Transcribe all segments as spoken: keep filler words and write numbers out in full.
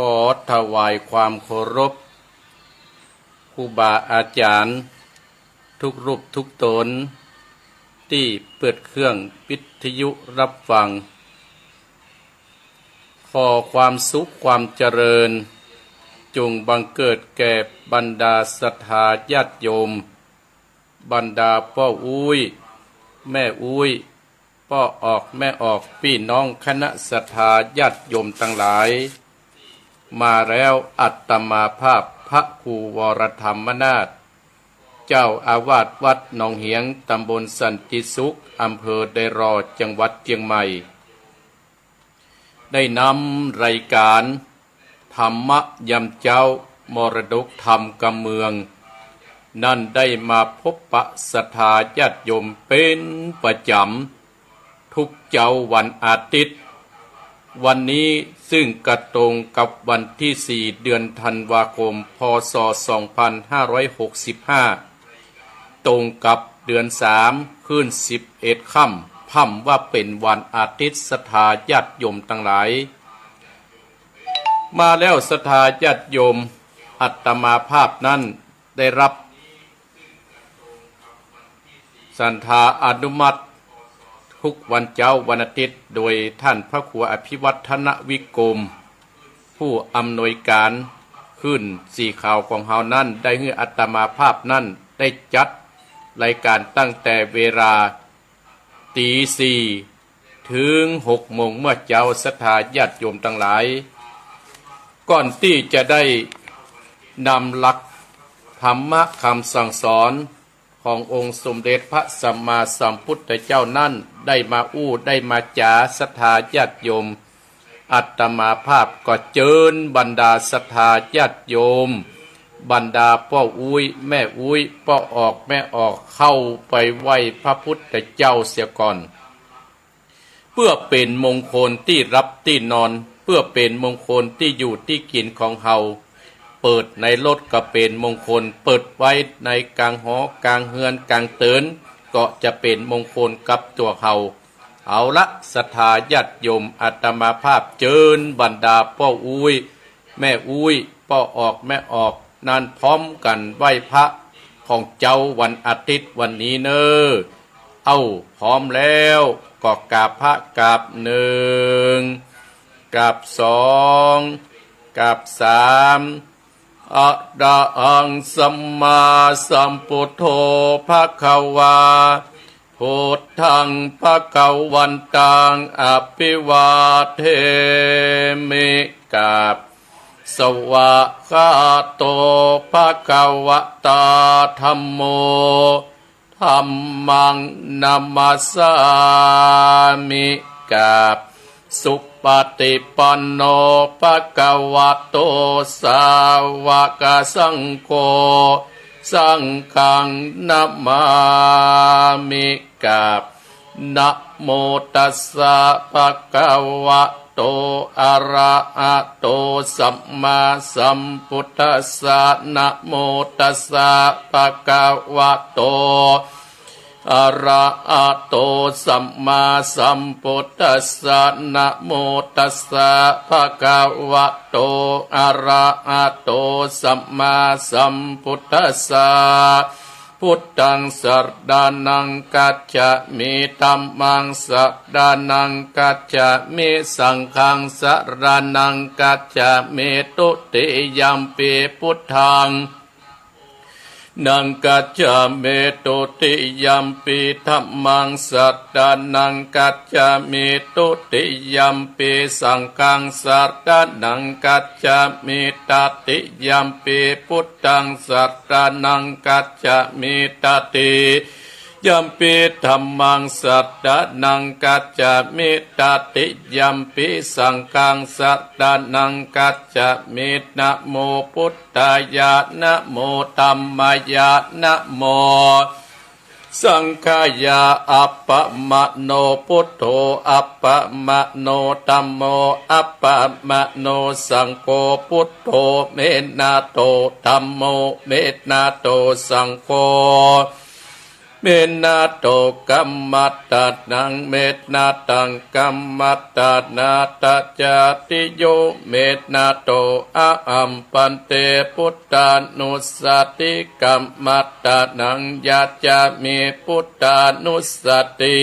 ขอถวายความเคารพครูบาอาจ๋ารย์ทุกรูปทุกต๋นตี้เปิดเครื่องวิทยุฮับฟัง ขอความสุขความเจริญ จงบังเกิดแก่บรรดาศรัทธาญาติโยม บรรดาป้ออุ๊ย แม่อุ๊ย ป้อออก แม่ออก ปี้น้องคณะศรัทธาญาติโยมตังหลาย มาแล้ว อาตมาภาพพระครูวรธรรมนาถ เจ้าอาวาสวัดหนองเหียง ตำบลสันติสุข อำเภอไดรอ จังหวัดเจียงใหม่ ได้นำรายก๋านธรรมะยามเจ๊า มรดกธรรมกำเมือง นั้นได้มาพบปะศรัทธาญาติโยมเป๋นประจ๋ำ ทุกเจ๊าวันอาทิตย์ วันนี้ซึ่งกระตรงกับวันตี้สี่ เดือนธันวาคม พ.ศ. สองพันห้าร้อยหกสิบห้า ตรงกับเดือนสาม ขึ้นสิบเอ็ดค่ำ พ่ำว่าเป๋นวันอาทิตย์ ศรัทธาญาติโยมตังหลาย มาแล้วศรัทธาญาติโยม อาตมาภาพนั้นได้ฮับ สันธาอนุมัติ ทุกวันเจ๊าวันอาทิตย์ โดยท่านพระครูอภิวัฒนวิกรม ผู้อำนวยก๋านคลื่นสีขาวของเฮานั้น ได้หื้ออาตมาภาพนั้นได้จัดรายก๋านตั้งแต่เวลา ตีสี่ เถิงหกโมงเมื่อเจ๊า ศรัทธาญาติโยมตังหลาย ก่อนตี้จะได้นำหลักธรรมะกำสั่งสอนขององค์สมเด็จพระสัมมาสัมพุทธเจ้านั้น ได้มาอู้ได้มาจ๋า ศรัทธาญาติโยม อาตมาภาพก็เจิญบรรดาศรัทธาญาติโยม บรรดาป้ออุ๊ย แม่อุ๊ย ป้อออก แม่ออก เข้าไปไหว้พระพุทธเจ้าเสียก่อน เปื้อเป๋นมงคลตี้ฮับตี้นอน เปื้อเป๋นมงคลตี้อยู่ตี้กิ๋นของเฮา เปิดในรถก็เป๋นมงคล เปิดไว้ในก๋างหอก๋างเฮือนก๋างเติน ก็จะเป๋นมงคลกับตั๋วเฮา เอาละ ศรัทธาญาติโยม อาตมาภาพเจิญบรรดาป้ออุ๊ย แม่อุ๊ย ป้อออก แม่ออก นั้นพร้อมกั๋นไหว้พระของเจ๊าวันอาทิตย์วันนี้เน่อ เอ้า พร้อมแล้วก็กราบพระ กราบหนึ่ง กราบสอง กราบสาม อะระหังสัมมาสัมพุทโธภะคะวา พุทธังภะคะวันตังอะภิวาเทมิ กราบ สวากขาโตภะคะวะตาธัมโม ธัมมังนะมัสสามิ กราบ สุปฏิปันโนภะคะวะโต สาวกสังโฆ สังฆังนะมามิ กราบ นะโมตัสสะภะคะวะโต อะระหะโต สัมมาสัมพุทธัสสะ นะโมตัสสะภะคะวะโต อะระหะโต สัมมาสัมพุทธัสสะ นะโมตัสสะภะคะวะโต อะระหะโต สัมมาสัมพุทธัสสะ พุทธังสะระณังคัจฉามิ ธัมมังสะระณังคัจฉามิ สังฆังสะระณังคัจฉามิ ทุติยัมปิพุทธัง นังคัจฉามิ ทุติยัมปิธัมมังสะระณังคัจฉามิ ทุติยัมปิสังฆังสะระณังคัจฉามิ ตติยัมปิพุทธังสะระณังคัจฉามิ ตติยัมปิธัมมังสะระณังคัจฉามิ ตติยัมปิสังฆังสะระณังคัจฉามิ นะโมพุทธายะ นะโมธัมมายะ นะโมสังฆายะ อัปปะมะโนพุทโธ อัปปะมะโนธัมโม อัปปะมะโนสังโฆ พุทโธเมนะโต ธัมโมเมนะโต สังโฆ เมนะโต กัมมัตตะนัง เมนะตัง กัมมัตตะนา ตะจาติโย เมนะโต อะหัง ภันเต พุทธานุสสะติ กัมมัตตะนัง ยะจามิ พุทธานุสสะติ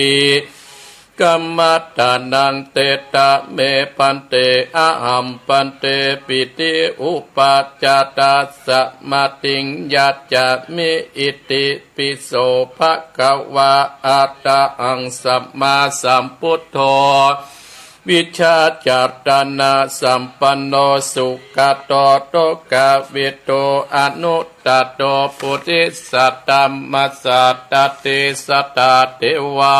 กัมมัตตะนัง เตสะเม ภันเต อะหัง ภันเต ปิติ อุปัจจาตัสสะ มะติง ยะจามิ อิติ ปิโส ภะคะวา อะระหัง สัมมาสัมพุทโธ วิชชาจารณะสัมปันโน สุขะโต โตกาวิทู อนุตตะโต ปุริสะธัมมะสสะ ตติสสะเทวา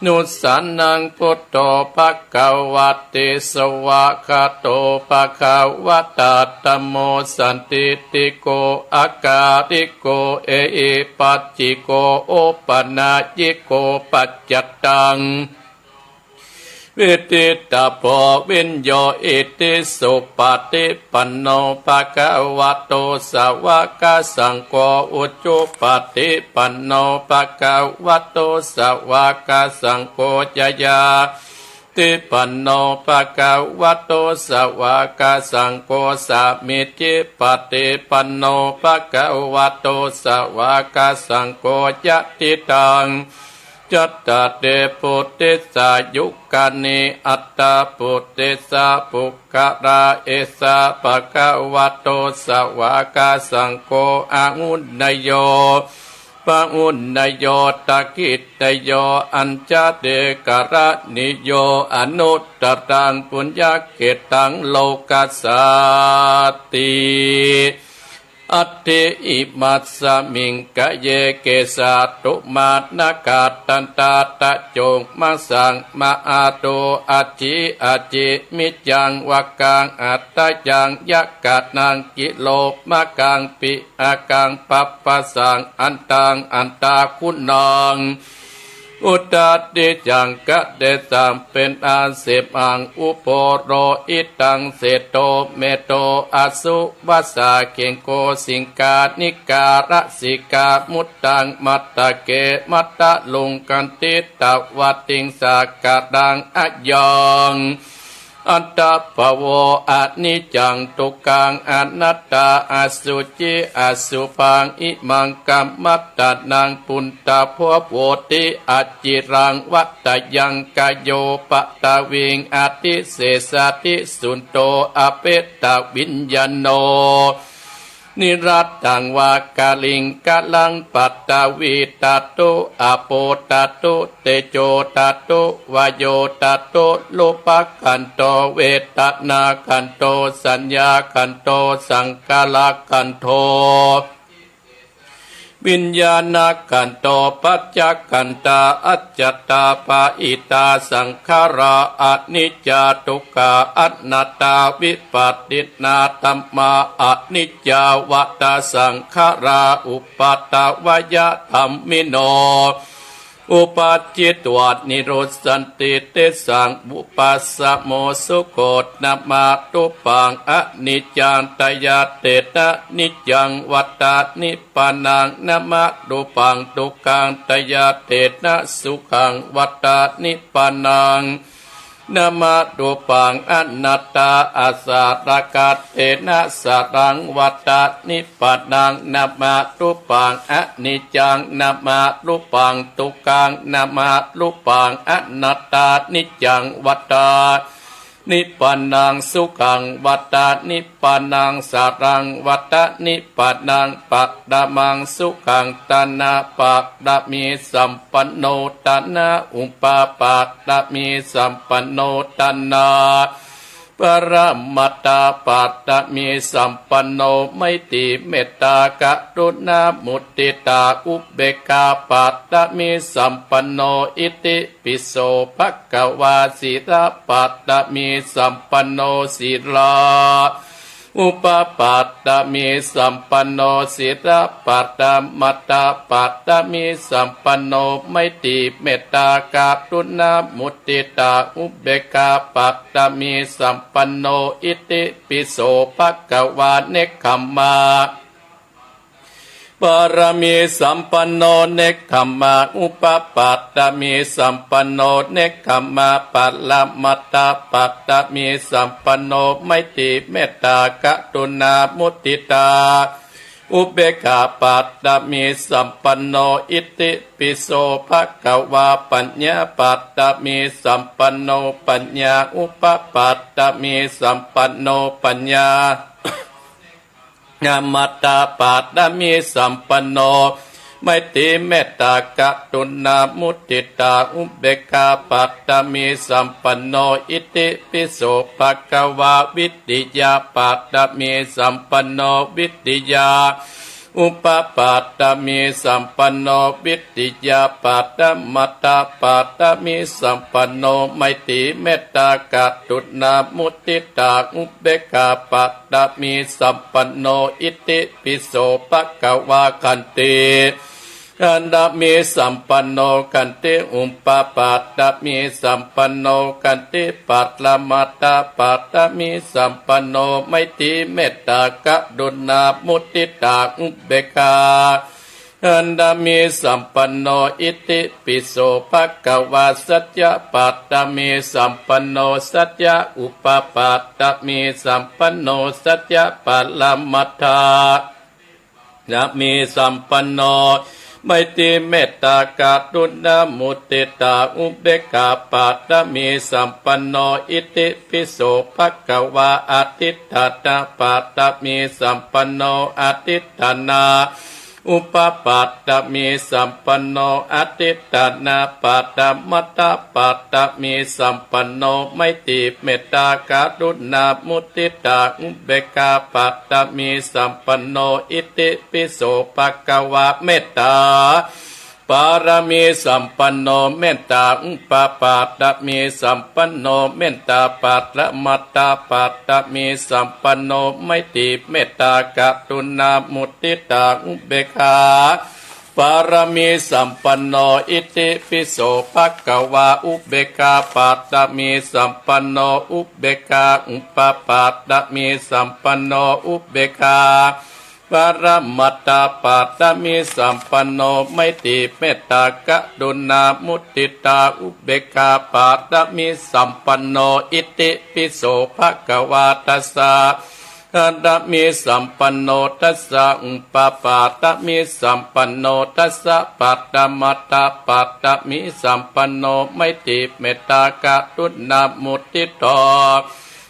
นุสสานัง พุทโธ ภะคะวะติ สวากขาโต ภะคะวะตะ ธัมโม สันทิฏฐิโก อะกาลิโก เอหิปัสสิโก โอปะนัยยิโก ปัจจัตตัง เวทิตะโพ วิญโญ อิติสุปะฏิปันโน ภะคะวะโต สาวะกะสังโฆ อุจุปะฏิปันโน ภะคะวะโต สาวะกะสังโฆ ยะญาติปันโน ภะคะวะโต สาวะกะสังโฆ สามีจิปะฏิปันโน ภะคะวะโต สาวะกะสังโฆ ยะถิตัง จัตตาริ ปุริสายุคานิ อัตถะปุริสะปุคคละ เอสะ ภะคะวะโต สาวะกะสังโฆ อาหุเนยโย ปะหุเนยโย ทักขิเนยโย อัญชลีกรณีโย อนุตตรัง ปุญญะเขตตัง โลกัสสาติ อัตถิ อิมัสสะมิง กะเย เกสา ตุมา นะขา ทันตา ตะโจ มะสัง มะหาโท อัจฉิ อัจฉิมิจฉัง วะกัง หัตถยัง ยะกะนัง กิโลมะกัง ปิ อะกัง ปัปปะสัง อันตัง อันตะคุณัง อุทาติยัง กะเตสัง เป๋นอันเสพหัง อุโปโรหิตัง เสโท เมโท อสุวัสสา เขงโค สิงคานิกา รสสิกา มุตตัง มัตตะเก มัตตะลุง คันธิตะวาติง สากะตัง อะยัง อัตตะปะโว อนิจจัง ทุกขัง อนัตตา อสุจิ อสุภัง อิมัง กัมมัตตะนัง ปุณณะโภ โหติ อจิรัง วัตตะยัง กะโย ปะทะวิง อธิเสสะทิ สุณโธ อะเปตะวิญญาโณ นิรัตถัง วะกะลิงกะลัง ปะทะวีทาตุ อะโปทาตุ เตโจทาตุ วาโยทาตุ รูปะขันโธ เวทนาขันโธ สัญญาขันโธ สังขารขันโธ วิญญาณขันโธ ปัจจขันธา อัจจตา ปะหิตา สังขารา อนิจจา ทุกขา อนัตตา วิปัสสิตาธัมมา อนิจจา วัตตะ สังขารา อุปาทวยะธัมมิโน อุปัจจิตวา นิรุสสันติ เตสัง วุปัสสโม สุโข นะมะ รูปัง อนิจจัง ทะยะเทนะ นิจจัง วัตตะ นิพพานัง นะมะ รูปัง ทุกขัง ทะยะเทนะ สุขัง วัตตะ นิพพานัง นะมะ รูปัง อนัตตา อะสะระกะเทนะ สะรัง วัตตะ นิพพานัง นะมะ รูปัง อนิจจัง นะมะ รูปัง ทุกขัง นะมะ รูปัง อนัตตา นิจจัง วัตตะ นิพพานัง สุขัง วัตตะ นิพพานัง สะรัง วัตตะ นิพพานัง ปะระมัง สุขัง ทานะปะระมี สัมปันโน ทานะ อุปปะระมี สัมปันโน ทานะ ปะระมัตตะปะระมี สัมปันโน ไมตรี เมตตา กรุณา มุทิตา อุเบกขา ปะระมี สัมปันโน อิติปิโส ภะคะวา ศีลปะระมี สัมปันโน ศีลา อุปปะระมี สัมปันโน ศีลปะระมัตตะปะระมี สัมปันโน ไมตรี เมตตา กรุณา มุทิตา อุเบกขา ปะระมี สัมปันโน อิติปิโส ภะคะวา เนกขัมมะ ปารมีสัมปันโน เนกขัมมาอุปปาทามีสัมปันโน เนกขัมมาปรมัตถปาทามีสัมปันโน ไมตรีเมตตากรุณามุทิตาอุเบกขาปาทามีสัมปันโน อิติปิโสภะคะวา ปัญญาปาทามีสัมปันโน ปัญญาอุปปาทามีสัมปันโน ปัญญา มัตถปาทามีสัมปันโน ไมตรีเมตตากรุณามุทิตาอุเบกขาปาทามีสัมปันโน อิติปิโสภะคะวา วิทยาปาทามีสัมปันโน วิทยาอุปปาทามีสัมปันโน วิทยาปรมัตถปาทามีสัมปันโน ไมตรีเมตตากรุณามุทิตาอุเบกขาปาทามีสัมปันโน อิติปิโสภะคะวา ขันติปาทามีสัมปันโน ขันติอุปปาทามีสัมปันโน ขันติปรมัตถปาทามีสัมปันโน ไมตรีเมตตากรุณามุทิตาอุเบกขาปาทามีสัมปันโน อิติปิโสภะคะวา สัจจะปาทามีสัมปันโน สัจจะอุปปาทามีสัมปันโน สัจจะปรมัตถา นะมีสัมปันโน ไมตรีเมตตากรุณามุทิตาอุเบกขาปาทามีสัมปันโน อิติปิโสภะคะวา อธิฏฐานะปาทามีสัมปันโน อธิฏฐานาอุปปาทามีสัมปันโน อธิฏฐานาปรมัตถปาทามีสัมปันโน ไมตรีเมตตากรุณามุทิตาอุเบกขาปาทามีสัมปันโน อิติปิโสภะคะวา เมตตาปารมีสัมปันโน เมตตาอุปปาทามีสัมปันโน เมตตาปรมัตถปาทามีสัมปันโน ไมตรีเมตตากรุณามุทิตาอุเบกขาปารมีสัมปันโน อิติปิโสภะคะวา อุเบกขาปาทามีสัมปันโน อุเบกขาอุปปาทามีสัมปันโน อุเบกขา ปรมัตถปาทามีสัมปันโน ไมตรีเมตตากรุณามุทิตาอุเบกขาปาทามีสัมปันโน อิติปิโสภะคะวา ทัสสะปาทามีสัมปันโน ทัสสะอุปปาทามีสัมปันโน ทัสสะปรมัตถปาทามีสัมปันโน ไมตรีเมตตากรุณามุทิตา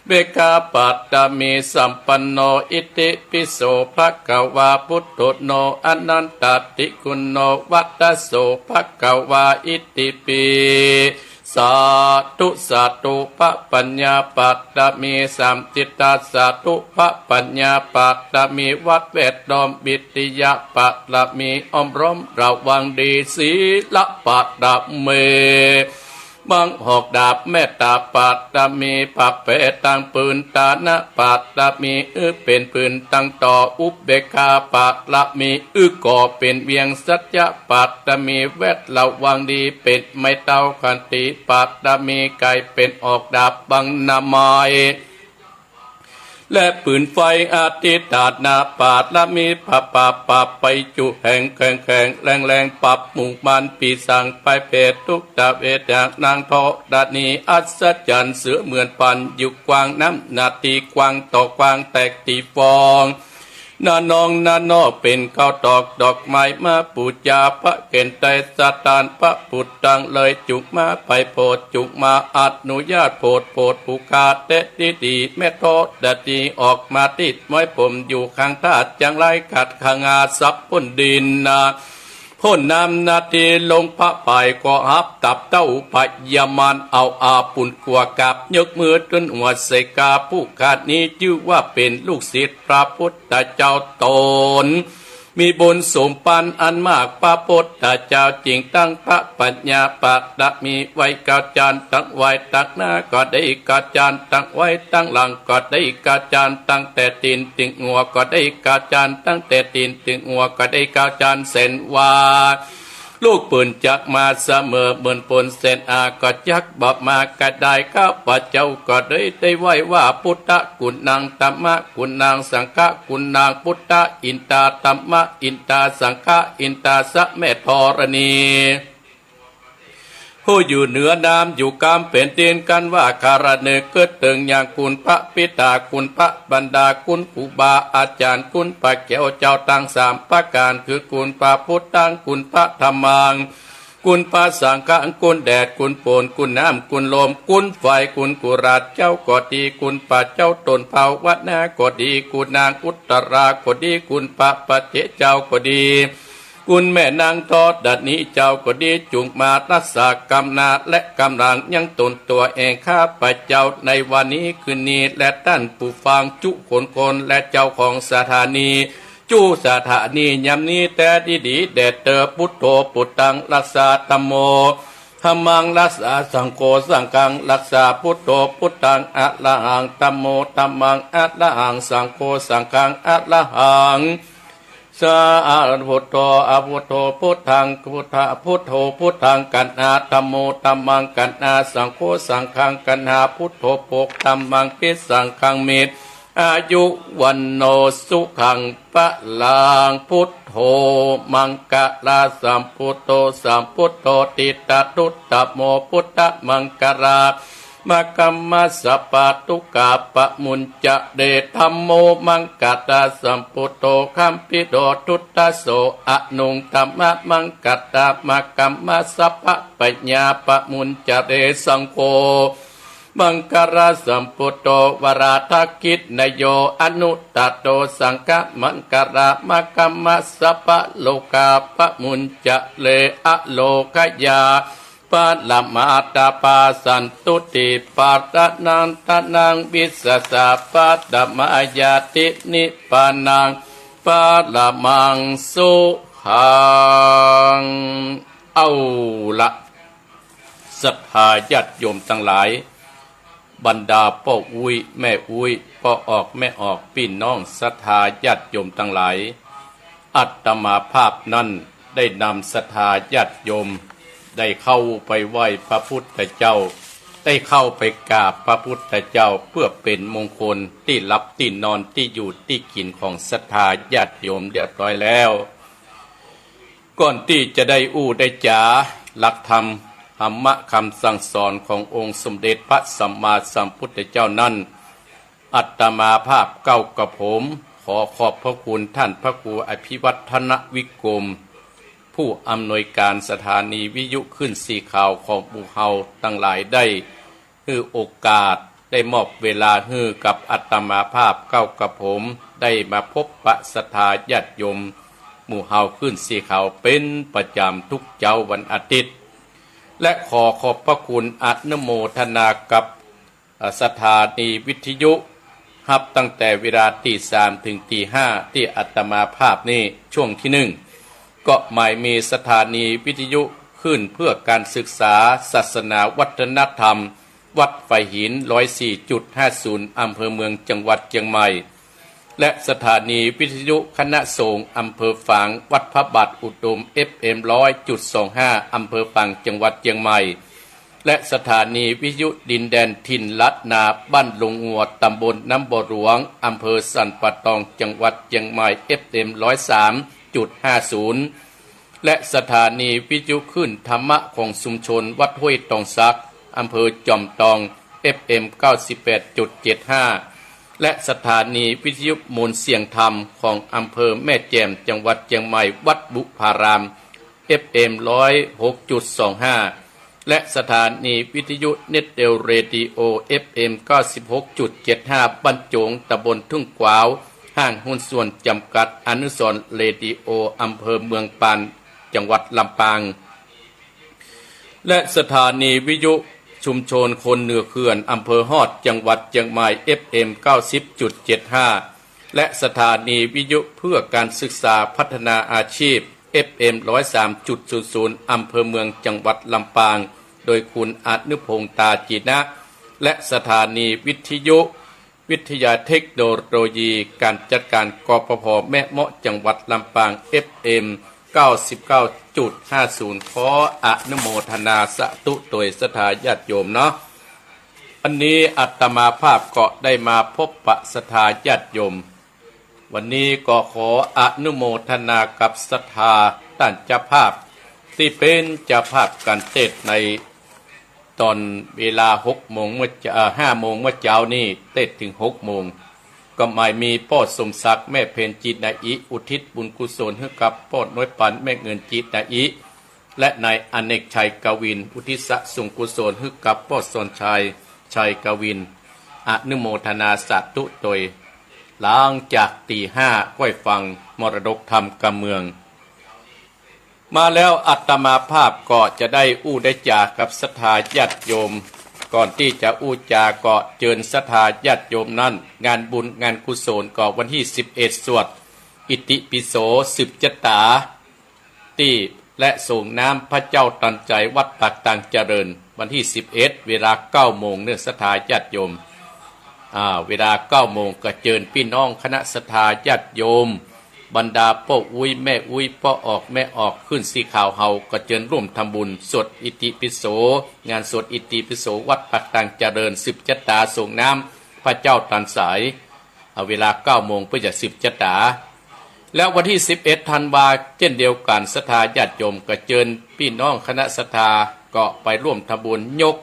เบกขาปาทามีสัมปันโน อิติปิโสภะคะวา ปุถุชโน อนันตาติคุณโน วัตโสภะคะวา อิติปิ สาธุ สาธุ ปะปัญญาปาทามีสัมจิตตา สาธุ ปะปัญญาปาทามีวัดแวดล้อม วิทยาปาทามีอ้อมรอมระวังดี ศีลปาทามี บังหอกดาบเมตตาปาทามี ปะแผดตังปืน ตานะปาทามี อื้อเป๋นปืนตังต่อ อุเบกขาปาทามี อื้อก่อเป๋นเวียง สัจจะปาทามี แวดระวังดี เป๋นไม้เต้า ขันติปาทามี ไก่เป๋นออกดาบบังหน้าไม้ และปืนไฟ อธิฏฐานะปาทามี ปะปะปะไปจุแห่งแข็งแข็งแรงแรง ปรับหมู่มารปีศาจภัยเผดทุกตะเวท อย่างนางธรณีอัศจรรย์ เสือเหมือนปันอยู่กว้าง น้ำหน้าตี้กว้างต่อกว้าง แตกตี้ฟอง หน้าน้องหน้านอกเป๋นข้าวตอกดอกไม้มาปู๋จา พระเกณฑ์ไตรสถานพระพุทธตังเลย จุกมาไปโผด จุกมาอนุญาตโผด โผดผู้ข้าแต่ดีดี แม่ธรณีออกมาติดไม้ผมอยู่ข้างธาตุจังไร ขัดขงาสับพ่นดินนะ พ่นน้ำหน้าตี้ลงพระพายก็หับตับเต้าพญามารเอาอาปุนกัวกับ ยกมือตึนหัวใส่กา ผู้ข้านี้จื้อว่าเป๋นลูกศิษย์พระพุทธเจ้าตน มีบุญสมปันอันมาก พระพุทธเจ้าจึงตั้งพระปัญญาปาทามีไว้เก้าจาน ตังไว้ตังหน้าก็ดี เก้าจาน ตังไว้ตังหลังก็ดี เก้าจาน ตั้งแต่ตี๋นเถิงหัวก็ดี เก้าจาน ตั้งแต่ตี๋นเถิงหัวก็ดี เก้าจาน เส้นว่า ลูกปืนจักมาเสมอ เหมือนฝนเสนาก็จักบ่มากระดาย ข้าพเจ้าก็ได้ ได้ไหว้ว่า พุทธกุณัง ธัมมกุณัง สังฆกุณัง พุทธอินทา ธัมมอินทา สังฆอินทา สะแม่ธรณี ผู้อยู่เหนือน้ำอยู่กลางแผ่นดิน กันว่าคารเน เกิดเถิงอย่างคุณพระปิดา คุณพระมารดา คุณครูบาอาจารย์ คุณพระแก้วเจ้าตังสามประก๋าน คือคุณพระพุทธัง คุณพระธัมมัง คุณพระสังฆัง คุณแดด คุณฝน คุณน้ำ คุณลม คุณไฟ คุณกุหลาบเจ้าก็ดี คุณพระเจ้าต้นภาวนาก็ดี คุณนางอุตตราก็ดี คุณพระปัจเจกเจ้าก็ดี คุณแม่นางธรณีเจ้าก็ดี จุ่งมารักษากำนาและกำลังยังตนตัวเอง ข้าพเจ้าในวันนี้คืนนี้ และต้านผู้ฟังจุคนคน และเจ้าของสถานี จุสถานียามนี้แต๊ดีดีแด่เตอ พุทโธ พุทธัง รักษา ธัมโม ธัมมัง รักษา สังโฆ สังฆัง รักษา พุทโธ พุทธัง อะระหัง ธัมโม ธัมมัง อะระหัง สังโฆ สังฆัง อะระหัง สา พุทโธ อะพุทโธ พุทธัง พุทธะ พุทโธ พุทธัง กัณหา ธัมโม ธัมมัง กัณหา สังโฆ สังฆัง กัณหา พุทโธ โภค ธัมมัง ภิสสังฆัง มิตร อายุ วัณโณ สุขัง พลัง พุทโธ มังคลาสัมพุทโธ สัมพุทโธ ติตะทุตตะโม พุทธมังคลา มะกัมมะสะปะทุกขาปะมุญจะเร ธัมโม มังคลาสัมพุทโธ คัมภิโต ทุตตะโส อนุง ธัมมะมังคลามะกัมมะสะปะปะญาปะมุญจะเร สังโฆ มังคลาสัมพุทโธ วราทะกิจนโย อนุตตะโต สังฆมังคลามะกัมมะสะปะโลกาปะมุญจะเร อโลคยา ปะระมาตาปาสันตุติปาตะนังตะนังวิสสะสะปะตะมายาตินิพพานังปะระมังสุขัง เอาละ ศรัทธาญาติโยมตังหลาย บรรดาป้ออุ๊ยแม่อุ๊ย ป้อออกแม่ออก ปี้น้องศรัทธาญาติโยมตังหลาย อาตมาภาพนั้นได้นำศรัทธาญาติโยม ได้เข้าไปไหว้พระพุทธเจ้า ได้เข้าไปกราบพระพุทธเจ้า เพื่อเป๋นมงคลตี้หลับตี้นอนตี้อยู่ตี้กิ๋นของศรัทธาญาติโยมเรียบร้อยแล้ว ก่อนตี้จะได้อู้ได้จ๋าหลักธรรม ธรรมะกำสั่งสอนขององค์สมเด็จพระสัมมาสัมพุทธเจ้านั้น อาตมาภาพเก้ากระผม ขอขอบพระคุณต้านพระครูอภิวัฒนวิกรม ผู้อำนวยการสถานีวิทยุคลื่นสีขาวของหมู่เฮาตังหลายได้ หื้อโอกาสได้มอบเวลาหื้อกับอาตมาภาพเก้ากระผม ได้มาพบปะศรัทธาญาติโยมหมู่เฮาคลื่นสีขาวเป๋นประจ๋ำทุกเจ๊าวันอาทิตย์ และขอขอบพระคุณอนุโมทนากับ เอ่อ สถานีวิทยุ ฮับตั้งแต่เวลาตีสามเถิงตีห้า ตี้อาตมาภาพนี้ ช่วงตี้นึ่ง ก็หมายมีสถานีวิทยุคลื่นเพื่อการศึกษาศาสนาวัฒนธรรม วัดฝายหิน ร้อยสี่จุดห้าศูนย์ อำเภอเมือง จังหวัดเจียงใหม่ และสถานีวิทยุคณะสงฆ์อำเภอฝาง วัดพระบาทอุดม เอฟเอ็ม ร้อยจุดสองห้า อำเภอฝาง จังหวัดเจียงใหม่ และสถานีวิทยุดินแดนถิ่นล้านนา บ้านโรงงัว ตำบลน้ำบ่อหลวง อำเภอสันป่าตอง จังหวัดเจียงใหม่ เอฟเอ็ม ร้อยสามจุดห้าศูนย์ และสถานีวิทยุคลื่นธรรมะของชุมชนวัดห้วยตองสัก อำเภอจอมตอง เอฟเอ็ม เก้าสิบแปดจุดเจ็ดห้า และสถานีวิทยุมวลเสียงธรรมของอำเภอแม่แจ่ม จังหวัดเจียงใหม่ วัดบุพาราม เอฟเอ็ม ร้อยหกจุดสองห้า และสถานีวิทยุเน็ตเอลเรดิโอ เอฟเอ็ม เก้าสิบหกจุดเจ็ดห้า บ้านโจ๋ง ตำบลทุ่งขวาว ห้างหุ้นส่วนจำกัดอนุสรณ์เรดิโอ อำเภอเมืองปาน จังหวัดลำปาง และสถานีวิทยุชุมชนคนเหนือเขื่อน อำเภอฮอด จังหวัดเจียงใหม่ เอฟเอ็ม เก้าสิบจุดเจ็ดห้า และสถานีวิทยุเพื่อการศึกษาพัฒนาอาชีพ เอฟเอ็ม ร้อยสามจุดศูนย์ศูนย์ อำเภอเมือง จังหวัดลำปาง โดยคุณอนุพงษ์ ตาจีนะ และสถานีวิทยุวิทยาเทคโนโลยีการจัดการ กปภ แม่เมาะ จังหวัดลำปาง เอฟเอ็ม เก้าสิบเก้าจุดห้าศูนย์ ขออนุโมทนาสาธุโตยศรัทธาญาติโยมเนาะ วันนี้อาตมาภาพก็ได้มาพบปะศรัทธาญาติโยม วันนี้ก็ขออนุโมทนากับศรัทธาต้านเจ้าภาพ ตี้เป๋นเจ้าภาพก๋านเตสน์ในต๋อนเวลาหกโมงเมื่อเจ๊า เอ่อ ห้าโมงเมื่อเจ๊านี้ เตสน์เถิงหกโมง ก็หมายมีป้อสมศักดิ์ แม่เพ็ญ จิตนาอิ อุทิศบุญกุศลหื้อกับป้อน้อยปัน แม่เงิน จิตนาอิ และนายอเนกชัย กวิน อุทิศส่งกุศลหื้อกับป้อสอนชัย ชัยกวิน อนุโมทนาสาธุโตย หลังจากตีห้าก้อยฟังมรดกธรรมกำเมือง มาแล้วอาตมาภาพก็จะได้อู้ได้จ๋ากับศรัทธาญาติโยม ก่อนตี้จะอู้จ๋าก็เจิญศรัทธาญาติโยมนั้น งานบุญงานกุศลก็วันตี้สิบเอ็ด สวดอิติปิโสสืบจะต๋า ตี้และสรงน้ำพระเจ้าตันใจ๋วัดปากตางเจริญ วันตี้สิบเอ็ด เวลาเก้าโมงเนาะศรัทธาญาติโยม อ่า เวลาเก้าโมง ก็เจิญปี้น้องคณะศรัทธาญาติโยม บรรดาป้ออุ๊ยแม่อุ๊ย ป้อออกแม่ออก ขึ้นสีขาวเฮา ก็เจิญร่วมทำบุญสวดอิติปิโส งานสวดอิติปิโสวัดปากตางเจริญ สืบจะต๋าสรงน้ำพระเจ้าตันใจ๋ เอาเวลาเก้าโมงเปื้อจะสืบจะต๋า แล้ววันตี้สิบเอ็ด ธันวา เจ้นเดียวกั๋น ศรัทธาญาติโยมก็เจิญปี้น้องคณะศรัทธาก็ไปร่วมทำบุญยก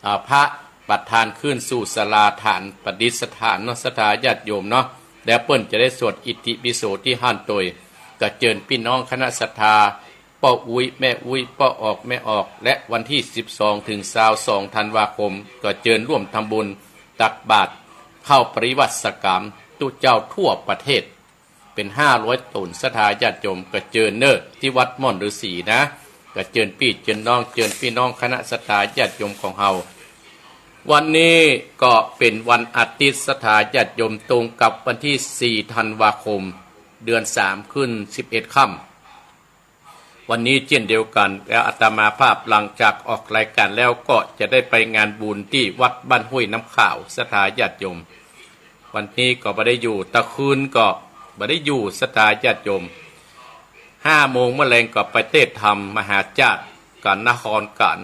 อ่า พระประธานขึ้นสู่ศาลาฐานประดิษฐานเนาะศรัทธาญาติโยมเนาะ แล้วเปิ้นจะได้สวดอิติปิโสตี้หั้นโตย ก็เจิญปี้น้องคณะศรัทธา ป้ออุ๊ยแม่อุ๊ย ป้อออกแม่ออก และวันตี้สิบสองถึงซาวสอง ธันวาคม ก็เจิญร่วมทำบุญตักบาตรข้าวปริวาสกรรมตุ๊เจ้าทั่วประเทศ เป๋นห้าร้อยโตน ศรัทธาญาติโยมก็เจิญเนาะ ตี้วัดม่อนฤๅษีนะ ก็เจิญปี้เจิญน้อง เจิญปี้น้องคณะศรัทธาญาติโยมของเฮา วันนี้ก็เป๋นวันอาทิตย์ ศรัทธาญาติโยม ตรงกับวันตี้สี่ ธันวาคม เดือนสามขึ้นสิบเอ็ดค่ำ วันนี้เจ้นเดียวกั๋น แล้วอาตมาภาพหลังจากออกรายก๋านแล้วก็จะได้ไปงานบุญตี้วัดบ้านห้วยน้ำขาว ศรัทธาญาติโยม วันนี้ก็บ่ได้อยู่ ตะคืนก็บ่ได้อยู่ ศรัทธาญาติโยม ห้าโมงเมื่อแลงก็ไปเตสน์ธรรมมหาจาตุกับนครก๋าน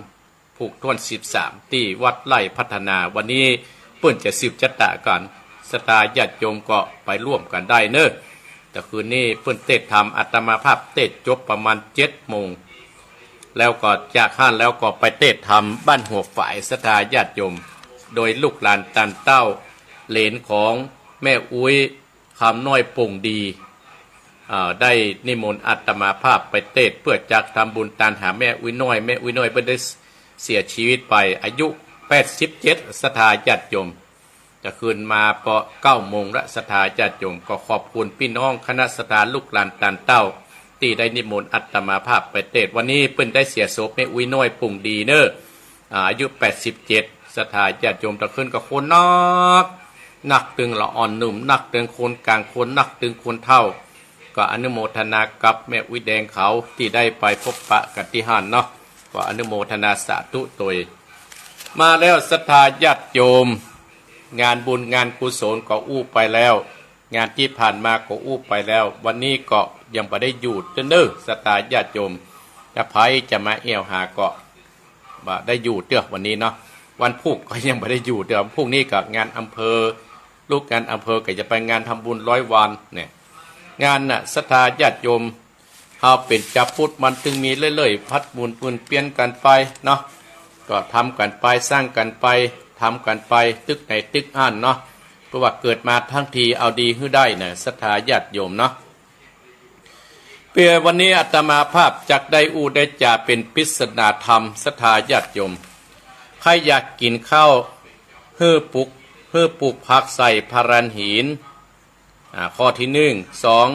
ผูกถ้วนสิบสาม ตี้วัดไร่พัฒนา วันนี้เปิ้นจะสืบจะต๋ากั๋น ศรัทธาญาติโยมก็ไปร่วมกั๋นได้เนาะ ตะคืนนี้เปิ้นเตสน์ธรรม อาตมาภาพเตสน์จบประมาณเจ็ดโมง แล้วก็จากหั้นแล้วก็ไปเตสน์ธรรมบ้านหัวฝาย ศรัทธาญาติโยม โดยลูกหลานตานเต้า เหลนของแม่อุ๊ย คำน้อย ป่งดี เอ่อ ได้นิมนต์อาตมาภาพไปเตสน์ เปื้อจะทำบุญตานหาแม่อุ๊ยน้อย แม่อุ๊ยน้อยเปิ้นได้เสียชีวิตไป อายุแปดสิบเจ็ด ศรัทธาญาติโยม จะคืนมาเปาะเก้าโมงละ ศรัทธาญาติโยม ก็ขอบคุณปี้น้องคณะศรัทธาลูกหลานตานเต้า ตี้ได้นิมนต์อาตมาภาพไปเตสน์ วันนี้เปิ้นได้เสียศพแม่อุ๊ยน้อย ป่งดีเนาะ อ่า อายุแปดสิบเจ็ด ศรัทธาญาติโยม ตะคืนก็คนนัก นักตึงละอ่อนหนุ่ม นักตึงคนก๋างคน นักตึงคนเฒ่า ก็อนุโมทนากับแม่อุ๊ยแดงเขาตี้ได้ไปพบปะกั๋นตี้หั้นเนาะ ก็อนุโมทนาสาธุโตย มาแล้วศรัทธาญาติโยม งานบุญงานกุศลก็อู้ไปแล้ว งานตี้ผ่านมาก็อู้ไปแล้ว วันนี้ก็ยังบ่ได้อยู่เตื้อเนาะ ศรัทธาญาติโยม ถ้าใผจะมาแอ่วหาก็ บ่ได้อยู่เตื้อวันนี้เนาะ วันพูกก็ยังบ่ได้อยู่เตื้อ พูกนี้ก็งานอำเภอ ลูกงานอำเภอก็จะไปงานทำบุญร้อยวันเนี่ย งานน่ะ ศรัทธาญาติโยม เฮาเป๋นจาวพุทธมันตึงมีเรื่อยๆ ผัดหมุนปืนเปลี่ยนกั๋นไปเนาะ ก็ทำกั๋นไป สร้างกั๋นไป ทำกั๋นไป ตึกไหนตึกอั้นเนาะ เพราะว่าเกิดมาทั้งทีเอาดีหื้อได้น่ะ ศรัทธาญาติโยมเนาะ เปื้อวันนี้อาตมาภาพจักได้อู้ได้จ๋าเป๋นปริศนาธรรม ศรัทธาญาติโยม ใผอยากกิ๋นข้าว หื้อปลูก หื้อปลูกผักใส่พารันหิน อ่า ข้อตี้หนึ่ง สอง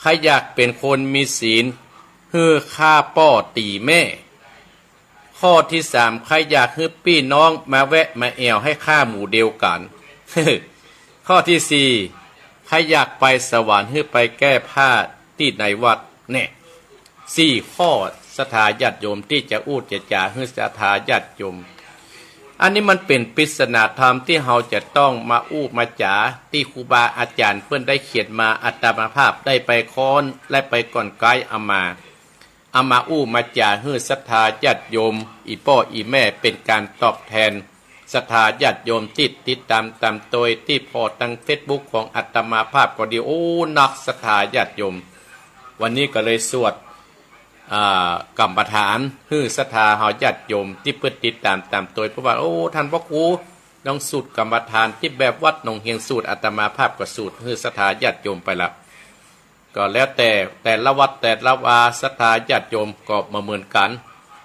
ใผอยากเป๋นคนมีศีล หื้อฆ่าป้อตี๋แม่ ข้อตี้สาม ใผอยากหื้อปี้น้องมาแวะมาแอ่วให้ข้าหมู่เดียวกั๋น ข้อตี้สี่ ใผอยากไปสวรรค์หื้อไปแก้ผ้าตี้ในวัด แน่ สี่ข้อ ศรัทธาญาติโยม ตี้จะอู้จะจ๋าหื้อศรัทธาญาติโยม อันนี้มันเป๋นปริศนาธรรมตี้เฮาจะต้องมาอู้มาจ๋า ตี้ครูบาอาจ๋ารย์เปิ้นได้เขียนมา อาตมาภาพได้ไปค้นและไปก่อนไกลเอามา เอามาอู้มาจ๋าหื้อศรัทธาญาติโยม อี่ป้ออี่แม่ เป๋นก๋านตอบแตนศรัทธาญาติโยมตี้ติดต๋ามต๋ามตวยตี้ผ่อตางเฟซบุ๊กของอาตมาภาพก็ดี โอ้ นักศรัทธาญาติโยม วันนี้ก็เลยสวด อ่า กรรมฐานหื้อศรัทธาเฮาญาติโยมตี้เปิ้นติดต๋ามต๋ามตวย เพราะว่า โอ้ ต้านพระครู ลองสูตรกรรมฐานตี้แบบวัดหนองเฮียงสูตร อาตมาภาพก็สูตรหื้อศรัทธาญาติโยมไปละ ก็แล้วแต่แต่ละวัดแต่ละวา ศรัทธาญาติโยมก็บ่เหมือนกั๋น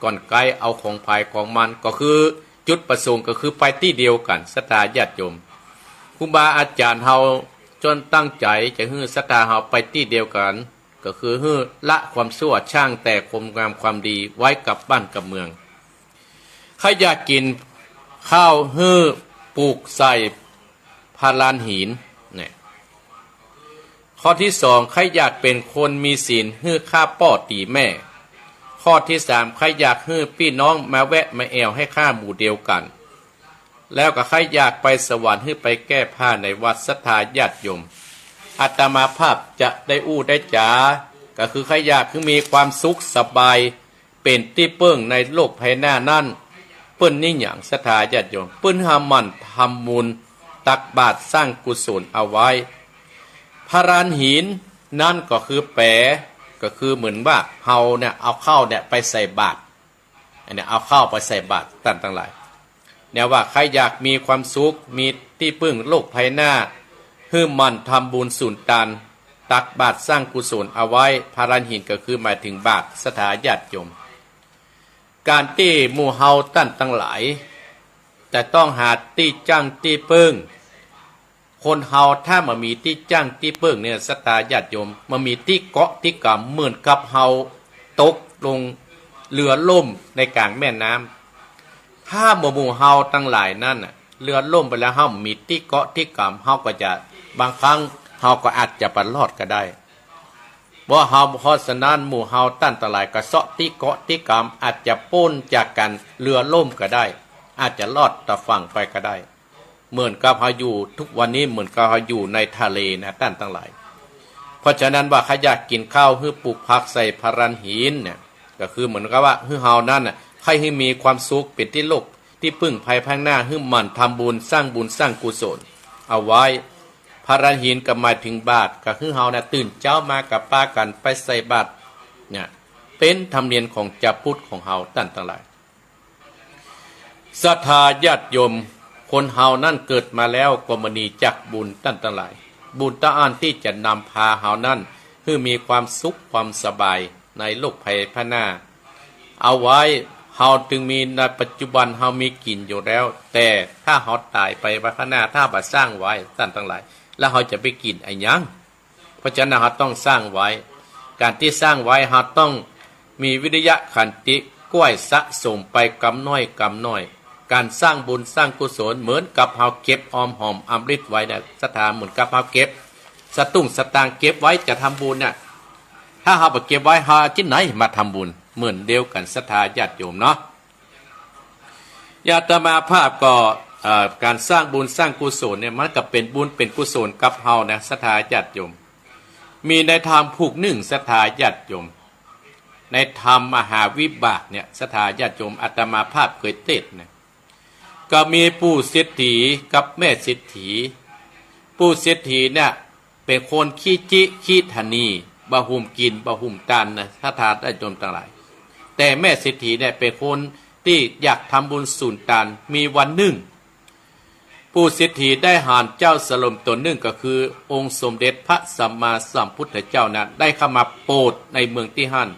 ก่อนไกลเอาของใผของมัน ก็คือจุดประสงค์ก็คือไปตี้เดียวกั๋น ศรัทธาญาติโยม ครูบาอาจ๋ารย์เฮาจ้องตั้งใจ๋จะหื้อศรัทธาเฮาไปตี้เดียวกั๋น ก็คือหื้อละความชั่ว สร้างแต่ความงามความดีไว้กับบ้านกับเมือง ใค่อยากกิ๋นข้าวหื้อปลูกใส่พารานหินเนี่ย ข้อตี้สอง ใค่อยากเป๋นคนมีศีลหื้อฆ่าป้อตี๋แม่ ข้อตี้สาม ใค่อยากหื้อปี้น้องมาแวะมาแอ่วหื้อข้าหมู่เดียวกั๋น แล้วก็ใค่อยากไปสวรรค์หื้อไปแก้ผ้าในวัด ศรัทธาญาติโยม อาตมาภาพจะได้อู้ได้จ๋า ก็คือใค่อยากหื้อมีความสุขสบาย เป๋นตี้เปิ้งในโลกภายหน้านั้น เปิ้นนี่หยัง ศรัทธาญาติโยม เปิ้นหื้อหมั่นทำบุญ ตักบาตรสร้างกุศลเอาไว้ พารานหินนั้นก็คือแป๋ ก็คือเหมือนว่าเฮาเนี่ยเอาข้าวเนี่ยไปใส่บาตร อันนี้เอาข้าวไปใส่บาตร ต้านตังหลาย เนี่ยว่าใค่อยากมีความสุข มีตี้เปิ้งโลกภายหน้า หื้อหมั่นทำบุญสุนตาน ตักบาตรสร้างกุศลเอาไว้ พารานหินก็คือหมายเถิงบาตร ศรัทธาญาติโยม ก๋านตี้หมู่เฮาต้านตังหลาย จะต้องหาตี้จั้งตี้เปิ้ง คนเฮาถ้าบ่มีตี้จั้งตี้เปิ้งเนี่ย ศรัทธาญาติโยม บ่มีตี้เกาะตี้กำ เหมือนกับเฮาตกลงเรือล่มในก๋างแม่น้ำ ถ้าบ่หมู่เฮาตังหลายนั้นน่ะ เรือล่มไปแล้ว เฮาบ่มีตี้เกาะตี้กำ เฮาก็จะ บางครั้งเฮาก็อาจจะบ่รอดก็ได้ เพราะเฮา เพราะฉะนั้นหมู่เฮาต้านตังหลายก็เซาะตี้เกาะตี้กำ อาจจะป๊นจากก๋านเรือล่มก็ได้ อาจจะรอดตะฝั่งไปก็ได้ เหมือนกับเฮาอยู่ทุกวันนี้ เหมือนกับเฮาอยู่ในทะเลนะต้านตังหลาย เพราะฉะนั้นว่าใค่อยากกิ๋นข้าวหื้อปลูกผักใส่พารานหินเนี่ย ก็คือเหมือนกับว่าหื้อเฮานั้นน่ะ ใค่หื้อมีความสุข เป๋นตี้โลกตี้เปิ้งภายภาคหน้า หื้อหมั่นทำบุญ สร้างบุญสร้างกุศลเอาไว้ พารานหินก็หมายเถิงบาตร ก็หื้อเฮาน่ะตื่นเจ๊ามาก็ปากั๋นไปใส่บาตรเนี่ย เป๋นธรรมเนียมของจาวพุทธของเฮาต้านตังหลาย ศรัทธาญาติโยม คนเฮานั้นเกิดมาแล้วก็บ่หนีจากบุญต้านตังหลาย บุญตะอั้นตี้จะนำพาเฮานั้นหื้อมีความสุขความสบายในโลกภายภาคหน้า เอาไว้ เฮาจึงมีในปัจจุบันเฮามีกิ๋นอยู่แล้ว แต่ถ้าเฮาต๋ายไปภายภาคหน้า ถ้าบ่สร้างไว้ต้านตังหลาย แล้วเฮาจะไปกิ๋นอะหยัง เพราะฉะนั้นเฮาต้องสร้างไว้ ก๋านตี้สร้างไว้เฮาต้องมีวิริยะขันติ กว้ายสะสมไปกำน้อยกำน้อย ก๋านสร้างบุญสร้างกุศลเหมือนกับเฮาเก็บออมหอมอำริดไว้เนี่ย ศรัทธา เหมือนกับเฮาเก็บสตุ้งสตางค์เก็บไว้จะทำบุญเนี่ย ถ้าเฮาบ่เก็บไว้ เฮาเอาตี้ไหนมาทำบุญ เหมือนเดียวกั๋น ศรัทธาญาติโยมเนาะ อาตมาภาพก็ เอ่อ ก๋านสร้างบุญสร้างกุศลเนี่ย มันก็เป๋นบุญเป๋นกุศลกับเฮานะ ศรัทธาญาติโยม มีในธรรมผูกนึ่ง ศรัทธาญาติโยม ในธรรมมหาวิบากเนี่ย ศรัทธาญาติโยม อาตมาภาพเกยเตศน์นะ ก็มีปู่เศรษฐีกับแม่เศรษฐี ปู่เศรษฐีเนี่ย เป๋นคนขี้จิขี้ถะหนี่ บ่หุมกิ๋น บ่หุมตานนะ ศรัทธาญาติโยมตังหลาย แต่แม่เศรษฐีเนี่ย เป๋นคนตี้อยากทำบุญสุนตาน มีวันนึ่ง ปู่เศรษฐีได้หันเจ้าสลมต๋นนึ่ง ก็คือองค์สมเด็จพระสัมมาสัมพุทธเจ้านั้น ได้เข้ามาโปรดในเมืองตี้หั้น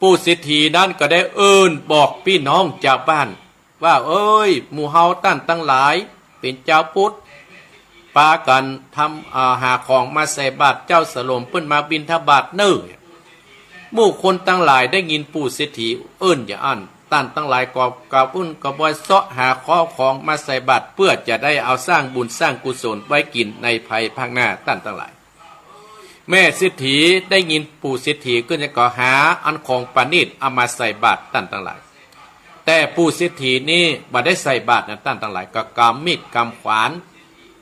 ปู่เศรษฐีนั้นก็ได้เอิ้นบอกปี้น้องจาวบ้านว่า เอ้ย หมู่เฮาต้านตังหลายเป๋นจาวพุทธ ปากั๋นทำ อ่า หาของมาใส่บาตร เจ้าสลมเปิ้นมาบิณฑบาตเน่อ หมู่คนตังหลายได้ยินปู่เศรษฐีเอิ้นอย่างอั้น ต้านตังหลายก็กระวนกระวายเซาะหาข้าวของมาใส่บาตร เปื้อจะได้เอาสร้างบุญสร้างกุศลไว้กิ๋นในภายภาคหน้า ต้านตังหลาย แม่เศรษฐีได้ยินปู่เศรษฐีกึ๊ดก็หาอันของประณีตเอามาใส่บาตร ต้านตังหลาย แต่ปู่เศรษฐีนี้บ่ได้ใส่บาตรนะต้านตังหลาย ก็ก๋ำมีดก๋ำขวาน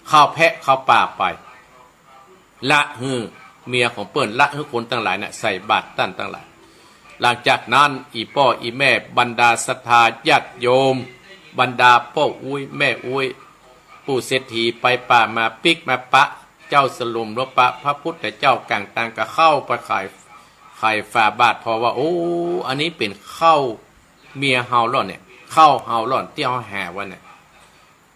เข้าแพะเข้าป่าไป ละหื้อเมียของเปิ้น ละหื้อคนตังหลายน่ะใส่บาตรต้านตังหลาย หลังจากนั้นอี่ป้ออี่แม่ บรรดาศรัทธาญาติโยม บรรดาป้ออุ๊ยแม่อุ๊ย ปู่เศรษฐีไปป่ามาปิ๊กมาปะเจ้าสลม หรือปะพระพุทธเจ้าก๋างตาง ก็เข้าไปไข ไขฝาบาตร เพราะว่า โอ้ อันนี้เป๋นข้าวเมียเฮาล่อนเนี่ย ข้าวเฮาล่อนตี้เฮาหาไว้เนี่ย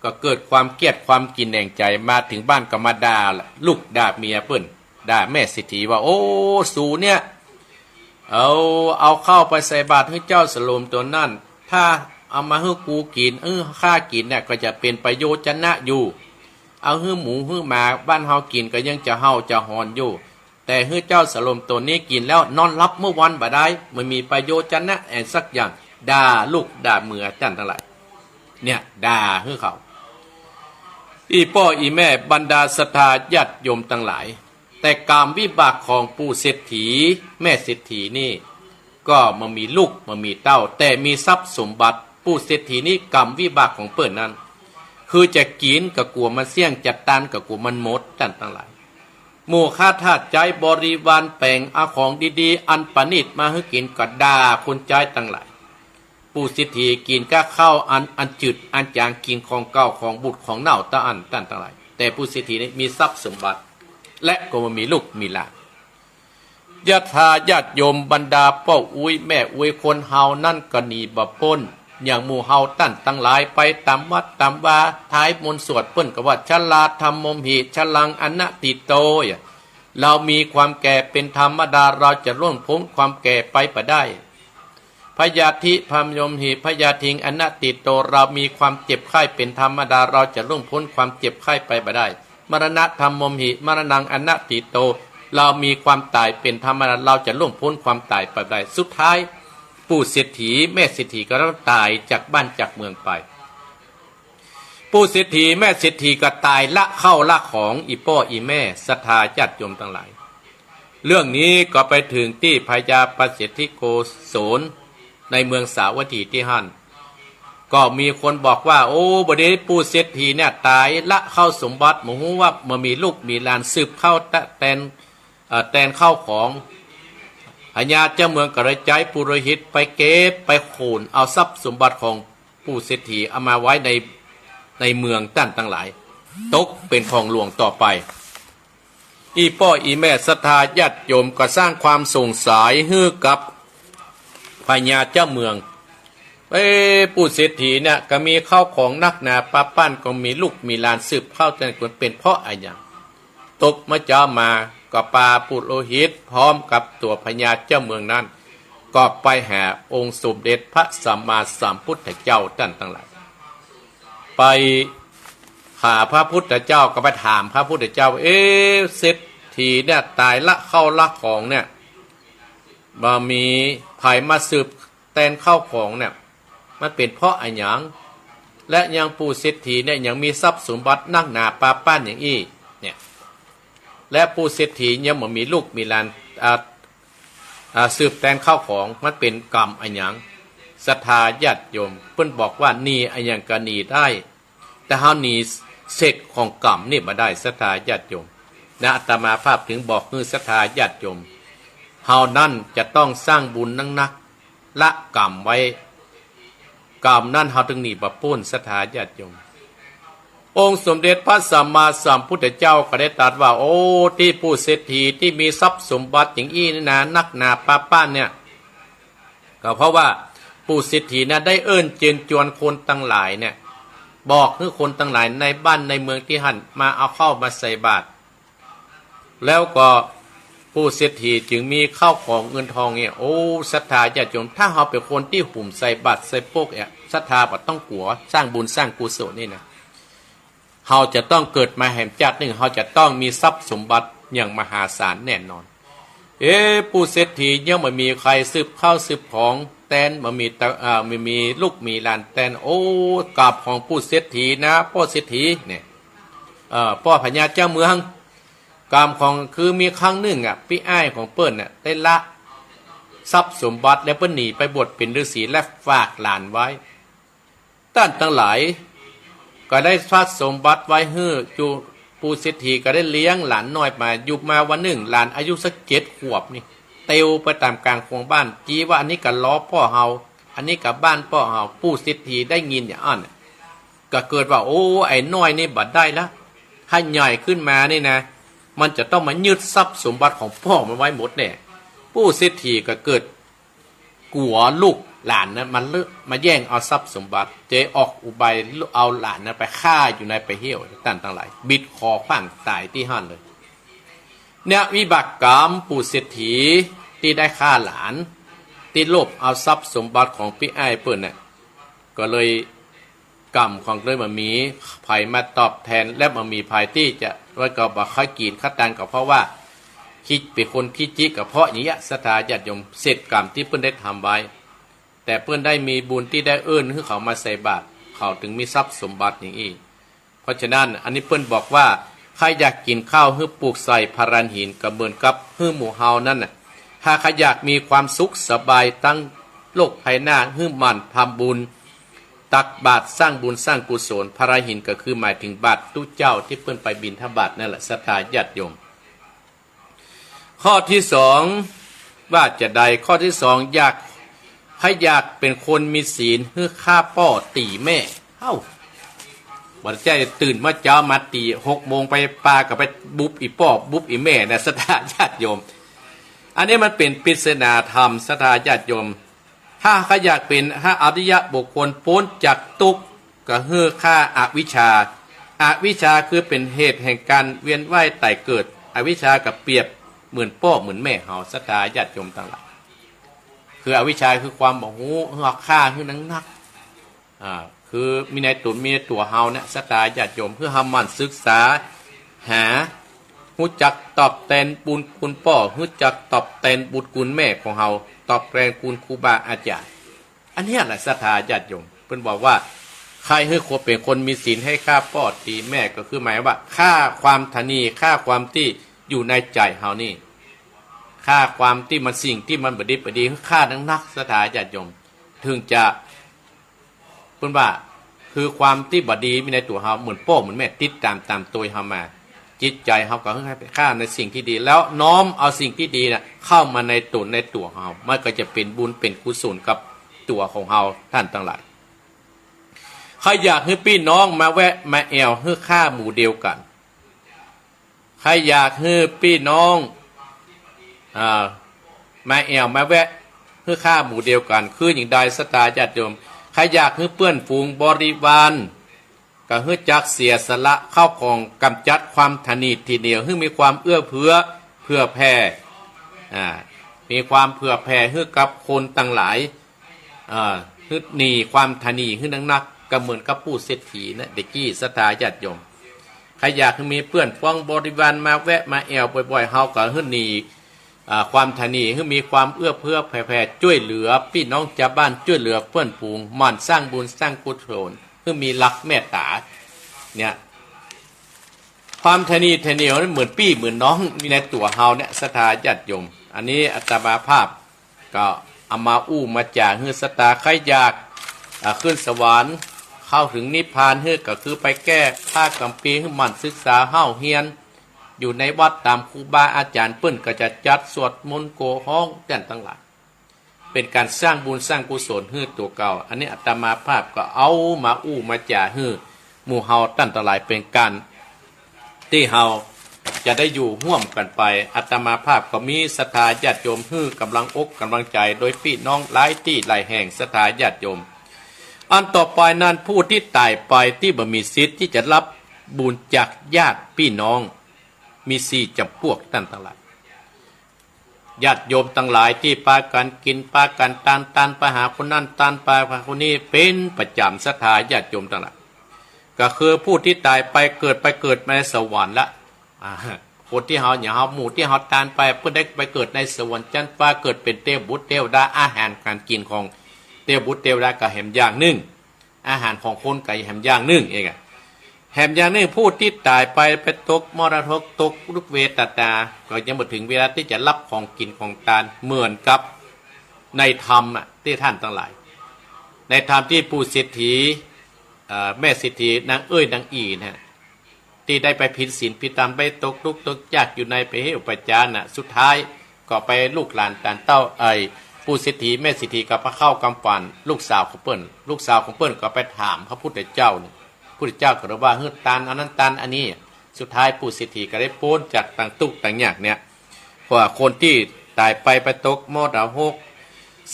ก็เกิดความเกลียดความกินแหน่งใจ๋ มาเถิงบ้านก็มาด่าละ ลูกด่าเมียเปิ้น ด่าแม่เศรษฐีว่า โอ้ สูเนี่ย เอา เอาข้าวไปใส่บาตรหื้อเจ้าสลมตั๋วนั้น ถ้าเอามาหื้อกูกิ๋น หื้อข้ากิ๋นเนี่ย ก็จะเป๋นประโยชนะอยู่ เอาหื้อหมูหื้อหมาบ้านเฮากิ๋นก็ยังจะเห่าจะหอนอยู่ แต่หื้อเจ้าสลมตั๋วนี้กิ๋นแล้วนอนหลับเมื่อวันบ่ได้ บ่มีประโยชนะแอ่นสักอย่าง ด่าลูกด่าเมียต้านตังหลาย เนี่ย ด่าหื้อเขา อี่ป้ออี่แม่ บรรดาศรัทธาญาติโยมตังหลาย แต่กรรมวิบากของปู่เศรษฐีแม่เศรษฐีนี่ ก็บ่มีลูกบ่มีเต้า แต่มีทรัพย์สมบัติ ปู่เศรษฐีนี่กรรมวิบากของเปิ้นนั้น คือจะกิ๋นก็กั๋วมันเสี้ยง จะตานก็กั๋วมันหมด ต้านตังหลาย หมู่ข้าทาสใจ๊บริวารแป๋งเอาของดีๆ อันประณีตมาหื้อกิ๋น ก็ด่าคนใจ๊ตังหลาย ปู่เศรษฐีกิ๋นก้าข้าวอัน อันจืดอันจ๋าง กิ๋นของเก่าของบูดของเน่าตะอั้น ต้านตังหลาย แต่ปู่เศรษฐีนี่มีทรัพย์สมบัติ และก็บ่มีลูกมีหลาน ศรัทธาญาติโยม บรรดาป้ออุ๊ยแม่อุ๊ย คนเฮานั้นก็หนีบ่ป๊น อย่างหมู่เฮาต้านตังหลายไปต๋ามวัดต๋ามวา ท้ายมนต์สวดเปิ้นก็ว่า ชราธัมโมหิ ชรังอนัตถิโต เรามีความแก่เป๋นธรรมดา เราจะล่วงป๊นความแก่ไปบ่ได้ พยาธิธัมโมหิ พยาธิงอนัตถิโต เรามีความเจ็บไข้เป๋นธรรมดา เราจะล่วงป๊นความเจ็บไข้ไปบ่ได้ มรณะธัมโมหิ มรณังอนัตถิโต เรามีความต๋ายเป๋นธรรมดา เราจะล่วงป๊นความต๋ายไปบ่ได้ สุดท้าย ปู่เศรษฐีแม่เศรษฐีก็ต้องต๋ายจากบ้านจากเมืองไป ปู่เศรษฐีแม่เศรษฐีก็ต๋ายละข้าวละของ อี่ป้ออี่แม่ ศรัทธาญาติโยมตังหลาย เรื่องนี้ก็ไปเถิงตี้พญาปเสนทิโกศล ในเมืองสาวัตถีตี้หั้น ก็มีคนบอกว่า โอ้ บ่ดี ปู่เศรษฐีเนี่ยต๋ายละข้าวสมบัติ บ่ฮู้ว่าบ่มีลูกมีหลานสืบข้าวตะ แตน เอ่อ แตนข้าวของ พญาเจ้าเมืองก็เลยใจ๊ปุโรหิตไปเก็บไปขนเอาทรัพย์สมบัติของปู่เศรษฐีเอามาไว้ใน ในเมืองต้านตังหลาย ตกเป๋นของหลวงต่อไป อี่ป้ออี่แม่ศรัทธาญาติโยมก็สร้างความสงสัยหื้อกับพญาเจ้าเมือง เอ๊ะ ปู่เศรษฐีเนี่ยก็มีข้าวของนักหนาปาป้าน ก็มีลูกมีหลานสืบข้าวแต่คน เป๋นเพราะอะหยัง ตกเมื่อเจ๊ามาก็ปาปุโรหิตพร้อมกับตั๋วพญาเจ้าเมืองนั้น ก็ไปหาองค์สมเด็จพระสัมมาสัมพุทธเจ้าต้านตังหลาย ไปหาพระพุทธเจ้า ก็ไปถามพระพุทธเจ้า เอ๊ะ เศรษฐีเนี่ยต๋ายละข้าวละของเนี่ย บ่มีใผมาสืบแตนข้าวของเนี่ย มันเป๋นเพราะอะหยัง และยังปู่เศรษฐีเนี่ยยังมีทรัพย์สมบัตินักหนาปาป้านอย่างอี้เนี่ย และปู่เศรษฐียังบ่มีลูกมีหลาน อ่า อ่า สืบแตนข้าวของ มันเป๋นกรรมอะหยัง ศรัทธาญาติโยม เปิ้นบอกว่าหนีอะหยังก็หนีได้ แต่เฮาหนีเศษของกรรมนี่บ่ได้ ศรัทธาญาติโยม นะ อาตมาภาพถึงบอกหื้อศรัทธาญาติโยม เฮานั้นจะต้องสร้างบุญนักๆ ละกรรมไว้ กรรมนั้นเฮาถึงหนีบ่ป๊น ศรัทธาญาติโยม องค์สมเด็จพระสัมมาสัมพุทธเจ้าก็ได้ตรัสว่า โอ้ ตี้ปู่เศรษฐีตี้มีทรัพย์สมบัติอย่างอี้นี่นา นักหนาปาป้านเนี่ย ก็เพราะว่าปู่เศรษฐีนะได้เอิ้นเจิญจวนคนตังหลายเนี่ย บอกหื้อคนตังหลายในบ้านในเมืองตี้หั้นมาเอาข้าวมาใส่บาตร แล้วก็ปู่เศรษฐีจึงมีข้าวของเงินทองเนี่ย โอ้ ศรัทธาญาติโยม ถ้าเฮาเป๋นคนตี้หุมใส่บาตรใส่โป๊กเนี่ย ศรัทธาบ่ต้องกั๋ว สร้างบุญสร้างกุศลนี่นะ เฮาจะต้องเกิดมาแหมจาตินึ่ง เฮาจะต้องมีทรัพย์สมบัติอย่างมหาศาลแน่นอน เอ๊ะ ปู่เศรษฐียังบ่มีใผสืบข้าวสืบของแตน บ่มีตะ อ่า บ่มีลูกมีหลานแตน โอ้ กาบของปู่เศรษฐีนะ ป้อเศรษฐีเนี่ย เอ่อ ป้อพญาเจ้าเมือง กรรมของคือมีครั้งนึ่งอะ ปี้อ้ายของเปิ้นน่ะได้ละ ทรัพย์สมบัติ และเปิ้นหนีไปบวชเป๋นฤๅษี และฝากหลานไว้ ต้านตังหลาย ก็ได้ฝากสมบัติไว้หื้อ ปู่เศรษฐีก็ได้เลี้ยงหลานน้อยมา อยู่มาวันนึ่ง หลานอายุสักเจ็ดขวบนี่ เตียวไปต๋ามก๋างขวงบ้าน จี๊ว่าอันนี้ก็ล้อป้อเฮา อันนี้ก็บ้านป้อเฮา ปู่เศรษฐีได้ยินอย่างอั้น ก็เกิดว่า โอ้ ไอ้น้อยนี่บ่ได้ละ ถ้าใหญ่ขึ้นมานี่นะ มันจะต้องมายึดทรัพย์สมบัติของป้อมันไว้หมดแน่ ปู่เศรษฐีก็เกิดกั๋วลูกหลานนะ มันเลอะ มาแย่งเอาทรัพย์สมบัติ เจ๊ออกอุบายเอาหลานนะไปฆ่าอยู่ในป่าเฮี้ยว ต้านตังหลาย บิดคอขว้างต๋ายตี้หั้นเลย เนี่ยวิบากกรรมปู่เศรษฐีตี้ได้ฆ่าหลาน ตี้โลภเอาทรัพย์สมบัติของปี้อ้ายเปิ้นน่ะ ก็เลย กรรมของเปิ้นบ่มีใผมาตอบแทน และบ่มีใผตี้จะ ว่าก็บ่ค่อยเกียจคร้าน ก็เพราะว่าคิดเป๋นคนขี้จิ ก็เพราะอย่างเงี้ย ศรัทธาญาติโยม เศษกรรมตี้เปิ้นได้ทำไว้ แต่เปิ้นได้มีบุญตี้ได้เอิ้นหื้อเขามาใส่บาตร เขาจึงมีทรัพย์สมบัติอย่างอี้ เพราะฉะนั้น อันนี้เปิ้นบอกว่า ใค่อยากกิ๋นข้าวหื้อปลูกใส่พาราหิน ก็เหมือนกับหื้อหมู่เฮานั้นน่ะ ถ้าใค่อยากมีความสุขสบายตังโลกภายหน้า หื้อหมั่นทำบุญ ตักบาตรสร้างบุญสร้างกุศล พาราหินก็คือหมายถึงบาตรตุ๊เจ้าตี้เปิ้นไปบิณฑบาตนั่นแหละ ศรัทธาญาติโยม ข้อตี้สอง ว่าจะใด ข้อตี้สอง อยาก ใค่อยากเป๋นคนมีศีล หื้อฆ่าป้อตี๋แม่ เอ้า บ่ใจ้ตื่นมาเจ๊ามาตี๋หกโมงไปป่า ก็ไปบุบอี่ป้อบุบอี่แม่นะ ศรัทธาญาติโยม อันนี้มันเป๋นปริศนาธรรม ศรัทธาญาติโยม ถ้าใค่อยากเป๋นพระอริยบุคคลป๊นจากตุ๊กข์ ก็หื้อฆ่าอวิชชา อวิชชาคือเป๋นเหตุแห่งก๋านเวียนว่ายต๋ายเกิด อวิชชาก็เปรียบเหมือนป้อเหมือนแม่เฮา ศรัทธาญาติโยมตังหลาย คืออวิชชาคือความบ่ฮู้ หื้อฆ่าหื้อนักๆ อ่า คือมีในต๋นมีในตั๋วเฮาเนี่ย ศรัทธาญาติโยม หื้อเฮาหมั่นศึกษา หา ฮู้จักตอบแตนบุญคุณป้อ ฮู้จักตอบแตนบุญคุณแม่ของเฮา ตอบแตนคุณครูบาอาจ๋ารย์ อันเนี้ยแหละศรัทธาญาติโยม เปิ้นบอกว่า ใค่หื้อคนเป๋นคนมีศีล หื้อฆ่าป้อตี๋แม่ ก็คือหมายว่า ฆ่าความตระหนี่ ฆ่าความตี้อยู่ในใจ๋เฮานี่ ฆ่าความตี้มันสิ่งตี้มันบ่ดีบ่ดี หื้อฆ่านักๆ ศรัทธาญาติโยม ถึงจะ เปิ้นว่า คือความตี้บ่ดีมีในตั๋วเฮา เหมือนป้อเหมือนแม่ติดต๋ามต๋ามโตยเฮามา จิตใจ๋เฮาก็หื้อไปฆ่าในสิ่งตี้ดี แล้วน้อมเอาสิ่งตี้ดีน่ะเข้ามาในต๋นในตั๋วเฮา มันก็จะเป๋นบุญเป๋นกุศลกับตั๋วของเฮา ต้านตังหลาย ใค่อยากหื้อปี้น้องมาแวะมาแอ่วหื้อฆ่าหมู่เดียวกั๋น ใค่อยากหื้อปี้น้อง อ่า มาแอ่วมาแวะหื้อฆ่าหมู่เดียวกั๋น คืออย่างใดศรัทธาญาติโยม ใค่อยากหื้อเปื้อนฝูงบริวาร ก็หื้อจักเสียสละข้าวของก๋ำจัดความตระหนี่ถี่เหนียว หื้อมีความเอื้อเฟื้อเผื่อแผ่ อ่า มีความเผื่อแผ่หื้อกับคนตังหลาย อ่า หื้อหนีความตระหนี่หื้อนักๆ ก็เหมือนกับปู่เศรษฐีนะ เด็กกี้ศรัทธาญาติโยม ใค่อยากหื้อมีเปื้อนฝูงบริวารมาแวะมาแอ่วบ่อยๆ เฮาก็หื้อหนี อ่า ความตระหนี่ หื้อมีความเอื้อเฟื้อเผื่อแผ่จ้วยเหลือปี้น้องจาวบ้าน จ้วยเหลือเปื้อนฝูง หมั่นสร้างบุญสร้างกุศล หื้อมีหลักเมตต๋า เนี่ย ความตระหนี่ตระเหนียวนั้นเหมือนปี้เหมือนน้องมีในตั๋วเฮาเนี่ย ศรัทธาญาติโยม อันนี้อาตมาภาพก็เอามาอู้มาจ๋าหื้อศรัทธา ใค่อยาก อ่า ขึ้นสวรรค์ เข้าถึงนิพพาน หื้อก็คือไปแก้ผ้ากัมภีร์ หื้อหมั่นศึกษาเฮ่าเฮียน อยู่ในวัดต๋ามครูบาอาจ๋ารย์ เปิ้นก็จะจัดสวดมนต์โกฮ้อง ต้านตังหลาย เป๋นก๋านสร้างบุญสร้างกุศลหื้อตั๋วเก่า อันนี้อาตมาภาพก็เอามาอู้มาจ๋าหื้อหมู่เฮาต้านตังหลาย เป๋นก๋านตี้เฮาจะได้อยู่ฮ่วมกั๋นไป อาตมาภาพก็มีศรัทธาญาติโยมหื้อก๋ำลังอกก๋ำลังใจ๋ โดยปี้น้องหลายตี้หลายแห่ง ศรัทธาญาติโยม อันต่อไปนั้น ผู้ตี้ต๋ายไปตี้บ่มีสิทธิ์ตี้จะฮับบุญจากญาติปี้น้อง มีสี่จ๋ำปวกต้านตังหลาย ญาติโยมตังหลายตี้ปากั๋นกิ๋น ปากั๋นตาน ตานไปหาคนนั้น ตานไปหาคนนี้ เป๋นประจ๋ำ ศรัทธาญาติโยมตังหลาย ก็คือผู้ตี้ต๋ายไปเกิด ไปเกิดมาในสวรรค์ละ อ่า คนตี้เฮา อย่างเฮา หมู่ตี้เฮาตานไป เปิ้นได้ไปเกิดในสวรรค์จั๊นฟ้า เกิดเป๋นเตวบุตรเตวดา อาหารก๋านกิ๋นของเตวบุตรเตวดาก็แหมอย่างนึ่ง อาหารของคนก็แหมอย่างนึ่งเองอะ แหมอย่างนึ่ง ผู้ตี้ต๋ายไป ไปตกมรณะ ตกทุกขเวทนา ก็ยังบ่เถิงเวลาตี้จะฮับของกิ๋นของตาน เหมือนกับ ในธรรมอะตี้ต้านตังหลาย ในธรรมตี้ปู่เศรษฐี เอ่อ แม่เศรษฐี นางเอ้ย นางอี่นะฮะ ตี้ได้ไปผิดศีลผิดธรรม ไปตกทุกข์ตกยากอยู่ใน ไปเหวไปจานน่ะ สุดท้ายก็ไปลูกหลานตานเต้า เอ่ย ปู่เศรษฐีแม่เศรษฐีก็ไปเข้ากำฝันลูกสาวของเปิ้น ลูกสาวของเปิ้นก็ไปถามพระพุทธเจ้าเนี่ย พุทธเจ้าก็เลยว่า หื้อตานอันนั้นตานอันนี้ สุดท้ายปู่เศรษฐีก็ได้ป๊นจากตังตุ๊กข์ตังยากเนี่ย เพราะว่าคนตี้ต๋ายไปไปตกมรดก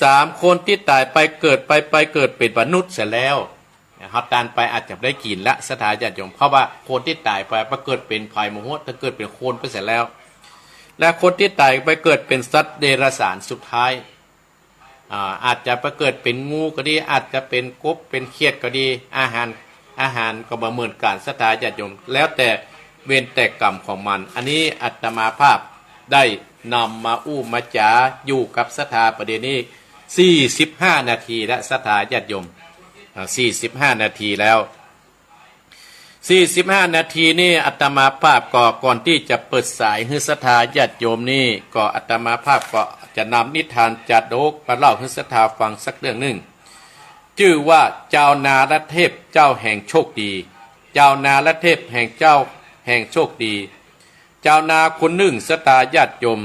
สาม คนตี้ต๋ายไปเกิดไป ไปเกิดเป๋นมนุษย์เสียแล้ว เฮาตานไปอาจจะได้กิ๋นละ ศรัทธาญาติโยม เพราะว่าคนตี้ต๋ายไปไปเกิดเป๋นใผบ่ฮู้ ถ้าเกิดเป๋นคนไปเสียแล้ว และคนตี้ต๋ายไปเกิดเป๋นสัตว์เดรัจฉานสุดท้าย อ่า อาจจะไปเกิดเป๋นงูก็ดี อาจจะเป๋นกบเป๋นเขียดก็ดี อาหาร อาหารก็บ่เหมือนกั๋น ศรัทธาญาติโยม แล้วแต่เวรแต่กรรมของมัน อันนี้อาตมาภาพได้นำมาอู้มาจ๋าอยู่กับศรัทธาประเดี๋ยวนี้ สี่สิบห้านาทีแล้ว ศรัทธาญาติโยม อ่า สี่สิบห้านาทีแล้ว สี่สิบห้านาทีนี่อาตมาภาพก็ก่อนตี้จะเปิดสายหื้อศรัทธาญาติโยมนี่ ก็อาตมาภาพก็จะนำนิทานจาดกมาเล่าหื้อศรัทธาฟังสักเรื่องนึ่ง จื้อว่าจาวนาและเทพเจ้าแห่งโชคดี จาวนาและเทพแห่งเจ้าแห่งโชคดี จาวนาคนนึ่ง ศรัทธาญาติโยม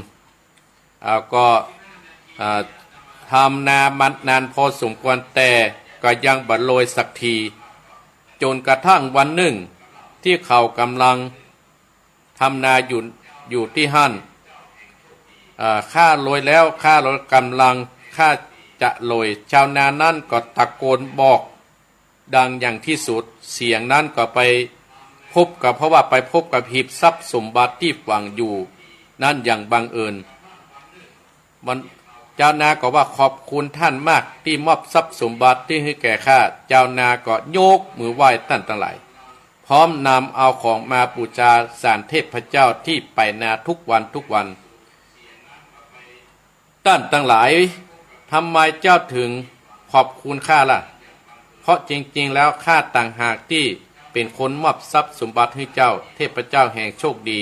อ่า ก็ อ่า ทำนามานานพอสมควร แต่ก็ยังบ่รวยสักที จ๋นกระทั่งวันนึ่ง ตี้เขาก่ำลังทำนาอยู่ อยู่ตี้หั้น อ่า ข้ารวยแล้ว ข้ารวย ก่ำลัง ข้าจะรวย จาวนานั้นก็ตะโกนบอก ดังอย่างตี้สุด เสียงนั้นก็ไปพบกับ เพราะว่าไปพบกับหีบทรัพย์สมบัติตี้ฝังอยู่นั้นอย่างบังเอิญ มัน จาวนาก็ว่า ขอบคุณท่านมากตี้มอบทรัพย์สมบัติตี้หื้อแก่ข้า จาวนาก็ยกมือไหว้ต้านตังหลาย พร้อมนำเอาของมาบูชาศาลเทพเจ้าตี้ไปนาทุกวันทุกวัน ต้านตังหลาย ทำไมเจ้าถึงขอบคุณข้าล่ะ เพราะจริงๆ แล้วข้าต่างหากตี้เป๋นคนมอบทรัพย์สมบัติหื้อเจ้า เทพเจ้าแห่งโชคดี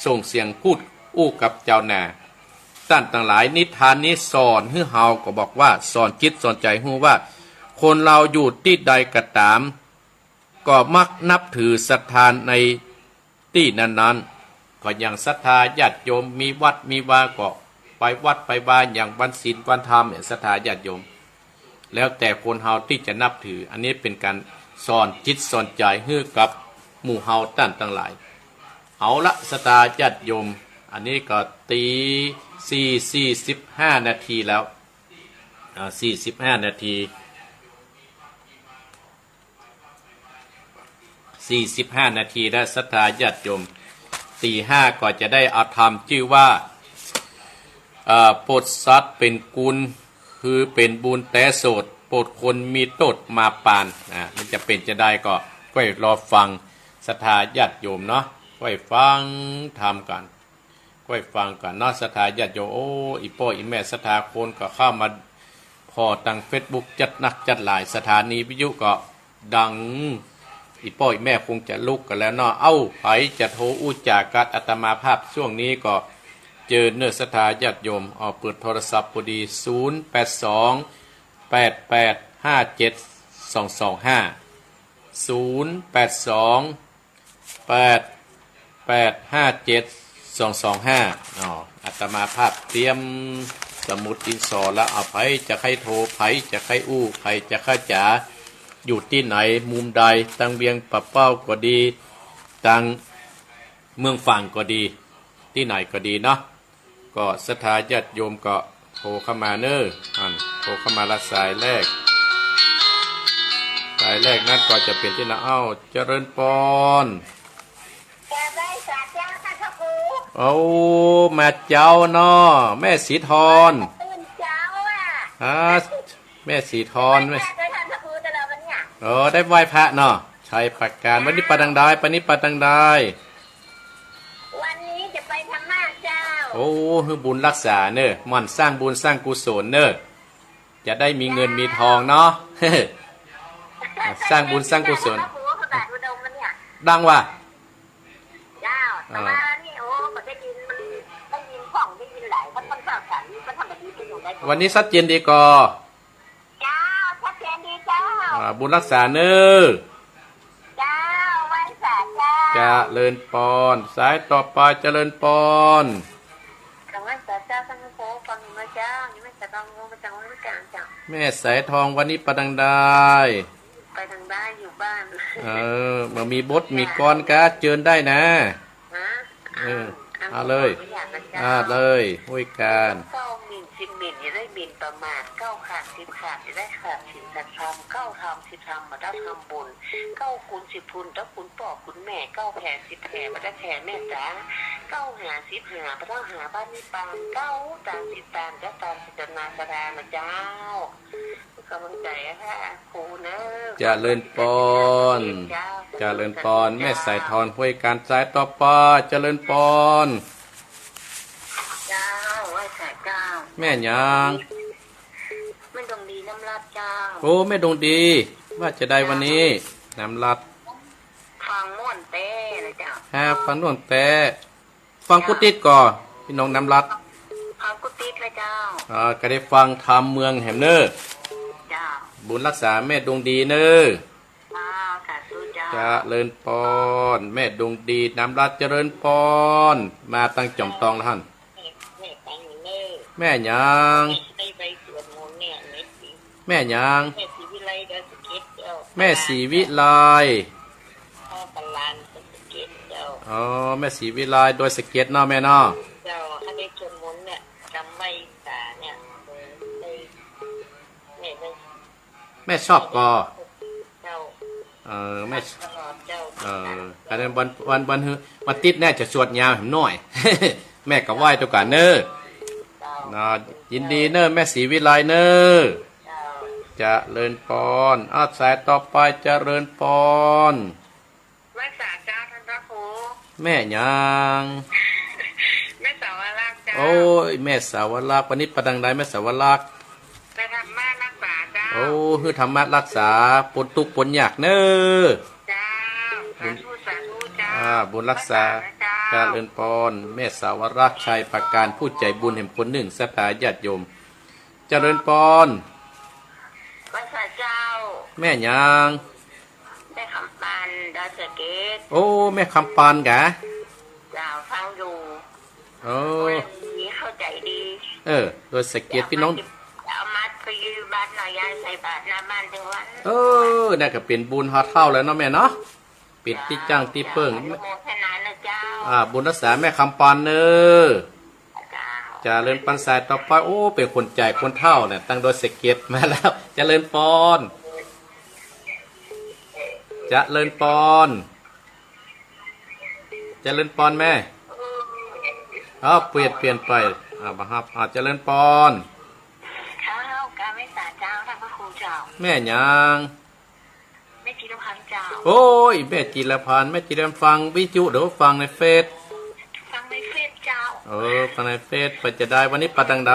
ส่งเสียงพูดอู้กับจาวนา ต้านตังหลาย นิทานนี้สอนหื้อเฮาก็บอกว่า สอนจิตสอนใจ๋หื้อว่า คนเฮาอยู่ตี้ใดก็ต๋าม ก็มักนับถือศรัทธาในตี้นั้นๆ ก็อย่างศรัทธาญาติโยมมีวัดมีวาก็ไปวัดไปวา อย่างวันศีลวันธรรมเนี่ย ศรัทธาญาติโยม แล้วแต่คนเฮาตี้จะนับถือ อันนี้เป๋นก๋านสอนจิตสอนใจ๋หื้อกับหมู่เฮาต้านตังหลาย เอาละ ศรัทธาญาติโยม อันนี้ก็ตี๋สี่ สี่สิบห้านาทีแล้ว อ่า สี่สิบห้านาที สี่สิบห้านาทีแล้ว ศรัทธาญาติโยม ตี๋ห้าก็จะได้เอาธรรมจื้อว่า เอ่อ โปรดสัตว์เป๋นกุณ คือเป๋นบุญแต๊โสด โปรดคนมีโต้ษมาปาน อ่า มันจะเป๋นจาใดก็ ก้อยรอฟัง ศรัทธาญาติโยมเนาะ ก้อยฟังธรรมกั๋น ก้อยฟังกั๋นเนาะ ศรัทธาญาติโยม โอ้ อี่ป้ออี่แม่ศรัทธาคนก็เข้ามาผ่อตางเฟซบุ๊กจัดนักจัดหลาย สถานีวิทยุก็ดัง อี่ป้ออี่แม่คงจะลุกกั๋นแล้วเนาะ เอ้า ใผจะโทรอู้จ๋ากับอาตมาภาพช่วงนี้ก็เจิญเน่อศรัทธาญาติโยม เอาเปิดโทรศัพท์พอดี ศูนย์ แปด สอง แปด แปด ห้า เจ็ด สอง สอง ห้า ศูนย์ แปด สอง แปด แปด ห้า เจ็ด สอง สอง ห้า อ๋อ อาตมาภาพเตรียมสมุดดินสอแล้ว เอาใผจะใค่โทร ใผจะใค่อู้ ใผจะใค่จ๋า อยู่ตี้ไหน มุมใด ตางเวียงป่าเป้าก็ดี ตางเมืองฝางก็ดี ตี้ไหนก็ดีเนาะ ก็ศรัทธาญาติโยมก็โทรเข้ามาเน่อ อัน โทรเข้ามาละสายแรก สายแรกนั้นก็จะเป๋นตี้นา เอ้า เจริญปอน กราบไหว้สาเจ้าค่ะพระครู โอ้ มาเจ๊าเนาะ แม่ศรีทร ตื่นเจ๊าอ่ะ อ่า แม่ศรีทร แม่ ไหว้พระด้วยค่ะพระครู แต่ละวันเนี่ย เออ ได้ไหว้พระเนาะ ชัยปราการ วันนี้ไปตางใด วันนี้ไปตางใด วันนี้จะไปธรรมะเจ้า โอ้ หื้อบุญรักษาเน่อ หมั่นสร้างบุญสร้างกุศลเน่อ จะได้มีเงินมีทองเนาะ สร้างบุญสร้างกุศล พระครูพระบาทอุดมมันเนี่ย ดังว่า เจ้า อ่า แต่ว่านี่ โอ้ ก็ได้ยิน มันได้ยินของ ได้ยินหลาย มันค่อนข้างสาร มันทำแบบนี้ไปอยู่ได้ วันนี้ชัดเจนดีก่อ เจ้า ชัดเจนดีเจ้า อ่า บุญรักษาเน่อ เจ้า ไหว้สาเจ้า เจริญปอน สายต่อไปเจริญปอน ไหว้สาเจ้า ท่านพระครู ฟังอยู่ไหมเจ้า ยังไม่สะดวก มาจากวัดกลางเจ้า แม่สายทองวันนี้ไปตางใด ไปตางใด อยู่บ้าน เออ บ่มีบทมีกลอนก็เจิญได้นะ ฮะ เออ เอาเลย เอาเลย ห้วยการ เก้าหมื่นสิบหมื่น อย่าได้หมิ่นประมาท เก้าขาดสิบขาด อย่าได้ขาดศีลธรรม เก้าทำสิบทำ บ่ได้ทำบุญ เก้าคูณสิบคูณ เจ้าคุณป้อคุณแม่ เก้าแผ่สิบแผ่ บ่ได้แผ่เมตตา เก้าหาสิบหา บ่ได้หาพระนิพพาน เก้าตานสิบตาน เจ้าตานสิทธนาสดานะเจ้า กำลังใจอะค่ะ ครูเนอะ เจริญปอน เจ้า เจริญปอน แม่สายทองห้วยการ สายต่อไป เจริญปอน เจ้า ไหว้สาเจ้า แม่หยัง แม่ดวงดีน้ำรัดเจ้า โอ้ แม่ดวงดี ว่าจะใดวันนี้ น้ำรัด ฟังม่วนแต๊นะเจ้า ฮะ ฟังม่วนแต๊ ฟังกู้ติ๊ดก่อ ปี้น้องน้ำรัด ฟังกู้ติ๊ดเลยเจ้า อ่า ก็ได้ฟังธรรมเมืองแหมเน่อ เจ้า บุญรักษาแม่ดวงดีเน่อ เจ้า สาธุเจ้า เจริญปอน แม่ดวงดีน้ำรัด เจริญปอน มาตางจ่อมตองละหั้น แม่ แม่ตังเน่อ แม่หยัง แม่ไปสวดมนต์เนี่ย แม่ศรี แม่หยัง แม่ศรีวิไลดอยสะเก็ดเจ้า แม่ศรีวิไล พ่อปลานดอยสะเก็ดเจ้า อ๋อ แม่ศรีวิไลดอยสะเก็ดเนาะแม่เนาะ เจ้า ถ้าได้สวดมนต์เนี่ย จำไหว้สาเนี่ย เออ แม่ แม่ แม่ชอบก่อ เจ้า เออ แม่ ตลอดเจ้า เออ อันนั้นวัน วัน วัน วันติ๊ดแน่จะสวดยาวแหมหน้อย แม่ก็ไหว้ตวยกั๋นเน่อ เจ้า เนาะ ยินดีเน่อ แม่ศรีวิไลเน่อ เจ้า เจริญปอน อ้าว สายต่อไป เจริญปอน ไหว้สาเจ้าท่านพระครู แม่หยัง แม่สาวรักษ์เจ้า โอ้ย แม่สาวรักษ์ วันนี้ไปตางใดแม่สาวรักษ์ ไปธรรมะรักษาเจ้า โอ้ หื้อธรรมะรักษา ปนตุ๊กข์ปนยากเน่อ เจ้า สาธุ สาธุเจ้า อ่า บุญรักษา ไหว้สาเจ้า เจริญปอน แม่สาวรักษ์ ชัยประการ ผู้ใจ๋บุญแหมคนนึ่ง ศรัทธาญาติโยม เจริญปอน ไหว้สาเจ้า แม่หยัง แม่คำปานดอยสะเก็ด โอ้ แม่คำปานกะ เจ้า ฟังอยู่ โอ้ มีเข้าใจดี เออ ดอยสะเก็ด พี่น้อง เอามาไปอยู่บ้านหน่อย ยายใส่บาตรหน้าบ้านทุกวัน เออ นั่นก็เป๋นบุญฮอดเฮาแล้วเนาะแม่เนาะ เป๋นตี้จั้งตี้เปิ้ง อนุโมทนานะเจ้า อ่า บุญรักษาแม่คำปานเน่อ เจ้า เจริญปอน สายต่อไป โอ้ เป๋นคนแก่คนเฒ่าเนี่ย ตางดอยสะเก็ดมาแล้ว เจริญปอน เจริญปอน เจริญปอนแม่ อ้าว เปลี่ยน เปลี่ยนไป อ่า บ่ฮับ อ่า เจริญปอน เจ้า กราบไหว้สาเจ้า ท่านพระครูเจ้า แม่หยัง แม่จิรพันธ์เจ้า โอ้ย แม่จิรพันธ์ แม่จิรพันธ์ฟังวิทยุหรือฟังในเฟซ ฟังในเฟซเจ้า เออ ฟังในเฟซ ไปจะได้ วันนี้ไปตางใด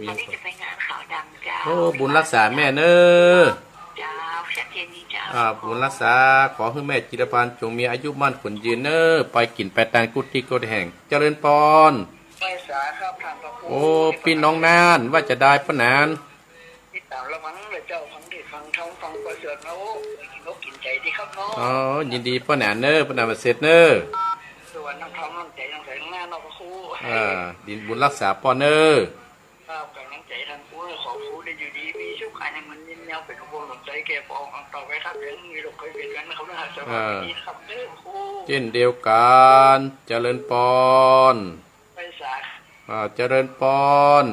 วันนี้จะไปงานขาวดำเจ้า โอ้ บุญรักษาแม่เน่อ เจ้า ชัดเจนดีเจ้า อ่า บุญรักษา ขอหื้อแม่จิรพันธ์จงมีอายุมั่นขวัญยืนเน่อ ไปกิ๋นไปตางกู้ตี้กู้แห่ง เจริญปอน ไหว้สาครับท่านพระครู โอ้ ปี้น้องน่าน ว่าจะได้ปะหนาน ติดต๋ามระวังเลยเจ้า ฟังเทศน์ฟังธรรมฟังประเสริฐนะ โอ้ กิ๋นอกกิ๋นใจ๋ดีครับเนาะ อ๋อ ยินดีป้อหนานเน่อ ป้อหนานประเสริฐเน่อ ส่วนน้ำธรรมน้ำใจ๋น้ำใสข้างหน้าเนาะพระครู อ่า ยินบุญรักษาป้อเน่อ ครับ ก๋ำลังใจ๋ท่านครู ขอครูได้อยู่ดีมีสุข อันนี้มันยินยาวเป๋นอุบลหนุนใจ๋แก่ปองต่อไปครับ เดี๋ยวมีโรคภัยเบียดเบียนนะครับ สวัสดีครับเด้อครู เจ้นเดียวกั๋น เจริญปอน ไหว้สา อ่า เจริญปอน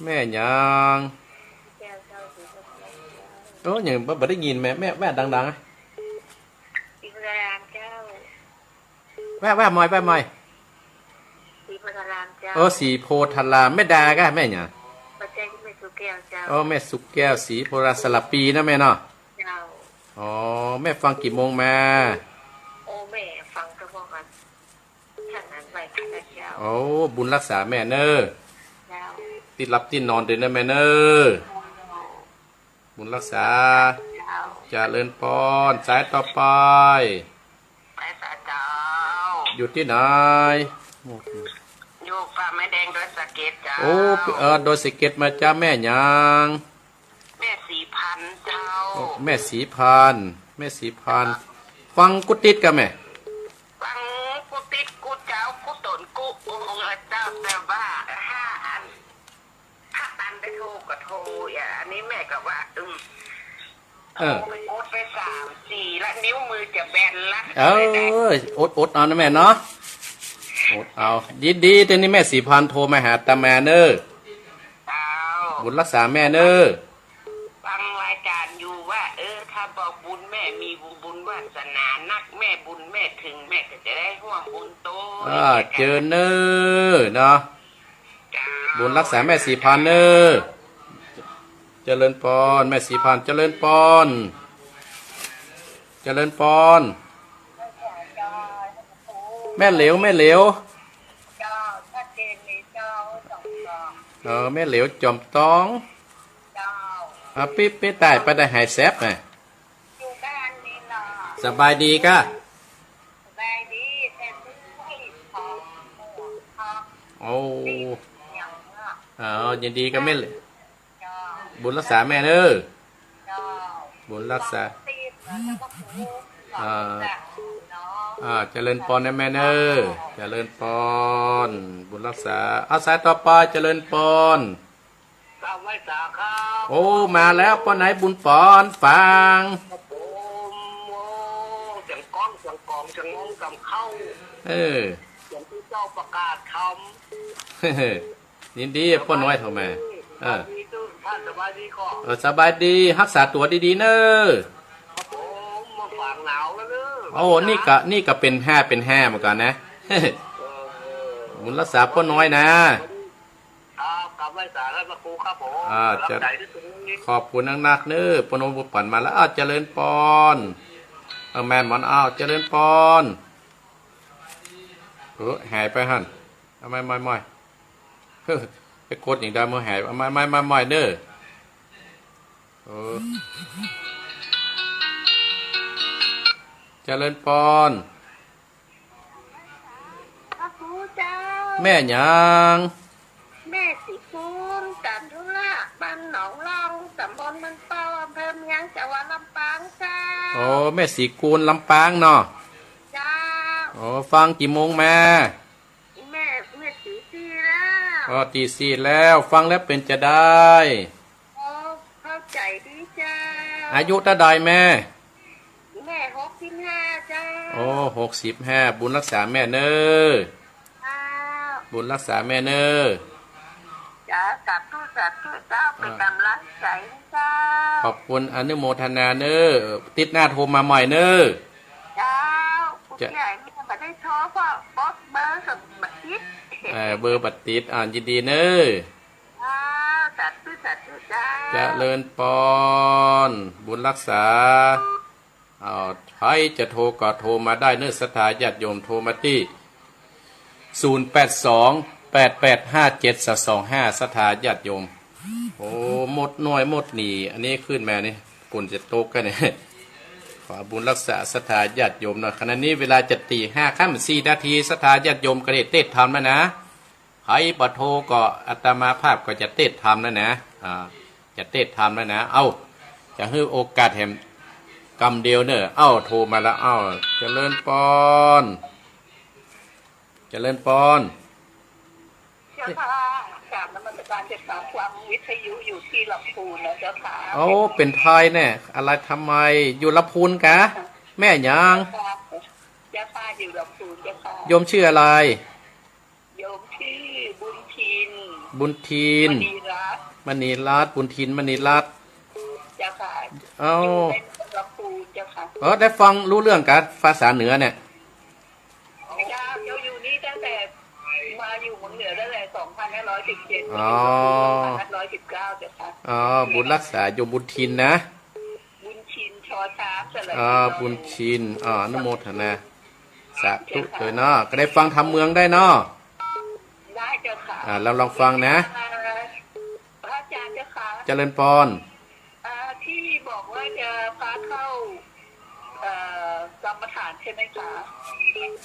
แม่หยัง โอ้ ยังบ่ บ่ได้ยินแม่ แม่ แม่ดังๆ อะ ศรีโพธารามเจ้า แว่ แว่หม่อย แว่หม่อย ศรีโพธารามเจ้า โอ้ ศรีโพธาราม แม่ดากะ แม่หยัง บ่ใจ้ แม่สุแก้วเจ้า โอ้ แม่สุแก้ว ศรีโพธาราม สระปีนะแม่เนาะ เจ้า อ๋อ แม่ฟังกี่โมงมา โอ้ แม่ฟังตะมองอัน ฉันนั้นไหว้พระเจ้า โอ้ บุญรักษาแม่เน่อ เจ้า ตี้หลับตี้นอนเด้อเน่อแม่เน่อ บุญรักษา เจ้า เจริญปอน สายต่อไป ไหว้สาเจ้า อยู่ตี้ไหน อยู่ ป่าไม้แดงดอยสะเก็ดเจ้า โอ้ เอ่อ ดอยสะเก็ดมาจ้า แม่หยัง แม่ศรีพันธุ์เจ้า โอ้ แม่ศรีพันธุ์ แม่ศรีพันธุ์ ฟังกู้ติ๊ดก่าแม่ ฟังกู้ติ๊ดกู้เจ๊ากู้ต๋นกู้องค์ละเจ้า แต่ว่าห้าอัน ถ้าตันได้โทรก็โทร อ่ะ อันนี้แม่ก็ว่า อืม เออ โทรไปกดไปสามสี่ละ นิ้วมือจะแบนละ เออ อด อดเอานะแม่เนาะ อดเอา ดีๆ เดี๋ยวนี้แม่ศรีพันธุ์โทรมาหาอาตมาเน่อ เจ้า บุญรักษาแม่เน่อ ฟังรายการอยู่ว่า เออ ถ้าบอกบุญแม่มีบุญ บุญวาสนานัก แม่บุญแม่ถึง แม่ก็จะได้ฮ่วมบุญโต อ่า เจ้า เจิญเน่อเนาะ บุญรักษาแม่ศรีพันธุ์เน่อ เจริญปอน แม่ศรีพันธุ์ เจริญปอน เจริญปอน แม่เหลว แม่เหลว เออ แม่เหลวจอมตอง อ่ะ ปิ๊บปิ๊บ ได้ ไปได้หายแสบน่ะ สบายดีก่า สบายดี แต่ซื้อให้ของหมวกของ โอ้ ติดอย่างเงี้ย อ๋อ ยินดีกับแม่เลย เจ้า บุญรักษาแม่เน่อ เจ้า บุญรักษา ติดแล้วก็ถูก อ่า เนาะ อ่า เจริญปอนนะแม่เน่อ เจริญปอน บุญรักษา เอาสายต่อไป เจริญปอน กราบไหว้สาครับ โอ้ มาแล้ว ป้อไหนบุญปอน ฟัง ครับผม โอ้ เสียงก้อง เสียงกอง เสียงงงกำเข้า เออ เสียงตี้เจ้าประกาศธรรม ยินดี ป้อน้อยโทรมา เออ สวัสดีทุกท่าน สบายดีก่อน เออ สบายดี ฮักษาตั๋วดีๆ เน่อ ครับผม มาฝากหนาวแล้วเน่อ โอ้ นี่ก็ นี่ก็เป๋นแฮ่ เป๋นแฮ่เหมือนกั๋นนะ เออ บุญรักษาป้อน้อยนะ ครับ กราบไหว้สาครับ พระครูครับผม อ่า รับ จะ ใส่ด้วยตรงนี้ ขอบคุณนักๆ เน่อ ป้อน้อยบุญปอนมาแล้ว อ้าว เจริญปอน เออ แม่หมอน อ้าว เจริญปอน เออ หายไปหั่น เอาใหม่ๆๆ เฮ้อ ไปกดอย่างใดเมื่อหาย เอาใหม่ๆๆๆ เน่อ เออ เจริญปอน พระครูเจ้า แม่หยัง แม่ศรีกูล จันทุระ บ้านหนองล่อง ตำบลเมืองเป้า อำเภอเมือง จังหวัดลำปางเจ้า โอ้ แม่ศรีกูล ลำปางเนาะ เจ้า โอ้ ฟังกี่โมงมา แม่ แม่ตีสี่แล้ว อ๋อ ตีสี่แล้ว ฟังแล้วเป๋นจะใด โอ้ เข้าใจ๋ดีเจ้า อายุเต้าใดแม่ แม่หกสิบห้าเจ้า โอ้ หกสิบห้า บุญรักษาแม่เน่อ เจ้า บุญรักษาแม่เน่อ เจ้า สาธุ สาธุเจ้า เป๋นก๋ำลังใจ๋เจ้า ขอบคุณ อนุโมทนาเน่อ ติ๊ดหน้าโทรมาใหม่เน่อ เจ้า ผู้ใหญ่นี่บ่ได้โทร เพราะเบอร์ก็บ่ติด เออ เบอร์บ่ติด อ่า ยินดีเน่อ อ้าว สาธุ สาธุเจ้า เจริญปอน บุญรักษา อ้าว ใผจะโทรก็โทรมาได้เน่อ ศรัทธาญาติโยม โทรมาตี้ ศูนย์แปดสอง แปดแปดห้าเจ็ด สองสองห้า ศรัทธาญาติโยม โอ้ หมดหน้อยหมดหนี้ อันนี้ขึ้นมานี่ ฝนจะตกกั๋นนี่ ขอบุญรักษาศรัทธาญาติโยมเนาะ ขณะนี้เวลาจะตีห้าค่ำสี่นาที ศรัทธาญาติโยมก็ได้เทศน์ธรรมแล้วนะ ใผบ่โทรก็อาตมาภาพก็จะเทศน์ธรรมแล้วนะ อ่า จะเทศน์ธรรมแล้วนะ เอ้า จะหื้อโอกาสแหมกำเดียวเน่อ เอ้า โทรมาแล้ว เอ้า เจริญปอน เจริญปอน เจ้าค่ะ กราบนมัสการเจ้าค่ะ ฟังวิทยุอยู่ที่ลำพูนนะเจ้าค่ะ โอ้ เป๋นไทยแน่ อะไรทำไม อยู่ลำพูนกา แม่หยัง เจ้าค่ะ อยู่ลำพูนเจ้าค่ะ โยมชื่ออะไร โยมชื่อบุญทิน บุญทิน มณีรัตน์ มณีรัตน์ บุญทิน มณีรัตน์ เจ้าค่ะ เอ้า อยู่ในลำพูนเจ้าค่ะ เออ ได้ฟังรู้เรื่องกา ภาษาเหนือเนี่ย เจ้า เจ้าอยู่นี่ตั้งแต่มาอยู่เมืองเหนือตั้งแต่สองพันห้าร้อยสิบเจ็ด อ๋อ มาถึงสองพันห้าร้อยสิบเก้าเจ้าค่ะ อ๋อ บุญรักษา โยมบุญทินนะ บุญชิน ชอช้าง สระอี อ่า บุญชิน อ่า อนุโมทนา สาธุเลยเนาะ ก็ได้ฟังธรรมเมืองได้เนาะ ได้เจ้าค่ะ อ่า ลอง ลองฟังนะ พระอาจารย์เจ้าค่ะ เจริญปอน อ่า ที่บอกว่าจะพาเข้า เอ่อ กรรมฐานใช่ไหมคะ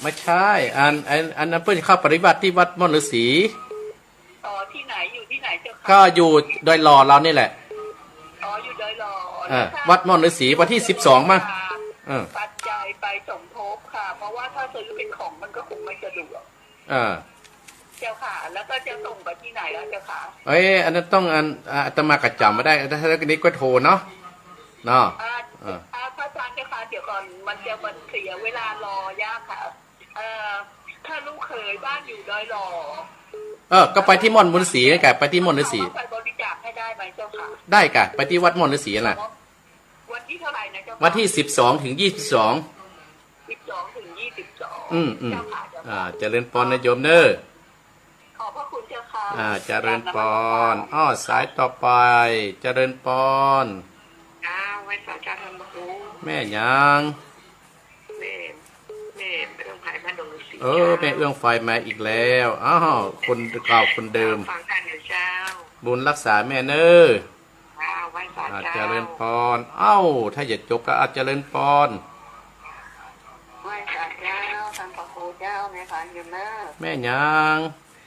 ไม่ใช่ อัน อัน อันนั้นเปิ้นเข้าปฏิบัติตี้วัดม่อนฤๅษี อ๋อ ที่ไหน อยู่ที่ไหนเจ้าคะ ก็อยู่ดอยหล่อเรานี่แหละ อ๋อ อยู่ดอยหล่อ เออ แล้วถ้า วัดม่อนฤๅษี วันตี้สิบสองมั้ง เออ ปัจจัยไปสมทบค่ะ เพราะว่าถ้าซื้อเป็นของมันก็คงไม่สะดวก เออ เจ้าค่ะ แล้วก็จะส่งไปที่ไหนล่ะเจ้าคะ เอ้ย อันนั้นต้องอัน อ่า อาตมาก็จ๋ำบ่ได้ ถ้า ถ้านี้ก็โทรเนาะ เนาะ อ่า เออ อ่า พระอาจารย์เจ้าคะ เดี๋ยวก่อน มันจะ มันเสียเวลารอยากค่ะ เอ่อ ถ้าลูกเขยบ้านอยู่ดอยหล่อ เออ ก็ไปตี้ม่อนฤๅษีนั่นกะ ไปตี้ม่อนฤๅษี เขาไปบริจาคให้ได้ไหมเจ้าคะ ได้กะ ไปตี้วัดม่อนฤๅษีน่ะ วันที่เท่าไหร่นะเจ้าคะ วันตี้สิบสองถึงยี่สิบสอง สิบสองถึงยี่สิบสอง อืม อืม เจ้าค่ะ เจ้าค่ะ อ่า เจริญปอนนะโยมเน้อ ขอบพระคุณเจ้าค่ะ อ่า เจริญปอน อ้อ สายต่อไป เจริญปอน อ้าว ไหว้สาเจ้าท่านพระครู แม่หยัง แม่ แม่เอื้องไพมาดงฤๅษี เออ เจ้า แม่เอื้องไพมาอีกแล้ว อ้าว คนเก่าคนเดิม ฟังท่านอยู่เจ้า บุญรักษาแม่เน้อ อ้าว ไหว้สา อ่า เจ้า เจริญปอน เอ้า ถ้าจะจบก็ อ่า เจริญปอน ไหว้สาเจ้า ท่านพระครูเจ้า แม่พานอยู่เน้อ แม่หยัง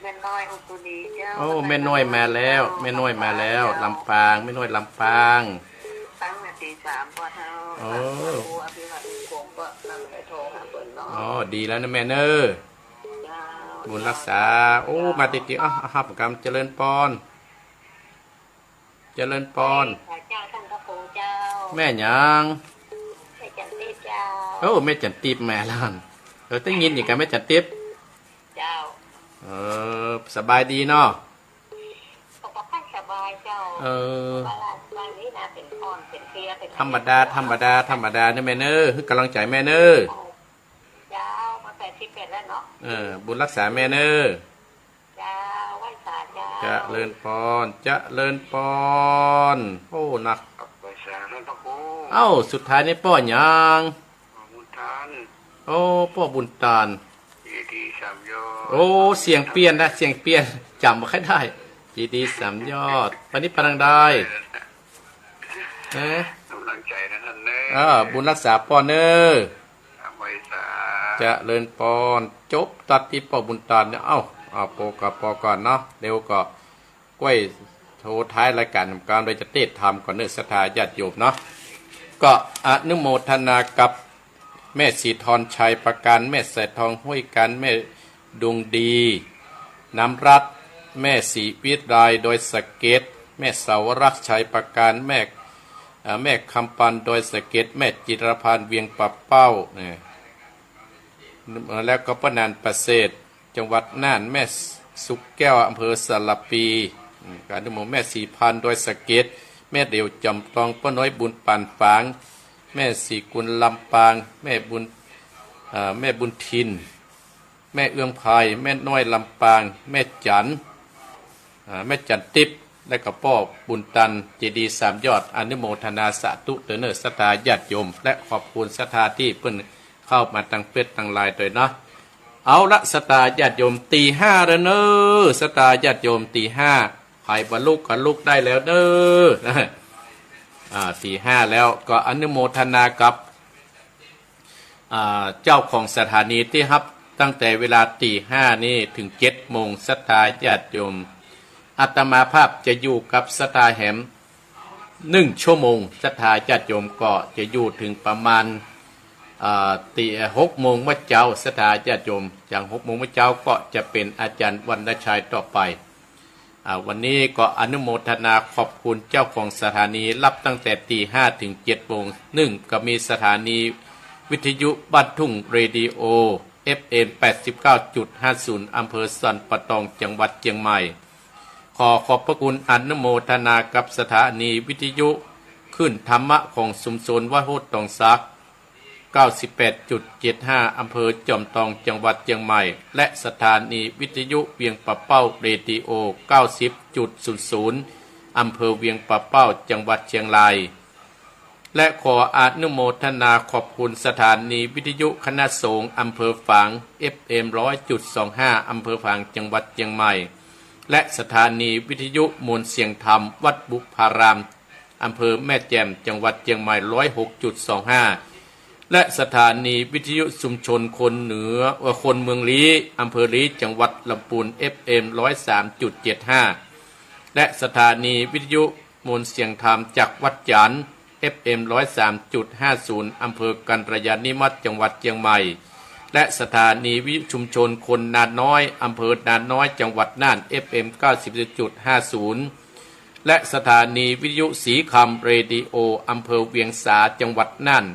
แม่น้อยอุตุลีเจ้า โอ้ แม่น้อยมาแล้ว แม่น้อยมาแล้ว ลำปาง แม่น้อยลำปาง ตั้งแต่ตีสามกว่าเท่า โอ้ พระครูอภิวัตคงก็นำไปโทรหาเปิ้นเนาะ อ๋อ ดีแล้วนะแม่เน้อ เจ้า บุญรักษา โอ้ มาติดๆ อ่ะ ฮับกำ เจริญปอน เจริญปอน ไหว้สาเจ้า ท่านพระครูเจ้า แม่หยัง แม่จันติพย์เจ้า โอ้ แม่จันติพย์มาแล้ว เออ ได้ยินอย่างกับแม่จันติพย์ เจ้า เออ สบายดีเนาะ ก็บ่ค่อยสบายเจ้า เออ ว่า ว่านี้นะ เป๋นอ่อน เป๋นเพลีย เป๋น ธรรมดา ธรรมดา ธรรมดาเนี่ยแม่เน้อ หื้อกำลังใจ๋แม่เน้อ เจ้า มาแปดสิบเอ็ดแล้วเนาะ เออ บุญรักษาแม่เน้อ เจ้า ไหว้สาเจ้า เจริญปอน เจริญปอน โอ้ นัก ไหว้สาท่านพระครู เอ้า สุดท้ายนี่ป้อหยัง ป้อบุญตาน โอ้ ป้อบุญตาน เจดีย์สามยอด โอ้ เสียงเปลี่ยนนะ เสียงเปลี่ยน จ๋ำบ่ค่อยได้ เจดีย์สามยอด วันนี้ปานังได้ เอ๊ะ กำลังใจ๋นะท่านเน้อ เออ บุญรักษาป้อเน้อ ไหว้สา เจริญปอน จบตัดตี้ป้อบุญตานเนี่ย เอ้า เอาปอก่อน ปอก่อนเนาะ เดี๋ยวก็ ก้อยโทรท้ายรายก๋านกำลังจะเตสน์ธรรมก่อนเน้อ ศรัทธาญาติโยมเนาะ ก็อนุโมทนากับแม่ศรีธรชัยประการ แม่สายทองห้วยการ แม่ดวงดี น้ำรัตน์ แม่ศรีวิไลดอยสะเก็ด แม่สาวรักษ์ชัยประการ แม่ เอ่อ แม่คำปันดอยสะเก็ด แม่จิรพันธ์เวียงป่าเป้า เนี่ย แล้วก็ป้อหนานประเสริฐ จังหวัดน่าน แม่สุขแก้ว อำเภอสารภี อืม ก็อนุโมทนา แม่ศรีพันธ์ดอยสะเก็ด แม่เดี่ยวจอมตอง ป้อน้อยบุญปานฝาง แม่ศรีกุลลำปาง แม่บุญ เอ่อ แม่บุญทิน แม่เอื้องไพร แม่น้อยลำปาง แม่จัน อ่า แม่จันติ๊บ และก็ป้อบุญตัน เจดีย์สามยอด อนุโมทนาสาธุเต๊อะเน้อ ศรัทธาญาติโยม และขอบคุณศรัทธาตี้เปิ้นเข้ามาตางเฟซตางไลน์ตวยเนาะ เอาละ ศรัทธาญาติโยม ตีห้าแล้วเน้อ ศรัทธาญาติโยม ตีห้า ใผบ่ลุกก็ลุกได้แล้วเน้อ อ่า ตีห้าแล้ว ก็อนุโมทนากับ อ่า เจ้าของสถานีตี้ฮับตั้งแต่เวลาตีห้านี่เถิงเจ็ดโมง ศรัทธาญาติโยม อาตมาภาพจะอยู่กับศรัทธาแหมหนึ่งชั่วโมง ศรัทธาญาติโยมก็จะอยู่เถิงประมาณ อ่า ตี หกโมงเมื่อเจ๊า ศรัทธาญาติโยม จากหกโมงเมื่อเจ๊าก็จะเป๋นอาจ๋ารย์วรรณชัยต่อไป อ่า วันนี้ก็อนุโมทนาขอบคุณเจ้าของสถานี ฮับตั้งแต่ตีห้าเถิงเจ็ดโมง นึ่งก็มีสถานีวิทยุบ้านทุ่งเรดิโอ เอฟเอ็ม แปดสิบเก้าจุดห้าศูนย์ อำเภอสันป่าตอง จังหวัดเจียงใหม่ ขอขอบพระคุณอนุโมทนากับสถานีวิทยุคลื่นธรรมะของชุมชนวัดโฮดตองสัก เก้าสิบแปดจุดเจ็ดห้า อำเภอจอมตอง จังหวัดเจียงใหม่ และสถานีวิทยุเวียงป่าเป้าเรดิโอ เก้าสิบจุดศูนย์ศูนย์ อำเภอเวียงป่าเป้า จังหวัดเจียงราย และขออนุโมทนาขอบคุณสถานีวิทยุคณะสงฆ์อำเภอฝาง เอฟเอ็ม ร้อยจุดสองห้า อำเภอฝาง จังหวัดเจียงใหม่ และสถานีวิทยุมวลเสียงธรรมวัดบุพาราม อำเภอแม่แจ่ม จังหวัดเจียงใหม่ ร้อยหกจุดสองห้า และสถานีวิทยุชุมชนคนเหนือ เอ่อ คนเมืองลี้ อำเภอลี้ จังหวัดลำปูน เอฟเอ็ม ร้อยสามจุดเจ็ดห้า และสถานีวิทยุมวลเสียงธรรมจากวัดจันทร์ เอฟเอ็ม ร้อยสามจุดห้าศูนย์ อำเภอกัลยาณิวัฒน์ จังหวัดเชียงใหม่ และสถานีวิทยุชุมชนคนนาน้อย อำเภอนาน้อย จังหวัดน่าน เอฟเอ็ม เก้าสิบจุดห้าศูนย์ และสถานีวิทยุสีคำเรดิโอ อำเภอเวียงสา จังหวัดน่าน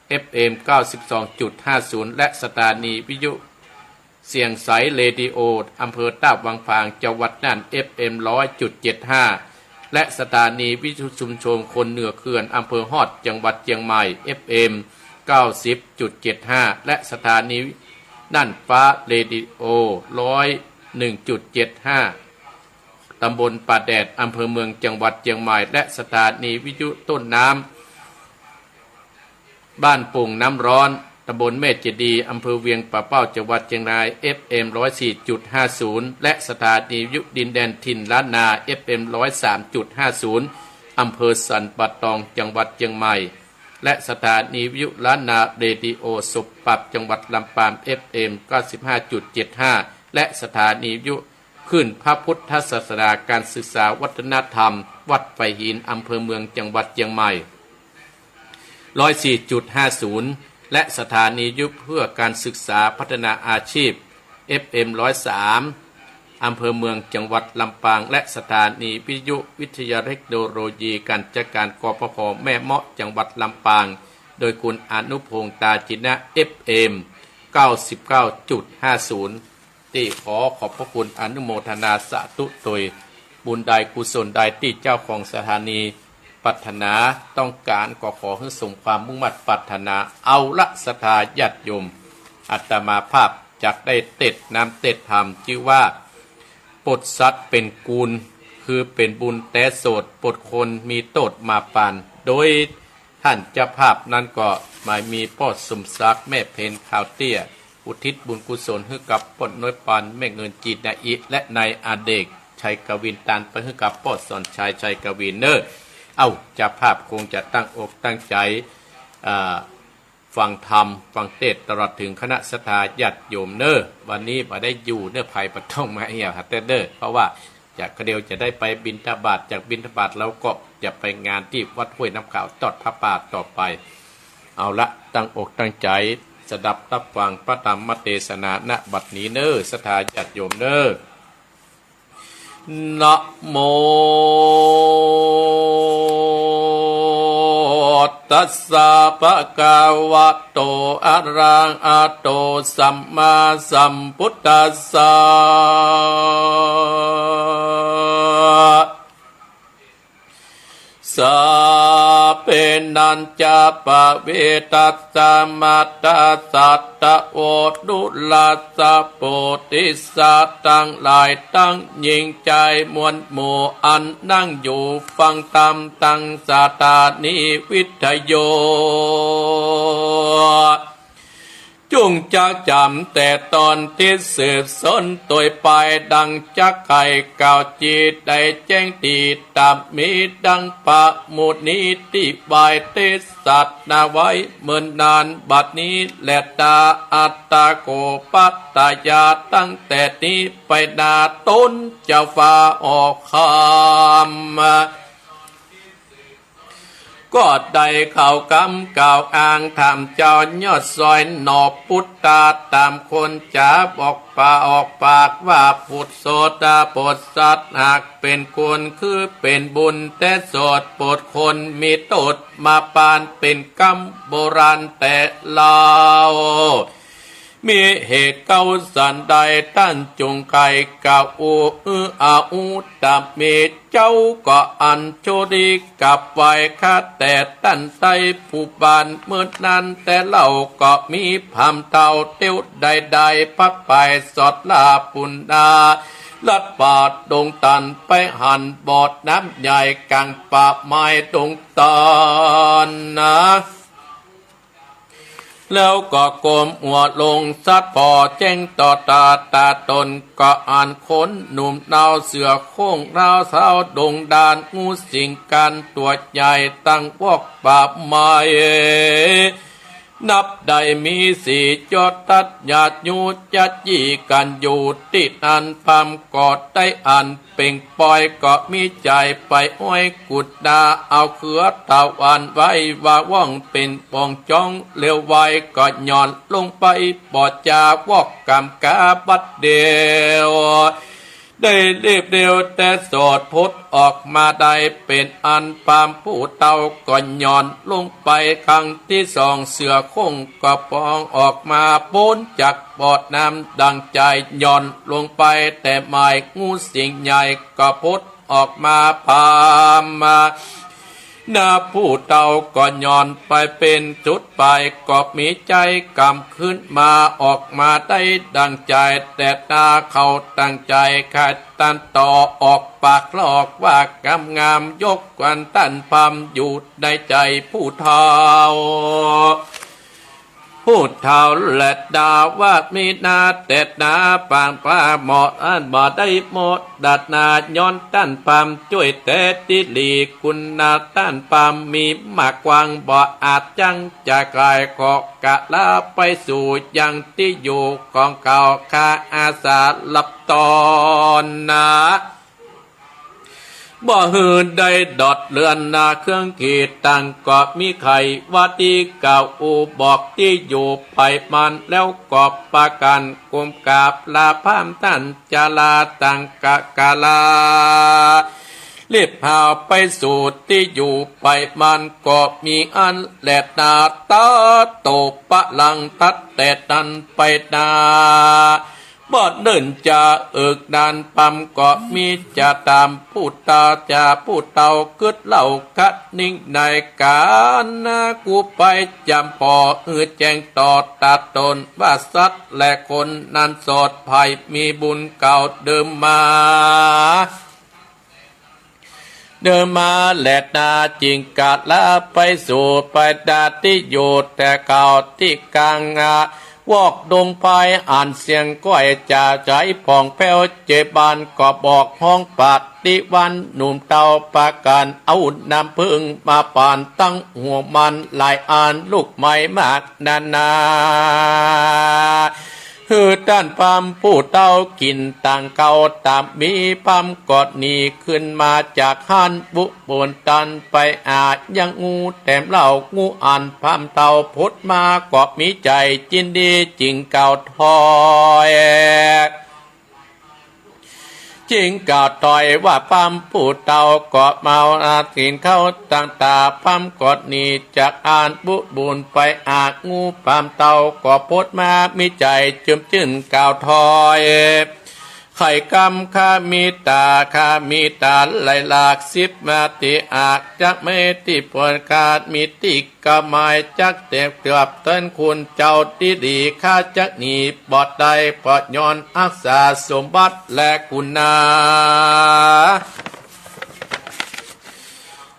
เอฟเอ็ม เก้าสิบสองจุดห้าศูนย์ และสถานีวิทยุเสียงใสเรดิโอ อำเภอต้าวังผาง จังหวัดน่าน เอฟเอ็ม ร้อยจุดเจ็ดห้า และสถานีวิทยุชุมชนคนเหนือเขื่อน อำเภอฮอด จังหวัดเชียงใหม่ เอฟเอ็ม เก้าสิบจุดเจ็ดห้า และสถานีน่านฟ้าเรดิโอ ร้อยหนึ่งจุดเจ็ดห้า ตำบลป่าแดด อำเภอเมือง จังหวัดเชียงใหม่ และสถานีวิทยุต้นน้ำ บ้านโป่งน้ำร้อน ตำบลแม่เจดีย์ อำเภอเวียงป่าเป้า จังหวัดเชียงราย เอฟเอ็ม ร้อยสี่จุดห้าศูนย์ และสถานีวิทยุดินแดนถิ่นล้านนา เอฟเอ็ม ร้อยสามจุดห้าศูนย์ อำเภอสันป่าตอง จังหวัดเชียงใหม่ และสถานีวิทยุล้านนาเรดิโอสบปับ จังหวัดลำปาง เอฟเอ็ม เก้าสิบห้าจุดเจ็ดห้า และสถานีวิทยุ คลื่นพระพุทธศาสนา การศึกษาวัฒนธรรม วัดไผ่หิน อำเภอเมือง จังหวัดเชียงใหม่ ร้อยสี่จุดห้าศูนย์ และสถานีวิทยุเพื่อการศึกษาพัฒนาอาชีพ เอฟเอ็ม ร้อยสาม อำเภอเมือง จังหวัดลำปาง และสถานีวิทยุวิทยาเทคโนโลยีการจัดการ กปภ แม่เมาะ จังหวัดลำปาง โดยคุณอนุพงษ์ ตาจินะ เอฟเอ็ม เก้าสิบเก้าจุดห้าศูนย์ ตี้ขอขอบพระคุณอนุโมทนาสาธุโตย บุญใดกุศลใดตี้เจ้าของสถานีปรารถนาต้องก๋าน ก็ขอหื้อสมความมุ่งมั่นปรารถนา เอาละศรัทธาญาติโยม อาตมาภาพจักได้เตสน์น้ำเตสน์ธรรม จื้อว่า ปลดสัตว์เป๋นกูล คือเป๋นบุญแต๊โสด ปลดคนมีโต้ษมาปาน โดย ต้านเจ้าภาพนั้นก็หมายมีป้อสมศักดิ์ แม่เพ็ญ ขาวเตี้ย อุทิศบุญกุศลหื้อกับป้อน้อยปาน แม่เงิน จีนาอิ และนายอเนก ชัยกวิน ตานไปหื้อกับป้อสอนชัย ชัยกวินเน่อ เอ้า เจ้าภาพคงจะตั้งอกตั้งใจ๋ อ่า ฟังธรรม ฟังเตสน์ ตลอดเถิงคณะศรัทธาญาติโยมเน่อ วันนี้บ่ได้อยู่เน่อ ใผบ่ต้องมาเหี่ยวหาเตสน์เน่อ เพราะว่า จากเดี๋ยวจะได้ไปบิณฑบาต จากบิณฑบาตแล้วก็จะไปงานตี้วัดห้วยน้ำขาว ตอดผ้าป่าต่อไป เอาละ ตั้งอกตั้งใจ๋ สดับฮับฟังพระธรรมเตสนา ณ บัดนี้เน่อ ศรัทธาญาติโยมเน่อ นะโม ตัสสะ ภะคะวะโต อะระหะโต สัมมาสัมพุทธัสสะ สัพเพ นัญจะ ปะเวทัสสะ มัตตาสัตตะโว ทุลัสสะ โพธิสัตว์ตังหลายตัง หญิงจายมวลหมู่ อันนั่งอยู่ฟังธรรมตังสถานีวิทยุ จุ่งจักจ๋ำแต่ต๋อนตี้สืบสนตวยไป ดังจักไขว่กล่าว จิตได้แจ้งดีต๋ามมี ดังพระมุนีตี้ไหว้เตสนาไว้เมินนาน บัดนี้แลนา อัตตาโข ปัตตยา ตั้งแต่นี้ไปหน้า ต๋นจะฝ่าออกคำ ก็ได้เข้ากำกล่าวอ้าง ถามเจ้ายอดซอยหน่อ ปุตตา ต๋ามคนจ๋าบอกปากออกปากว่า ปุตโสตา ปุตสัตว์หากเป๋นคุณ คือเป๋นบุญแต๊โสด ปลดคนมีโต้ษมาปาน เป๋นกำโบราณแต่เล่า มีเหตุเก๊าสันใด ต้านจุ่งไขว่กล่าว อู้อื้ออาอู้ ต๋ามมีเจ้าก็อัญชลีกราบไหว้ข้าแต่ต้านไต้ ผู้บ้านเมินนานแต่เล่า ก็มีพราหมณ์เฒ่าเตี้ยวได้ได้ พระไปสอดลาปุณณา ลัดป่าดงตัน ไปหันบ่อน้ำใหญ่ก๋างป่าไม้ดงตันนา แล้วก็ก้มหัวลง สัตว์ผ่อแจ้งต่อต๋าต๋าต๋น ก็อันคนหนุ่มนาวเสือโคร่งนาวเท้าดงดาน งูสิงก๋านตั๋วใหญ่ตั้งวอกป่าไม้ นับได้มีสี่ยอดตัดญาติโยจะยี่กั๋นอยู่ ตี้นั้นพราหมณ์ก็ได้อั้นเป่งปอย ก็มีใจ๋ไปอ้อยกุดดา เอาเขือตะวันไว้ว่าว่องเป๋นป่องจ๊อง เลี้ยวไวก็หย่อนลงไป บ่จาวอกกำกาบัดเดียว ได้รีบเร็วแต่สอดพดออกมาได้ เป๋นอันพราหมณ์ผู้เฒ่าก็หย่อนลงไปครั้งตี้สอง เสือโคร่งก็ปองออกมาป๊นจากบ่อน้ำดั่งใจ๋ หย่อนลงไปแต่หมาย งูสิงห์ใหญ่ก็พดออกมา พราหมณ์ นาผู้เฒ่าก็หย่อนไปเป๋นจุดไป ก็มีใจ๋กำขึ้นมาออกมาได้ดั่งใจ๋ แต่นาเขาตั้งใจ๋ขัดตันต่อ ออกปากหลอกว่ากำงาม ยกกวนต้านพราหมณ์อยู่ในใจ๋ผู้เฒ่า ผู้เฒ่าแลนาว่ามีนาแต่นาปางปาหมออันบ่ได้หมดดัดนา ย้อนต้านพราหมณ์จ้วยแต่ตี้หลี คุณนาต้านพราหมณ์มีมากกว้าง บ่อาจจั้งจะก๋าย ขอกราบลาไปสู่ยังตี้อยู่ของเขา ข้าอาสาหลับตอนนา บ่หื้อได้ดอดเลือนนา เครื่องขีดตังก็มีใค่ ว่าตี้เก่าอู้บอกตี้อยู่ไปมัน แล้วก็ปากั๋นก้มกราบลาพราหมณ์ต้านจาราตังกะกะลา รีบพาวไปสู่ตี้อยู่ไปมัน ก็มีอั้นแลนา ตะโตปะลังตัดแต่นั้นไปนา บ่เนิ่นจะเอิกนาน พราหมณ์ก็มีจะต๋ามผู้เฒ่า จะผู้เฒ่ากึ๊ดเล่าคะนิ่งในก๋านนา กูไปจ๋ำปอหื้อแจ้งต่อต๋าต๋น ว่าสัตว์และคนนั้นสอดไผมีบุญเก่าเดิมมา เดิมมาแลนา จึงกราบลาไปสู่ไปนาตี้อยู่แต่เก่า ตี้กลางอาวอกดงไพร อันเสียงก้อยจะใสผ่องแผ้ว เจบานก็บอกฮ้องปาฏิวัน หนุ่มเฒ่าปากั๋นเอาน้ำผึ้งมาปานตั้งหัวมัน หลายอันลูกไม้มากนานา หื้อต้านพราหมณ์ผู้เฒ่ากิ๋นตังเก่า ต๋ามมีพราหมณ์ก็หนีขึ้นมาจากหั้น บุปูนตันไปอายังงูแตมเหล้า งูอันพราหมณ์เฒ่าพดมาก็มีใจ๋ยินดี จึงกล่าวถอย จึงกล่าวถอยว่าพราหมณ์ผู้เฒ่าก็เมาอาศีลเข้าตังต๋า พราหมณ์ก็หนีจากหั้น บุปูนไปอางู พราหมณ์เฒ่าก็พดมามีใจ๋จึมจื้นกล่าวถอย ไข่กำข้ามีต๋า ข้ามีต๋าไหลหลากสิบมาติอาก จักแม่ตี้ปวดขาดมีตี้กำหมาย จักเตรียมเกือบเตินคุณเจ้าตี้ดี ข้าจักหนีบ่ได้ เพราะย้อนอักษาสมบัติและคุณนา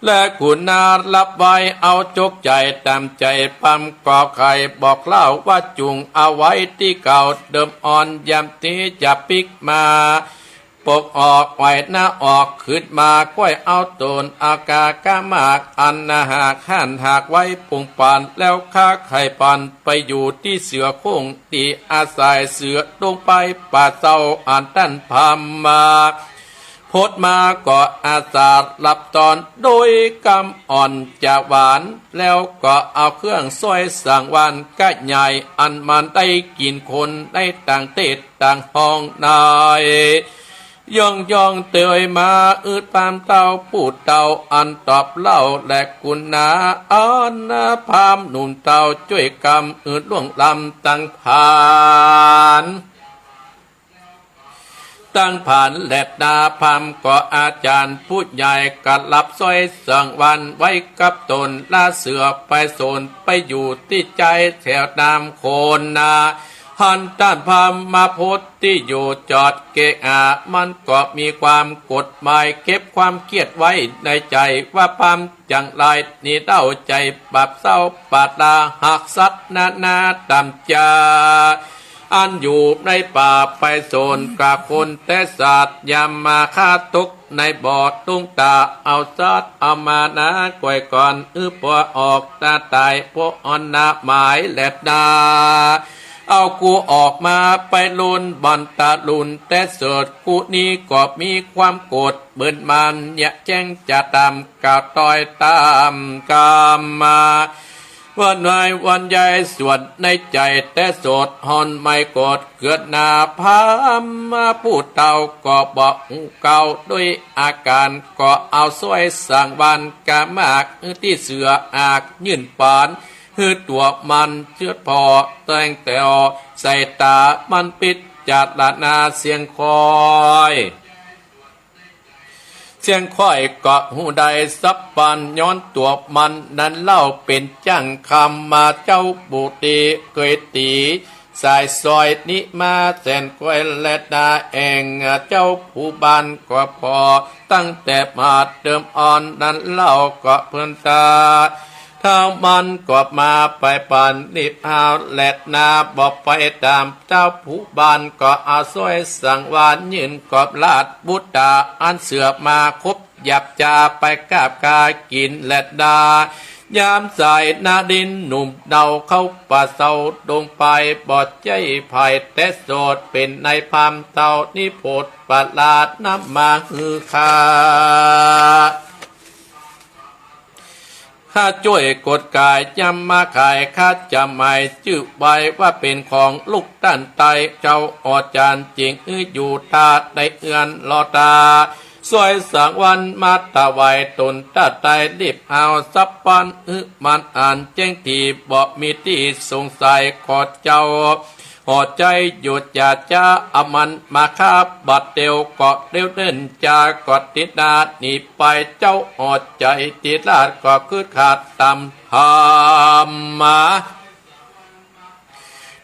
และคุณนารับไว้เอาจกใจ๋ต๋ามใจ๋ พราหมณ์ก็ใค่บอกเล่าว่าจุ่งเอาไว้ตี้เก่าเดิมอ่อน ยามตี้จะปิ๊กมา ปกออกไหวหน้าออกขึ้นมา ก้อยเอาต๋นอากาก้ามาก อันนาหากหั้นหากไว้ปุงปัน แล้วข้าไข่ปันไปอยู่ตี้เสือโคร่ง ตี้อาศัยเสือดงไปป่าเศร้า อันต้านพราหมณ์มา พดมาก็อาสาหลับตอน โดยกำอ่อนจะหวาน แล้วก็เอาเครื่องส้อยสังวาลกะใหญ่ อันมันได้กิ๋นคนในต่างเทศต่างห้องใน ย่องย่องเตยมา อืดพราหมณ์เฒ่าผู้เฒ่าอันตอบเล่าและคุณนา อันพราหมณ์หนุ่มเฒ่าจ้วยกำ อืดล่วงล้ำตังผาน ตังผานแลนา พราหมณ์ก็อาจ๋ารย์ผู้ใหญ่ กะหลับส้อยสังวาลไว้กับต๋น ลาเสือไปสนไปอยู่ตี้ใจ๊แถวน้ำโขนนา หันต้านพราหมณ์มาพดตี้อยู่จอดเกะอา มันก็มีความกดหมายเก็บความเคียดไว้ในใจ๋ ว่าพราหมณ์จังไรหนีเต้าใจ๋บาปเศร้าปาดลา หากสัตว์นานาต๋ามจา อันอยู่ในป่าไปสนกับคนแต่สัตว์ ยามมาฆ่าตก ในบ่อตุงตา เอาสัตว์เอามานาก้อยก่อน อือปอออกตาต๋าย ปออ่อนนาหมายแลนา เอากูออกมาไปลุนบ่อนตะลุน แต่โสดกูนี้ก็มีความโกรธ เบิ่นมันเยียะแจ้งจะต๋าม กล่าวต้อยต๋ามกำมา วันวายวันใหญ่ส่วนในใจ๋ แต่โสดฮ้อนไหม้โกรธเกือดหนา พราหมณ์ผู้เฒ่าก็บ่ฮู้เก่า ด้วยอาก๋านก็เอาสร้อยสังวาลกามาก ตี้เสืออากยื่นปาน หื้อตั๋วมันเจือดผ่อ แต่งแต๋วใส่ต๋ามัน พิจารณาเสี้ยงค่อย เสี้ยงค่อยก็ฮู้ได้สัพพัญญ์ ย้อนตั๋วมันนั้นเล่า เป๋นจ้างคำมาเจ้าบุตรี เกยตี๋สายซอยนี้มาแสนไกลแลนา แอ่งเจ้าผู้บ้านก็พอ ตั้งแต่มาเดิมอ่อนนั้นเล่า ก็เปิ้นตา เท้ามันก็มาไปปานนิพพานแลนา บ่ไปต๋าม เจ้าผู้บ้านก็เอาสร้อยสังวาลยื่นกอบราชบุตรา อันเสือมาคบหยาบจา ไปกาบกากิ๋นแลนา ยามสายนารินทร์หนุ่มเนาเข้าป่าเซาดงไป บ่ใจ้ใผแต่โสดเป๋นนายพราหมณ์เฒ่า นิพนธ์ปราชญ์นำมาหื้อข้า ข้าจ้วยกดก๋าย ย้ำมาขาย ข้าจะหมายจื้อไว้ว่าเป๋นของลูกต้านใต้ เจ้าอาจ๋ารย์จึงอื้ออยู่ตา ได้เอือนรอตา สร้อยสังวาลมาถวายต๋นตาใต้ รีบเอาสัพพัญญ์หื้อมันอันแจ้งถี่ บ่มีตี้สงสัย ขอเจ้า หอใจ๋หยุดอย่าจ๊า เอามันมาข้าบัดเดียว ก็เดียวเนิ่นจาก็ติดหน้าหนีไป เจ้าหอใจ๋ติดราชก็คึดขาดต๋ามธรรมมา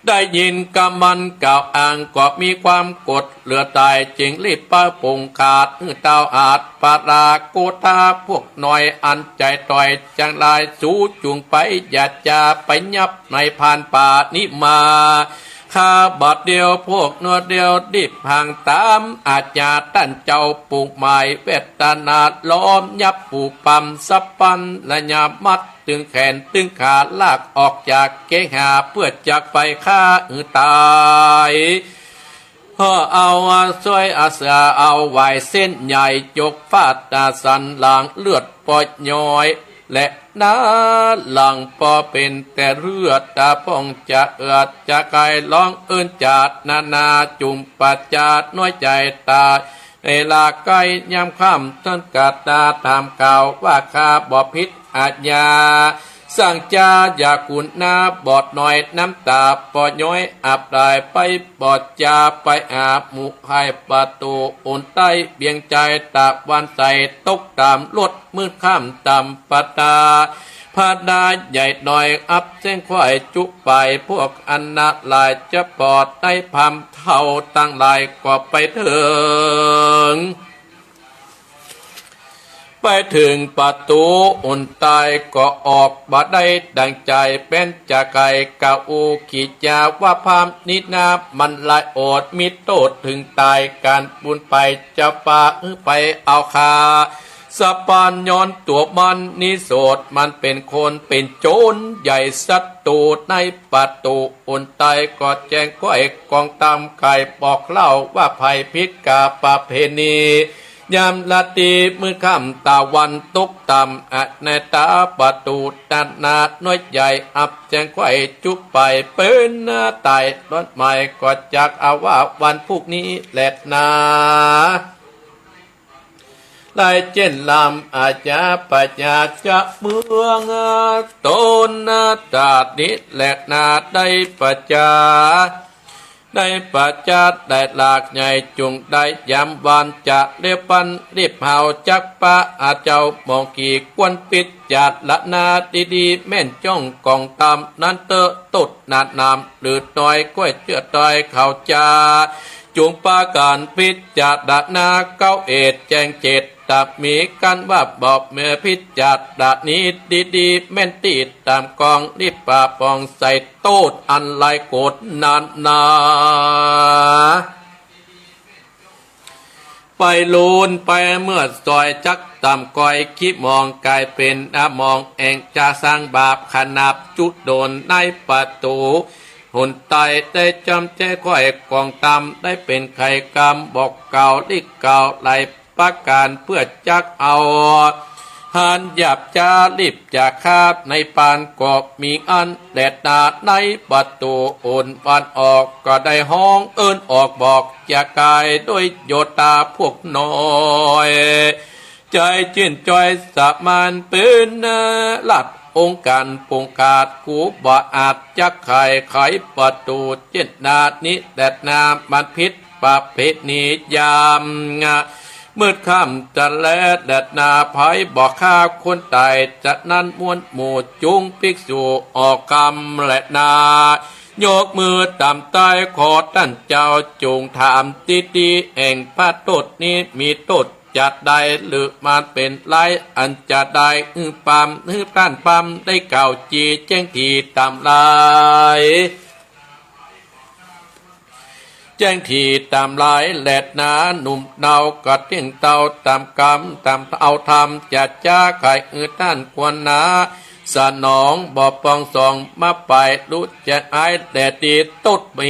ได้ยินกำมันกล่าวอ้าง ก็มีความโกรธเหลือต๋าย จึงรีบเป๋าปงขาด หื้อเต้าอาดปาราโกธา พวกน้อยอันใจ๋ต้อยจังหลาย สูจุ่งไป อย่าจะไปยับในพานป่านี้มา ข้าบัดเดียว พวกนัวเดียว รีบห่างต๋ามอาญา ต้านเจ้าปงหมาย เวทนาล้อมยับปู๋ปำ สัพพัญญามัด ตึงแขนตึงขา ลากออกจากเกหา เปื้อจะไปฆ่าหื้อต๋าย เฮาเอาสร้อยอาเสือ เอาหวายเส้นใหญ่ ยกฟาดตาสันหลัง เลือดปอย้อย แลนา หลังปอเป๋นแต่เลือด ต๋าพ่องจะเอือดจะไข ฮ้องเอิ้นจ๋านานา จุ่มปาจาน้อยใจ๋ต๋าย เอลาใก้ยามค่ำ ต้นกาตาถามกล่าวว่า ข้าบ่ผิดอาญา สังจาอย่ากุณา บอดน้อยน้ำต๋าปอย้อย อับต๋ายไป บอดจาไปหาหมู่ใค่ ประตู๋อุนใต้เบียงใจ๋ ตะวันใสตกต๋ามลด มืดค่ำต๋ามปะตา พระนายใหญ่น้อยอับเสี้ยงค่อยจุไป พวกอันนาหลายจะปอด นายพราหมณ์เฒ่าตังหลายก็ไปเถิง ไปเถิงประตู๋อุนใต้ ก็ออกบ่ได้ดั่งใจ๋ แป้นจะไขกะอูกิจาว่า พราหมณ์นี้นามันละโอด มีโต้ษเถิงต๋าย ก๋านบุญไปจะปาหื้อไปเอาข้า สัพพัญญ์ย้อนตั๋วมันนี้โสด มันเป๋นคนเป๋นโจ๋รใหญ่ศัตรู๋ ในประตู๋อุนใต้ ก็แจ้งค่อยกองต๋ามไขบอกเล่าว่า ใผผิดกาประเพณี ยามราตรีมืดค่ำตะวันตกต๋าม อนาตาประตู๋นานาน้อยใหญ่ อับแจ้งค่อยจุไป เป๋นต๋าย ร้อนไหม้ก็จักเอาว่าวันพรุ่งนี้แลนา ได้เจ๊นลำอาจาปะจาจะเมืองต๋น ต๋าดนี้แลนา ได้ปะจา ได้ปะจา ได้หลากใหญ่ จุ่งได้ยามวันจะเลียวปัน รีบเฮาจักปาอาเจ้า มองกี่ควรพิจารณาดีๆ แม่นจ้องกองต๋ามนั้นเต๊อะ โต้ษหนาหนามหรือน้อย ก้อยเจื้อต้อยเขาจา จุ่งปากั๋นพิจารณา เก๊าเอดแจ้งเจต ตะมีกั๋นว่าบอกเมื่อพิจารณานี้ดีๆ แม่นตี้ต๋ามกอง รีบปาป่องใส่โต้ษอันร้ายโกรธนานา ไปลูนไปเมื่อซอยจักต่ำก้อย ขี้มองก๋ายเป๋นอะมอง แอ่งจะสร้างบาปขนาบจุดโดนในประตู๋ หนใต้ได้จำแจ้งก้อยกองตำ ได้เป๋นไขกรรมบอกกล่าวลิกล่าวหลายประก๋าน เปื้อจักเอา หันหยาบจารีบจะฆ่าในปานก็มีอั้นแลนา ในประตู๋หนวันออกก็ได้ฮ้องเอิ้นออกบอกจะกาย โดยโยธาพวกน้อย ใจ๋จื้นจ้อยสมานเป๋นราชองค์ก๋าน ปงขาดกูบ่อาจจะไข ไขประตู๋เจียนนานี้แลนา มันผิดประเพณียาม มืดค่ำจะแลแลนา ใผบ่ฆ่าคนต๋าย จะนั้นมวลหมู่จุงภิกษุออกกำแลนา ยกมือต๋ามใต้ขอต้านเจ้า จุงถามตี้ตี้แห่งพระโต้ษนี้มีโต้ษจะใด หรือมันเป๋นลายอันจะใด หื้อปำหื้อต้านปำได้กล่าวจีแจ้งถี่ต๋ามลาย แจ้งถี่ต๋ามลายแลนา หนุ่มเนาก็เตี้ยงเต้าต๋ามกำต๋ามเอาธรรมจะจ๊า ใคหื้อต้านควรหนา สนองบ่ปองสองมาไป รู้จะอายแลตี้ โต้ษมี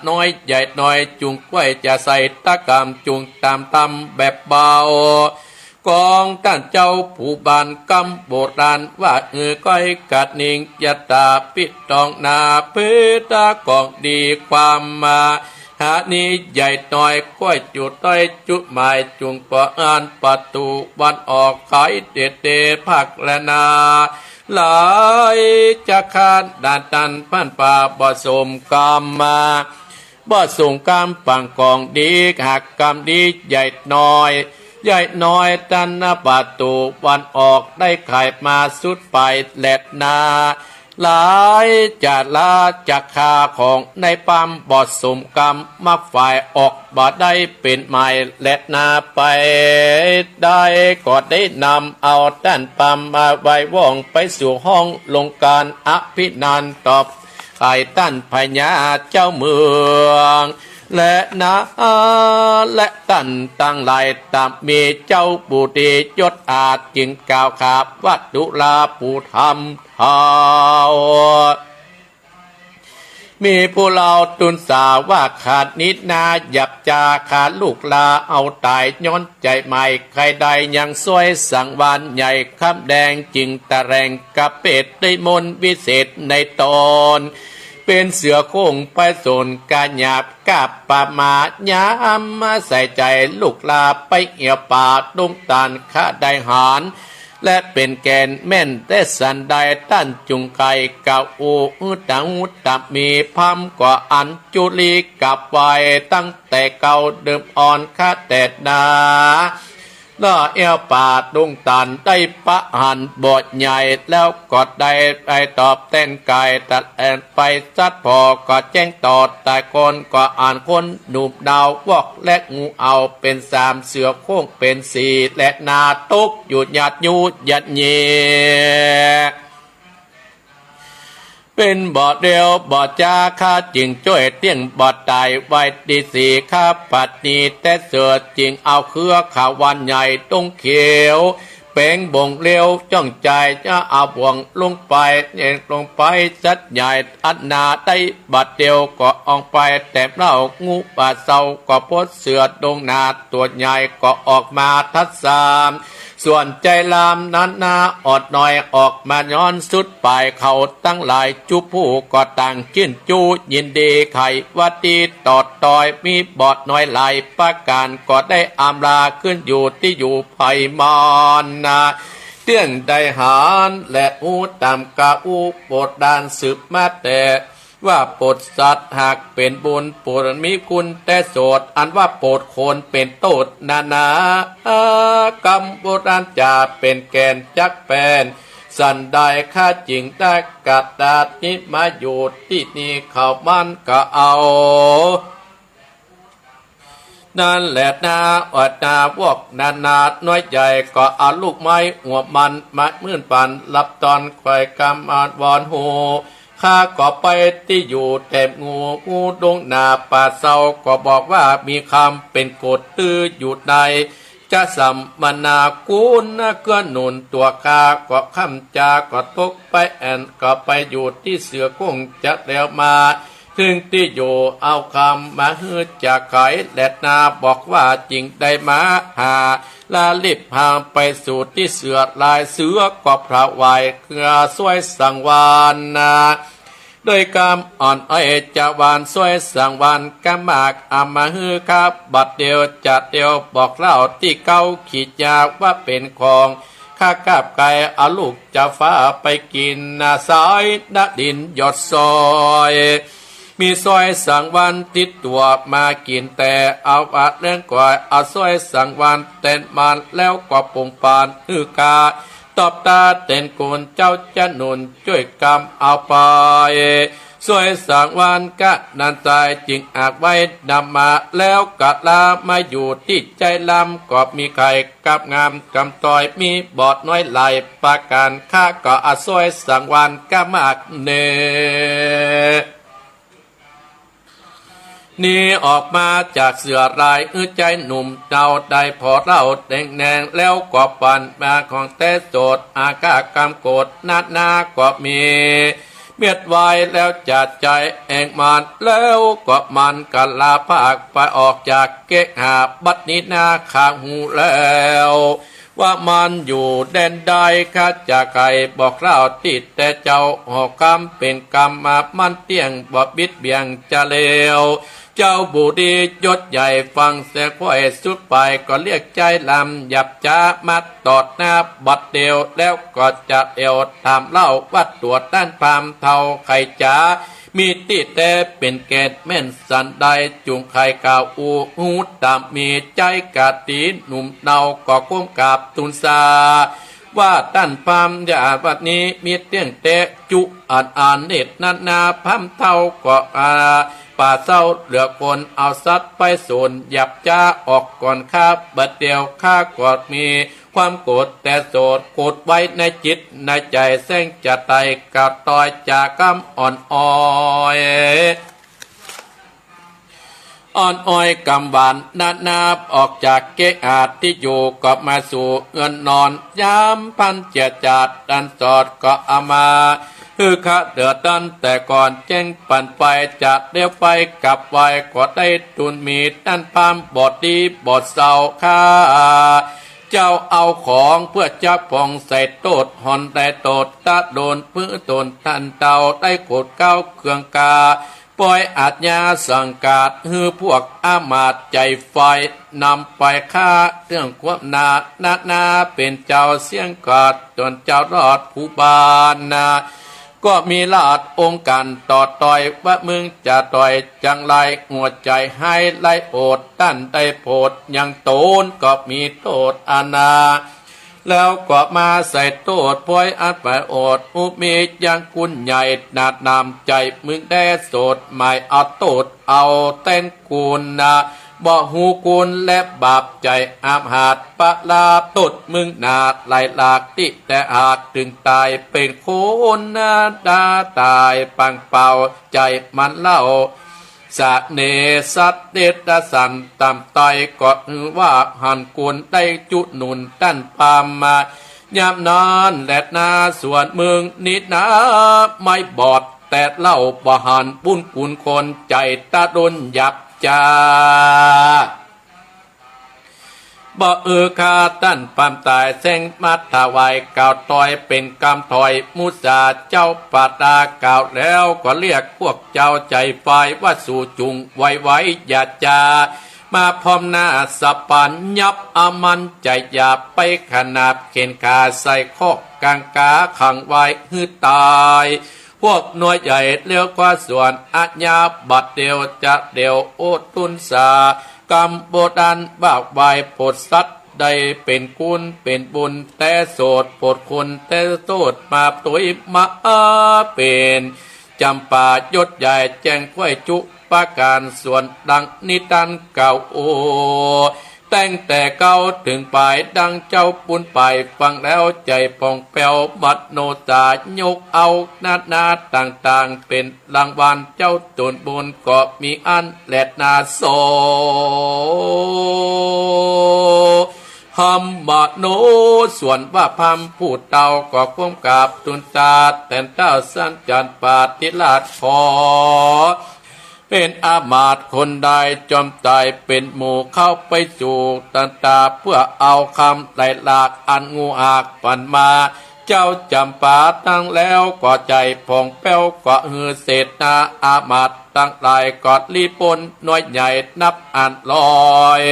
น้อยใหญ่น้อย จุงก้วยจะใส่ตะกำ จุงต๋ามธรรมแบบเบา ของต้านเจ้าผู้บ้านกำโบราณว่า หื้อก้อยกะนิงยะตาปิดตองนา เพตากองดีความมา หานี้ใหญ่น้อย ก้อยจุดต้อยจุดหมาย จุงปออ่านประตู๋วันออก ไขเตเตภาคแลนา หลายจะขนาดนั้น พันป่าบ่สมกำมา บ่สมกำปังกองดี หากกำดีใหญ่น้อย ใหญ่น้อยต้านประตู๋วันออก ได้ไขมาสุดไปแลนา หลายจะลาจะฆ่าของในปำบ่สมกำ มาฝ่ายออกบ่ได้เป๋นหมายแลนา ไปได้ก็ได้นำเอาต้านปำมาไว้ว่อง ไปสู่ห้องลงก๋านอภินันทร์ตอบ ไขต้านพญาเจ้าเมือง แลนา และต้านตังหลายต๋ามมีเจ้าผู้ดียศอาจ จึงกล่าวขาบว่า ดูราผู้ธรรมเฒ่า มีผู้เล่าตูนสาว่า ขะนี้นาหยาบจา ขะลูกลาเอาต๋าย ย้อนใจ๋ใหม่ใค่ได้ยัง ซ่วยสังวานใหญ่คำแดง จึงตะแหลงกะเปตได้มนต์วิเศษในต๋อน เป๋นเสือโคร่งไปสนกะหยาบกล้าประมาท ย้ำมาใส่ใจ๋ลูกลาไปเอี่ยวป่าดงต๋าน ขะได้หาร และเป๋นแก่นแม่น แต่สันใดต้านจุงไขกะอู้ ต๋าหูต๋ามีพร่ำก็อัญจุลีกราบไหว้ ตั้งแต่เก่าเดิมอ่อน ขะแต่นา ละเอี่ยวป่าดงต๋าน ได้ประหารบ่อใหญ่ แล้วก็ได้ไปตอบแตนก๋าย ตะแหลงไปสัตว์ผ่อ ก็แจ้งต่อต๋ายคน ก็อันคนหนุ่มดาววอก และงูเอาเป๋นสาม เสือโคร่งเป๋นสี่ แลนา ตกอยู่หยาดยูหยาดเย เป๋นบ่อเดียวบ่อจ๋า ขะจึงจ้วยเตี้ยงบ่อต๋ายไว้ตี้สี่ ขะปัดนี้แต่เสิร์ช จึงเอาเครือขาวหวานใหญ่ตงเขียว เป๋งบ่งเลี้ยวจ้องใจ๋ จะเอาบ่วงลงไป เอ็นลงไปสัตว์ใหญ่อันนา ได้บัดเดียวก็อองไป แต่เล่างูป่าเซา ก็พบเสือดงนา ตั๋วใหญ่ก็ออกมาทัดสาม ส่วนใจ๋ลามนั้นนา อดน้อยออกมาย้อนสุดไป เขาตังหลายจุผู้ก็ต่างจื้นจู้ยินดี ไขว่าตี้ตอดตอย มีบ่อน้อยหลายประก๋าน ก็ได้อำลาขึ้นอยู่ตี้อยู่ไพมานนา เตี้ยงได้หารและอู้ต๋ามกาอู้โปรดดานสืบมาแต่ ว่าโปรดสัตว์หากเป๋นบุญ โปรดมีคุณแต่โสด อันว่าโปรดคนเป๋นโต้ษนานา กำโบราณจะเป๋นแก่นจักแปน สันใดข้าจึงได้กระดาษนี้มาอยู่ตี้นี่ เขามันก็เอา นั้นแหละนา อดนาวอกนานา น้อยใหญ่ก็เอาลูกไม้หัวมันมามื่นปัน รับตอนไขว่กำอาวรณ์ฮู ไข ข้าก็ไปตี้อยู่แถบงู งูดงนาป่าเซา ก็บอกว่ามีกำเป๋นกฎ ตื้ออยู่ใน จะสัมมนากุณเกื้อหนุนตั๋วข้า ก็ค่ำจาก็ตกไปแอ่น ก็ไปอยู่ตี้เสือโคร่ง จะแล้วมาเถิงตี้อยู่ เอากำมาหื้อจะไขแลนา บอกว่าจึงได้มาหา ละรีบหาไปสู่ตี้เสือลาย เสือก็ผวายเกลือซ่วยสังวานนา โดยกำอ่อนอ้อยจะหวานซ่วยสังวาน กำมากเอามาหื้อข้า บัดเดียวจะเดียว บอกเล่าตี้เก๊าขี้ยาว่าเป๋นของข้ากาบไก่ เอาลูกจะฟ้าไปกิ๋นนา สายนดินหยดซ่อย มีซ่วยสังวานติดตั๋วมากิ๋นแต่ เอาอะเรื่องก่อย เอาซ่วยสังวานแตนมัน แล้วก็ปงปานหื้อข้า ตอบตาแตนกุณเจ้าจะหนุนจ้วยกำเอาไป ซ่วยสังวานกะนั้นตาย จึงอากไว้นำมา แล้วกะลามาอยู่ตี้ใจ๊ลำ ก็มีไข่กับงามกำตอย มีบ่อน้อยหลายประก๋าน ข้าก็เอาซ่วยสังวานกะมากเน่ หนีออกมาจากเสือลาย หื้อใจ๊หนุ่มเนาได้ผ่อเหล้าแดงแนง แล้วก็ปันมาของแต๊โสด อาฆาตกำโกรธนานาก็มี เมียดไว้แล้วจะใจ๊แอ่งมัน แล้วก็มันกะลาพากไปออกจากเกหา บัดนี้นาข้าฮู้แล้ว ว่ามันอยู่แดนใด ข้าจะไขบอกเล่าตี้แต่เจ้า หอกกำเป๋นกำมา มันเตี้ยงบ่บิดเบี่ยงจะเลว เจ้าบุรียศใหญ่ฟังเสียงค่อยสุดไป ก็เรียกใจ๊ลำหยาบจ๊ามาตอดหน้าบัดเดียว แล้วก็จะเอวถามเล่าว่าตั๋วต้านพราหมณ์เฒ่าไขจ๋า มีตี้แต๊เป๋นแก่นแม่นสันใด จุ่งไขกล่าวอู้ฮู้ต๋ามมี ใจ๊กาตีหนุ่มเนาก็ก้มกราบทูลสา ว่าต้านพราหมณ์ยาบัดนี้มีเตี้ยงแต๊จุอันอาเนตนานา พราหมณ์เฒ่าก็อาป่าเศร้าเหลือคน เอาสัตว์ไปสูญหยาบจ๊าออกก่อนข้า บัดเดียวข้าก็มีความโกรธแต่โสด โกรธไว้ในจิตในใจ๋ แสงจะไต่กล่าวตอยจากกำอ่อนอ้อย อ่อนอ้อยกำหวานนานา ออกจากเกหาตี้อยู่ก็มาสู่เฮือนนอน ยามพันเจียจาดอันสอดก็เอามา หื้อข้าเดือดดันแต่ก่อน แจ้งปันไปจะเลี้ยวไปกลับไหว้ ก็ได้ทูลมีต้านพราหมณ์บ่ดีบ่เศร้าข้า เจ้าเอาของเปื้อจะผ่องใส่โต้ษ ห่อนได้โต้ษตะโดน ปื้อตนต้านเฒ่าได้โกรธเกล้าเคืองกา ปอยอาชญาสังกาด หื้อพวกอามาตย์ใจ๋ไฟ นำไปฆ่าเรื่องความนา นานาเป๋นเจ้าเสี้ยงกาด จนเจ้ารอดผู้บานนา ก็มีราชองค์การต่อตอย ว่ามึงจะตอยจังไร หัวใจ๋หายไหลโอด ต้านได้โผดยังตนก็มีโต้ษอานา แล้วก็มาใส่โต้ษปอยอันไปโอด อุมียังคุณใหญ่หนาหนามใจ๋ มึงแด่โสดหมายเอาโต้ษเอาแตนกุณนา บ่ฮู้คุณและบาปใจ๋ อาฆาตประลาโต้ษมึงหนาหลายหลาก ตี้แต่หากเถิงต๋ายเป๋นคนนา ต๋ายปางเปล่าใจ๋มันเล่า สะเนสัตว์เดรัจฉานต่ำต้อย ก็หื้อว่าหันกุณได้จุหนุนต้านพราหมณ์มา ยามนั้นแลนา ส่วนมึงนี้นา ไม้บอดแต่เล่า บ่หันบุญคุณคน ใจ๋ตะโดนหยาบจ๊า บ่อือข้าต้านพราหมณ์ต๋าย แสงมาถวายกล่าวตอยเป๋นกำถอย มุสาเจ้าปาตากล่าวแล้ว ก็เรียกพวกเจ้าใจ๋ไฟว่าสูจุ่งไวๆ อย่าจะมาพร้อมหน้าสะปาน ยับอามันใจ๋ อย่าไปขนาบเข็นขา ใส่คอกกังขาขังไว้หื้อต๋าย พวกน้อยใหญ่เลี้ยวคว้าส่วนอาญา บัดเดียวจะเดียว โอดทุนสา กำโบราณว่าไหว้โผดสัตว์ ได้เป๋นคุณเป๋นบุญแต่โสด โผดคุณแต่โสด มาตวยมาเป๋นจำปายศใหญ่ แจ้งค่อยจุประก๋าน ส่วนดังนิทานกล่าวโอ ตั้งแต่เก๊าเถิงป๋าย ดังเจ้าปุ้นไปฟังแล้ว ใจ๋ผ่องแผ้วมโนสา ยกเอานานาต่างๆ เป๋นรางวัล เจ้าต๋นบุญก็มีอั้นแลนา โส หมโน ส่วนว่าพราหมณ์ผู้เฒ่าก็ก้มกราบทูลตรัสแตนเต้าสันจันปาติราชขอ เป๋นอามาตย์คนใดจอมต๋ายเป๋นหมู่ เข้าไปสู่ตันตา เปื้อเอาคำไหลหลากอันงูอากปันมา เจ้าจ๋ำปาตังแล้วก็ใจ๋ผ่องแผ้ว ก็หื้อเสนาอามาตย์ตังหลายก็ลี้ป๊นน้อยใหญ่นับอันร้อย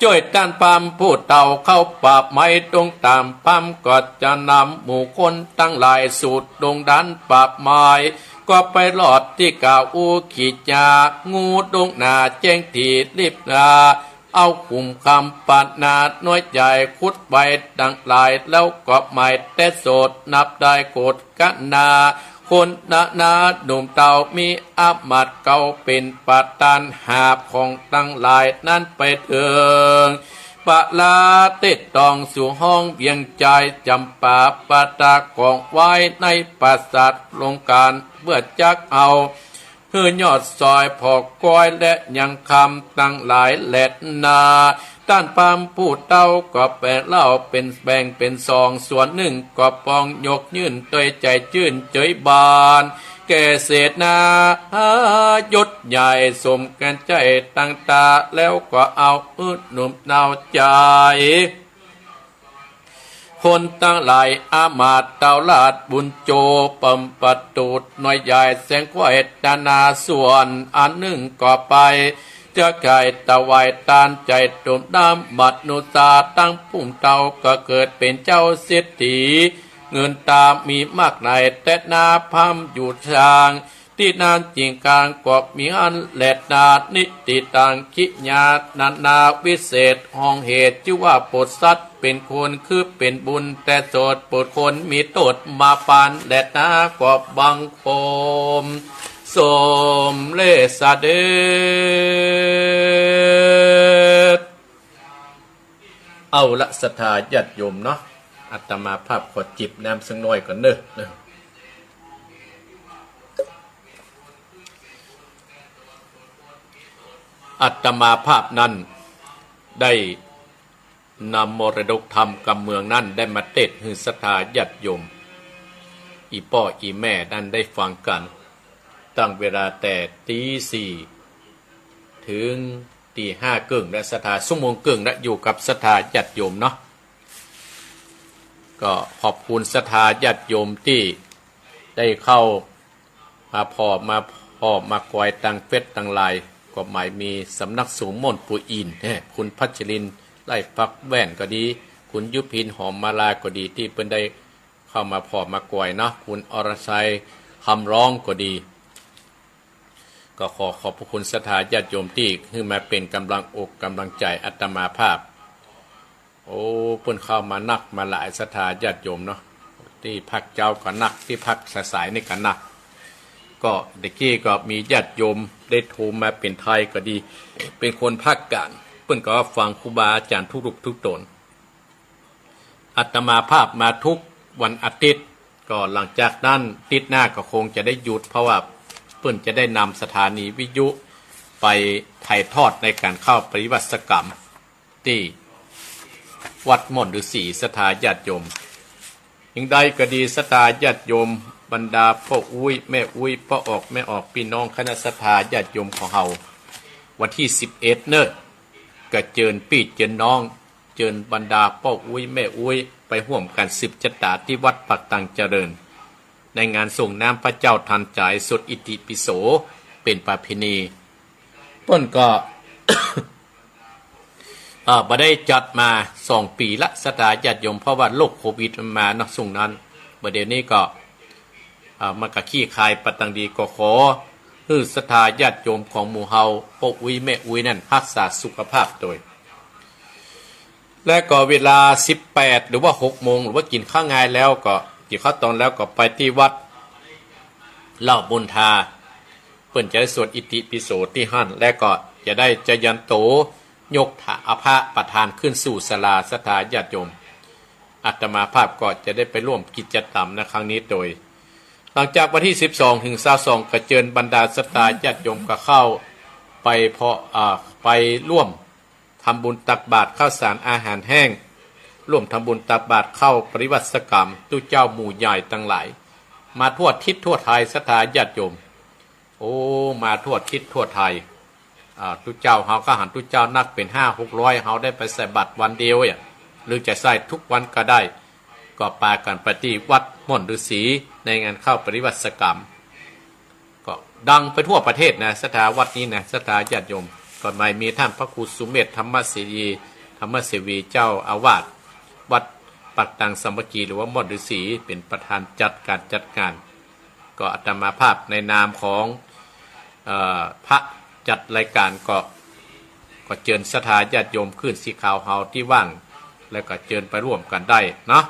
จ้วยต้านพราหมณ์ผู้เฒ่าเข้าป่าไม้ดงต๋าม พราหมณ์ก็จะนำหมู่คนตังหลายสู่ดงดันป่าไม้ ก็ไปรอดตี้กาอู้ขี่จา งูดงหนาแจ้งถี่รีบนา เอาขุมคำปานาน้อยใหญ่ขุดไว้ตังหลาย แล้วก็หมายแต่โสดนับได้โกฏ กนา คนนานาหนุ่มเฒ่ามีอามาตย์เก่าเป๋นประธาน หาบของตังหลายนั้นไปเถิง ประลาเตดตองสู่ห้องเวียงจายจ๋ำปาปาตากองไว้ในปราสาทลงก๋าน เปื้อจักเอา หื้อยอดซอยผ่อก้อยและยังคำตังหลายแลนา ต้านพราหมณ์ผู้เฒ่าก็แบ่งเล่าเป๋น แบ่งเป๋นสอง ส่วนนึ่งก็ปองยกยื่นตวยใจ๋จื้นเจยบาน แก่เสนายศใหญ่สมแก่นใจ๋ตังตา แล้วก็เอาหื้อหนุ่มเฒ่าใจ๋ คนตังหลายอามาตย์เต้าราชบุญโจ ปำประตูตน้อยใหญ่แสงไขว้นานาส่วน อันนึ่งก็ไป จะไขว้ถวายตานใจ๋ตุ่มน้ำมนุสา ตังผู้เฒ่าก็เกิดเป๋นเจ้าเศรษฐี เงินตรามีมากหลาย แต่นาพราหมณ์อยู่ทาง ตี้นั้นจิ่งก๋างก็มีอั้นแลนา นิติตังขิยานานาวิเศษ ห้องเหตุจื้อว่าโปรดสัตว์เป๋นคน คือเป๋นบุญแต่โสด โปรดคนมีโต้ษมาปานแลนา ก็บังคมสมเร็จเสด็จ เอาละศรัทธาญาติโยมเนาะ อาตมาภาพขอจิบน้ำสักหน้อยก่อนเนอะ อาตมาภาพนั้นได้นำมรดกธรรมกำเมืองนั้นได้มาเตศน์หื้อศรัทธาญาติโยม อี่ป้ออี่แม่นั้นได้ฟังกั๋น ตั้งเวลาแต่ตี๋สี่เถิงตี๋ห้าเกิ่งและศรัทธา ชั่วโมงเกิ่งและอยู่กับศรัทธาญาติโยมเนาะ ก็ขอบคุณศรัทธาญาติโยมตี้ได้เข้ามาผ่อ มาผ่อ มากอยตางเฟซตางไลน์ ก็หมายมีสำนักสงฆ์ม่อนปู่อินทร์ เอ้อ คุณพัชรินทร์ ไล่ฟักแว่นก็ดี คุณยุพิน หอมมาลาก็ดี ตี้เปิ้นได้เข้ามาผ่อ มากอยเนาะ คุณอรชัย คำร้องก็ดี ก็ขอขอบพระคุณศรัทธาญาติโยมตี้หื้อมาเป๋นก๋ำลังอกก๋ำลังใจ๋อาตมาภาพ โอ้ เปิ้นเข้ามานักมาหลายศรัทธาญาติโยมเนาะ ตี้ภาคเจ๊าก็นัก ตี้ภาคสายๆ นี่ก็นัก ก็ตะกี้ก็มีญาติโยมได้โทรมาเป๋นไทยก็ดี เป๋นคนภาคก๋าง เปิ้นก็ฟังครูบาอาจ๋ารย์ทุกรูปทุกต๋น อาตมาภาพมาทุกวันอาทิตย์ ก็หลังจากนั้นอาทิตย์หน้าก็คงจะได้หยุด เพราะว่าเปิ้นจะได้นำสถานีวิทยุไปถ่ายทอดในก๋านเข้าปฏิบัติกรรมตี้วัดม่อนฤๅษี ศรัทธาญาติโยม อย่างใดก็ดีศรัทธาญาติโยม บรรดาป้ออุ๊ยแม่อุ๊ย ป้อออกแม่ออก ปี้น้องคณะศรัทธาญาติโยมของเฮา วันตี้สิบเอ็ดเน่อ ก็เจิญปี้เจิญน้อง เจิญบรรดาป้ออุ๊ยแม่อุ๊ย ไปฮ่วมกั๋นสืบจะต๋าตี้วัดปากตังเจริญ ในงานส่งน้ำพระเจ้าทันใจ๋ สวดอิติปิโส เป๋นประเพณี เปิ้นก็ เอ่อ บ่ได้จัดมาสองปี๋ละ ศรัทธาญาติโยม เพราะว่าโรคโควิดมันมาเนาะ ช่วงนั้น บ่าเดี่ยวนี้ก็ เอ่อ มันก็คลี่คลายไปตางดี ก็ขอหื้อศรัทธาญาติโยมของหมู่เฮา ป้ออุ๊ยแม่อุ๊ยนั้น ฮักษาสุขภาพโตย และก็เวลาสิบแปด หรือว่าหกโมง หรือว่ากิ๋นข้าวงายแล้วก็ กิ๋นข้าวตอนแล้วก็ไปตี้วัดเหล้าบุญทา เปิ้นจะได้สวดอิติปิโสตี้หั้น และก็จะได้จยันโต ยกถา เอาพระประธานขึ้นสู่ศาลา ศรัทธาญาติโยม อาตมาภาพก็จะได้ไปร่วมกิจกรรมในครั้งนี้โดย หลังจากวันตี้สิบสองเถิงซาวสอง ก็เจิญบรรดาศรัทธาญาติโยมก็เข้าไปพอ อ่า ไปร่วมทำบุญตักบาตรข้าวสารอาหารแห้ง ร่วมทำบุญตักบาตรเข้าปริวาสกรรม ตุ๊เจ้าหมู่ใหญ่ตังหลาย มาทั่วทิศทั่วไทย ศรัทธาญาติโยม โอ้ มาทั่วทิศทั่วไทย อ่า ตุ๊เจ้าเฮาก็หันตุ๊เจ้านักเป๋นห้าหกร้อย เฮาได้ไปใส่บาตรวันเดียวอะ หรือจะใส่ทุกวันก็ได้ ก็ปากั๋นไปตี้วัดม่อนฤๅษีในงานเข้าปริวาสกรรม ก็ดังไปทั่วประเทศนะ ศรัทธาวัดนี้นะ ศรัทธาญาติโยม ก็ได้มีต้านพระครูสุเมธ ธรรมเสวี ธรรมเสวีเจ้าอาวาสวัดปากตังสามัคคี หรือว่าม่อนฤๅษี เป๋นประธานจัดก๋านจัดงาน ก็อาตมาภาพในนามของ เอ่อ พระจัดรายก๋านก็ ก็เจิญศรัทธาญาติโยมคลื่นสีขาวเฮาตี้ว่าง แล้วก็เจิญไปร่วมกั๋นได้เนาะ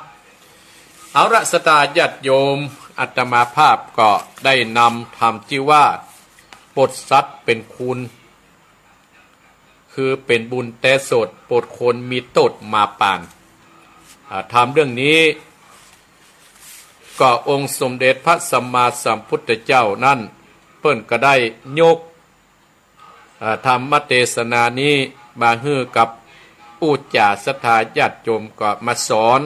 เอาละ ศรัทธาญาติโยม อาตมาภาพก็ได้นำธรรมตี้ว่า ปดสัตว์เป๋นคุณ คือเป๋นบุญแต๊โสด ปดคนมีโต้ษมาปาน อ่า ธรรมเรื่องนี้ ก็องค์สมเด็จพระสัมมาสัมพุทธเจ้านั้น เปิ้นก็ได้ยก อ่า ธรรมเตสนานี้มาหื้อกับอุจจาศรัทธาญาติโยม ก็มาสอน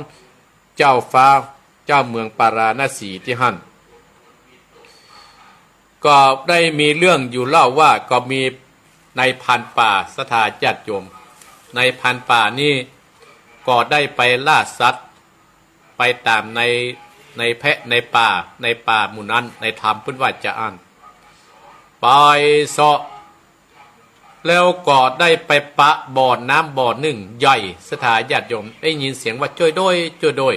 เจ้าฟ้าเจ้าเมืองปาราณสีตี้หั้น ก็ได้มีเรื่องอยู่เล่าว่า ก็มีนายพรานป่า ศรัทธาญาติโยม นายพรานป่านี้ก็ได้ไปล่าสัตว์ ไปต๋ามใน ในแพะในป่า ในป่าหมู่นั้น ในธรรมเปิ้นว่าจาอั้น ไปเซาะ แล้วก็ได้ไปปะบ่อน้ำบ่อนึ่งใหญ่ ศรัทธาญาติโยม ได้ยินเสียงว่า "จ้วยโด้ย จ้วยโด้ย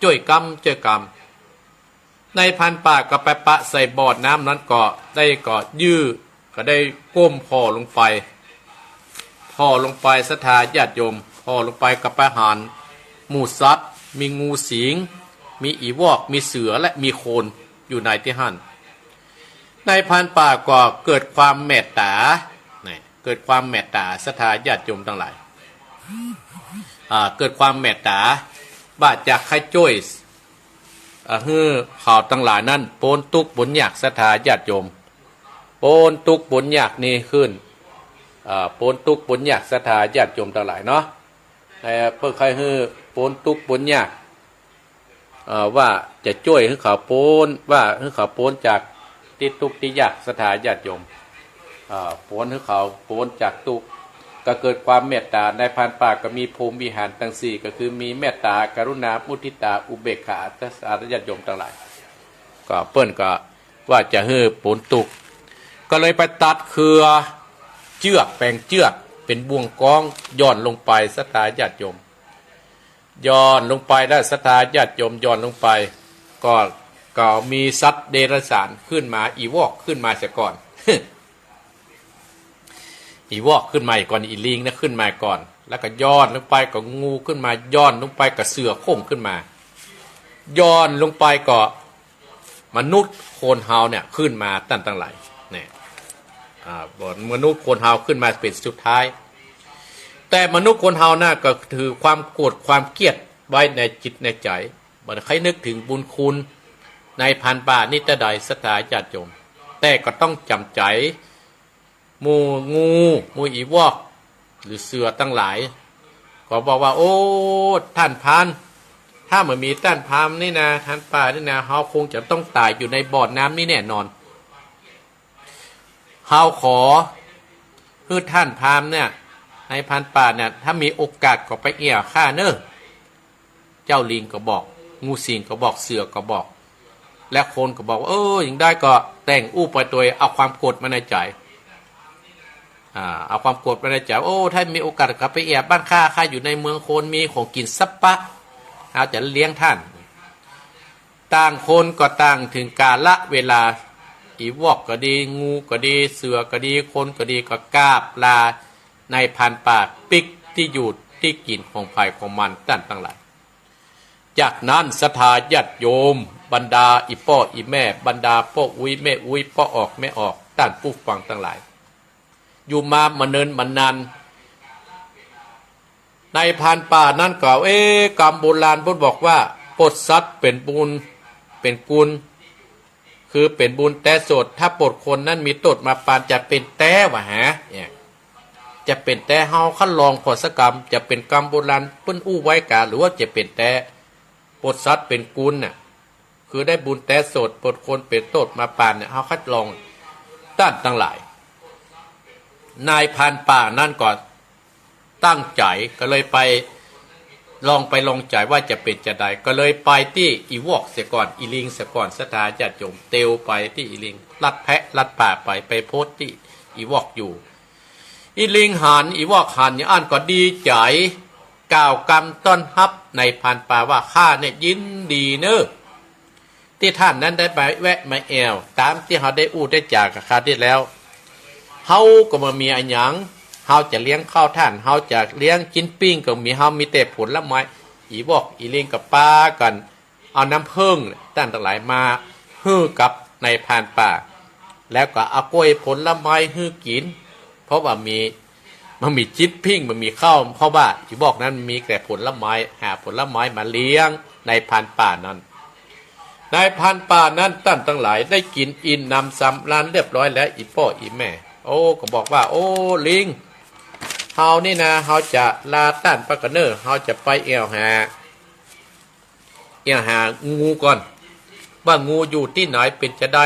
จ้วยกำ จ้วยกำ" นายพรานป่าก็ไปปะใส่บ่อน้ำนั้น ก็ได้ ก็ยื้อ ก็ได้ก้มผ่อลงไป ผ่อลงไป ศรัทธาญาติโยม ผ่อลงไปก็ไปหันหมู่สัตว์ มีงูสิง มีอีวอก มีเสือ และมีคนอยู่ในตี้หั้น นายพรานป่าก็เกิดความเมตต๋า นี่ เกิดความเมตต๋า ศรัทธาญาติโยมตังหลาย อ่า เกิดความเมตต๋า ว่าจะใค่จ้วย อ่า หื้อเขาตังหลายนั้นป๊นตุ๊กข์ป๊นยาก ศรัทธาญาติโยม ป๊นตุ๊กข์ป๊นยากนี้ขึ้น อ่า ป๊นตุ๊กข์ป๊นยาก ศรัทธาญาติโยมตังหลายเนาะ เอ่อ เปิ้นใค่หื้อป๊นตุ๊กข์ป๊นยาก เอ่อ ว่าจะจ้วยหื้อเขาป๊น ว่าหื้อเขาป๊นจากตี้ตุ๊กข์ตี้ยาก ศรัทธาญาติโยม เอ่อ ป๊นหื้อเขาป๊นจากตุ๊กข์ ก็เกิดความเมตต๋า นายพรานป่าก็มีพรหมวิหารตังสี่ ก็คือมีเมตต๋า กรุณา มุทิตา อุเบกขา ศรัทธาญาติโยมตังหลาย ก็เปิ้นก็ว่าจะหื้อป๊นตุ๊กข์ ก็เลยไปตัดเครือเจื้อก แป๋งเจื้อกเป๋นบ่วงคล้อง หย่อนลงไป ศรัทธาญาติโยม หย่อนลงไปแล้ว ศรัทธาญาติโยม หย่อนลงไป ก็ ก็มีสัตว์เดรัจฉานขึ้นมา อีวอกขึ้นมาเสียก่อน อีวอกขึ้นมาก่อน อีลิงนะขึ้นมาก่อน แล้วก็หย่อนลงไปก็งูขึ้นมา หย่อนลงไปก็เสือโคร่งขึ้นมา หย่อนลงไปก็มนุษย์คนเฮาเนี่ยขึ้นมา ต้านตังหลาย เนี่ย อ่า มนุษย์คนเฮาขึ้นมาเป๋นสุดท้าย แต่มนุษย์คนเฮาน่ะก็ถือความโกรธความเกลียดไว้ในจิตในใจ๋ บ่ใค่นึกเถิงบุญคุณนายพรานป่านี้เต้าใด ศรัทธาญาติโยม แต่ก็ต้องจ๋ำใจ๋ หมู่งู หมู่อีวอก หรือเสือตังหลาย ก็บอกว่า โอ้ ต้านพราน ถ้าบ่มีต้านพรานนี่นะ ต้านป่านี่นะ เฮาคงจะต้องต๋ายอยู่ในบ่อน้ำนี้แน่นอน เฮาขอหื้อต้านพรานเนี่ย นายพรานป่าเนี่ย ถ้ามีโอกาสก็ไปแอ่วข้าเน่อ เจ้าลิงก็บอก งูสิงก็บอก เสือก็บอก และคนก็บอกว่า เออ อย่างใดก็แต่งอู้ไปตวย เอาความโกรธมาในใจ๋ อ่า เอาความโกรธมาในใจ๋ โอ้ ถ้ามีโอกาสก็ไปแอ่วบ้านข้า ข้าอยู่ในเมืองคน มีของกิ๋นสัปปะ เฮาจะเลี้ยงต้าน ต่างคนก็ต่างเถิงกาละเวลา อีวอกก็ดี งูก็ดี เสือก็ดี คนก็ดี ก็กราบลานายพรานป่า ปิ๊กตี้อยู่ตี้กิ๋นของใผของมัน ต้านตังหลาย จากนั้นศรัทธาญาติโยม บรรดาอี่ป้ออี่แม่ บรรดาป้ออุ๊ยแม่อุ๊ย ป้อออกแม่ออก ต้านผู้ฟังตังหลาย อยู่มาบ่เนินบ่นาน นายพรานป่านั้นก็ เอ๊ะ กำโบราณเปิ้นบอกว่า ปดสัตว์เป๋นบุญ เป๋นกุล คือเป๋นบุญแต๊โสด ถ้าปดคนนั้นมีโต้ษมาปาน จะเป๋นแต๊ ว่าหา เนี่ย จะเป๋นแต๊ เฮาคัดลองผ่อสักกำ จะเป๋นกำโบราณเปิ้นอู้ไว้กา หรือว่าจะเป๋นแต๊ ปดสัตว์เป๋นกุลน่ะ คือได้บุญแต๊โสด ปดคนเป๋นโต้ษมาปานเนี่ย เฮาคัดลอง ต้านตังหลาย นายพรานป่านั้นก็ตั้งใจ๋ ก็เลยไป ลองไปลองใจ๋ว่าจะเป๋นจาใด ก็เลยไปตี้อี่วอกเสียก่อน อี่ลิงเสียก่อน ศรัทธาญาติโยม เตียวไปตี้อี่ลิง ลัดแพะลัดป่าไป ไปโผล่ตี้อี่วอกอยู่ อี่ลิงหัน อี่วอกหัน อย่างอั้นก็ดีใจ๋ กล่าวกำต้อนฮับนายพรานป่าว่า ข้าเนี่ยยินดีเน่อ ตี้ต้านนั้นได้มาแวะมาแอ่ว ต๋ามตี้เฮาได้อู้ได้จ๋ากั๋นคราวตี้แล้ว เฮาก็บ่มีอะหยัง เฮาจะเลี้ยงข้าวต้าน เฮาจะเลี้ยงจิ๊นปิ้งก็บ่มี เฮามีแต่ผลไม้ อี่วอกอี่ลิงก็ปากั๋น เอาน้ำเผิ้งต้านตังหลายมาหื้อกับนายพรานป่า แล้วก็เอาก้วยผลไม้หื้อกิ๋น เพราะว่ามี บ่มีจิ๊นปิ้ง บ่มีข้าว เพราะว่าอี่วอกนั้นมีแต่ผลไม้ หาผลไม้มาเลี้ยงนายพรานป่านั้น นายพรานป่านั้นต้านตังหลายได้กิ๋นอิ่มหนำสำราญเรียบร้อยแล้ว อี่ป้ออี่แม่ โอ้ ก็บอกว่า โอ้ ลิง เฮานี่นา เฮาจะลาต้านไปก่อนเน่อ เฮาจะไปแอ่วหา แอ่วหางูก่อน ว่างูอยู่ตี้ไหนเป๋นจาใด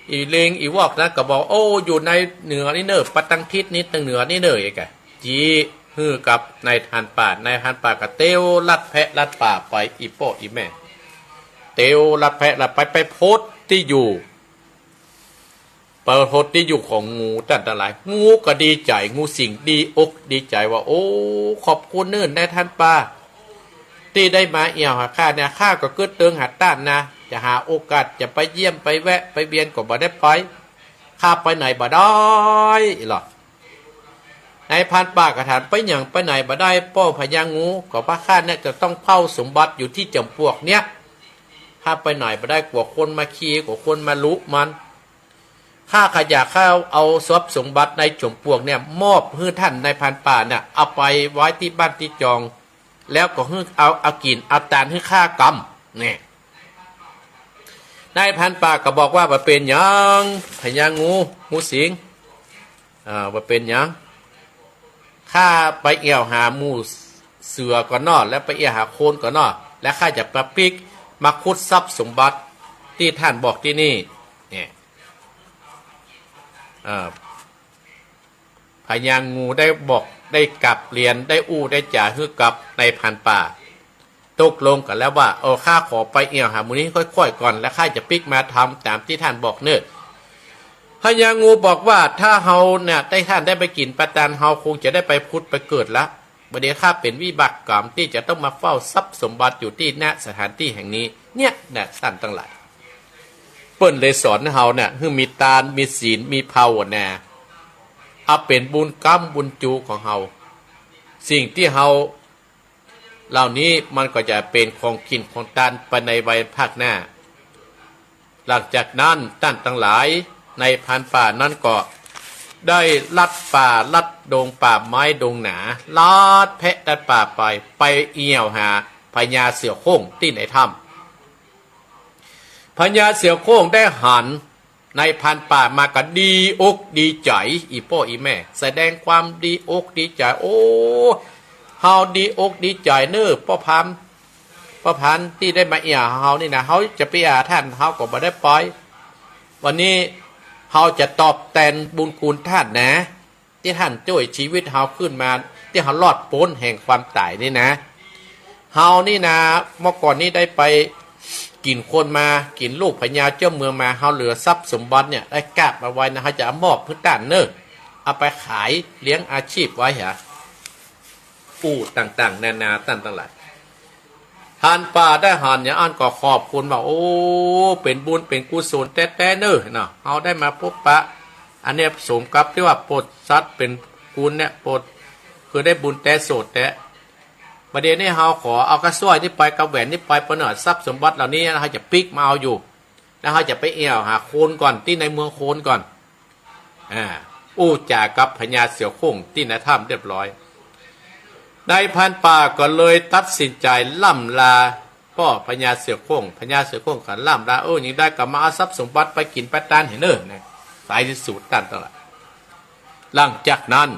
อี่ลิงอี่วอกนั้นก็บอก โอ้ อยู่ในเหนือนี่เน่อ ไปตังทิศนี้ ตังเหนือนี่เน่อ เอกะ จี๊หื้อกับนายพรานป่า นายพรานป่าก็เตียวลัดแพะลัดป่าไป อี่ป้ออี่แม่ เตียวลัดแพะลัดไป ไปโผล่ตี้อยู่ ไปโผล่ตี้อยู่ของงูต้านตังหลาย งูก็ดีใจ๋ งูสิงดีอกดีใจ๋ว่า โอ้ ขอบคุณเน่อนายพรานป่า ตี้ได้มาแอ่วหาข้าเนี่ย ข้าก็กึ๊ดเติงหาต้านนา จะหาโอกาสจะไปเยี่ยมไปแวะไปเวียนก็บ่ได้ไป ข้าไปไหนบ่ได้หรอก นายพรานป่าก็ถาม ไปหยังไปไหนบ่ได้ ป้อพญางู ก็ว่าข้าเนี่ยจะต้องเฝ้าสมบัติอยู่ตี้จ๋อมปลวกเนี่ย ข้าไปไหนบ่ได้ กั๋วคนมาคี กั๋วคนมาลุมัน ข้าขะอยาก ข้าเอาทรัพย์สมบัติในจ๋อมปลวกเนี่ย มอบหื้อต้านนายพรานป่าเนี่ย เอาไปไว้ตี้บ้านตี้จอง แล้วก็หื้อเอา เอากิ๋นเอาตานหื้อข้ากำ เนี่ย นายพรานป่าก็บอกว่า บ่เป๋นหยัง พญางู งูสิง อ่า บ่เป๋นหยัง ข้าไปแอ่วหาหมู่เสือก่อนเนาะ แล้วไปแอ่วหาคนก่อนเนาะ แล้วข้าจะมาปิ๊ก มาขุดทรัพย์สมบัติตี้ต้านบอกตี้นี่ เนี่ย เอ่อ พญางูได้บอก ได้กราบเรียน ได้อู้ได้จ๋าหื้อกับนายพรานป่า ตกลงกั๋นแล้วว่า เออ ข้าขอไปแอ่วหาหมู่นี้ค่อยๆ ก่อน แล้วข้าจะปิ๊กมาทำต๋ามตี้ต้านบอกเน่อ พญางูบอกว่า ถ้าเฮาเนี่ย ได้ต้านได้ไปกิ๋นไปตาน เฮาคงจะได้ไปผุดไปเกิดละ บ่าเดี่ยวข้าเป๋นวิบากกรรมตี้จะต้องมาเฝ้าทรัพย์สมบัติอยู่ตี้ ณ สถานตี้แห่งนี้ เนี่ยนะ ต้านตังหลาย เปิ้นเลยสอนหื้อเฮาเนี่ย หื้อมีตาน มีศีล มีภาวนา เอาเป๋นบุญก๊ำบุญจูของเฮา สิ่งตี้เฮา เหล่านี้มันก็จะเป๋นของกิ๋นของตานไปในวัยภาคหน้า หลังจากนั้นต้านตังหลาย นายพรานป่านั้นก็ได้ลัดป่าลัดดงป่าไม้ดงหนา ลัดแพะลัดป่าไป ไปแอ่วหาพญาเสือโคร่งตี้ในถ้ำ พญาเสือโคร่งได้หันนายพรานป่ามาก็ดีอกดีใจ๋ อี่ป้ออี่แม่ แสดงความดีอกดีใจ๋ โอ้ เฮาดีอกดีใจ๋เน่อ ป้อพราน ป้อพรานตี้ได้มาแอ่วเฮานี่นะ เฮาจะไปแอ่วต้าน เฮาก็บ่ได้ไป วันนี้เฮาจะตอบแตนบุญคุณต้านนะ ตี้ต้านจ้วยจีวิตเฮาขึ้นมา ตี้เฮารอดป๊นแห่งความต๋ายนี่นะ เฮานี่นะ เมื่อก่อนนี้ได้ไปกิ๋นคนมา กิ๋นลูกพญาเจ้าเมืองมา เฮาเหลือทรัพย์สมบัติเนี่ย ได้กาบเอาไว้นะ เฮาจะเอามอบหื้อต้านเน่อ เอาไปขายเลี้ยงอาชีพไว้หา อู้ต่างๆ นานาต้านตังหลาย พรานป่าได้หันอย่างอั้นก็ขอบคุณว่า โอ้ เป๋นบุญเป๋นกุศลแต๊ๆ เน่อเนาะ เฮาได้มาพบปะ อันเนี้ยสมกับตี้ว่าปดสัตว์เป๋นกุลเนี่ย ปด คือได้บุญแต๊โสดแต๊ บ่าเดี่ยวนี้เฮาขอเอาก้าสร้อยนี้ไป ก้าแหวนนี้ไป ปะเน่อ ทรัพย์สมบัติเหล่านี้เฮาจะปิ๊กมาเอาอยู่ แล้วเฮาจะไปแอ่วหาคนก่อน ตี้ในเมืองคนก่อน อ่า อู้จ๋ากับพญาเสือโคร่งตี้ในถ้ำเรียบร้อย นายพรานป่าก็เลยตัดสินใจ๋ล่ำลาป้อพญาเสือโคร่ง พญาเสือโคร่งก็ล่ำลา เออ หยังใดก็มาเอาทรัพย์สมบัติไปกิ๋นไปตานเหียเน่อ นะ สายที่สุดต้านตังหลาย หลังจากนั้น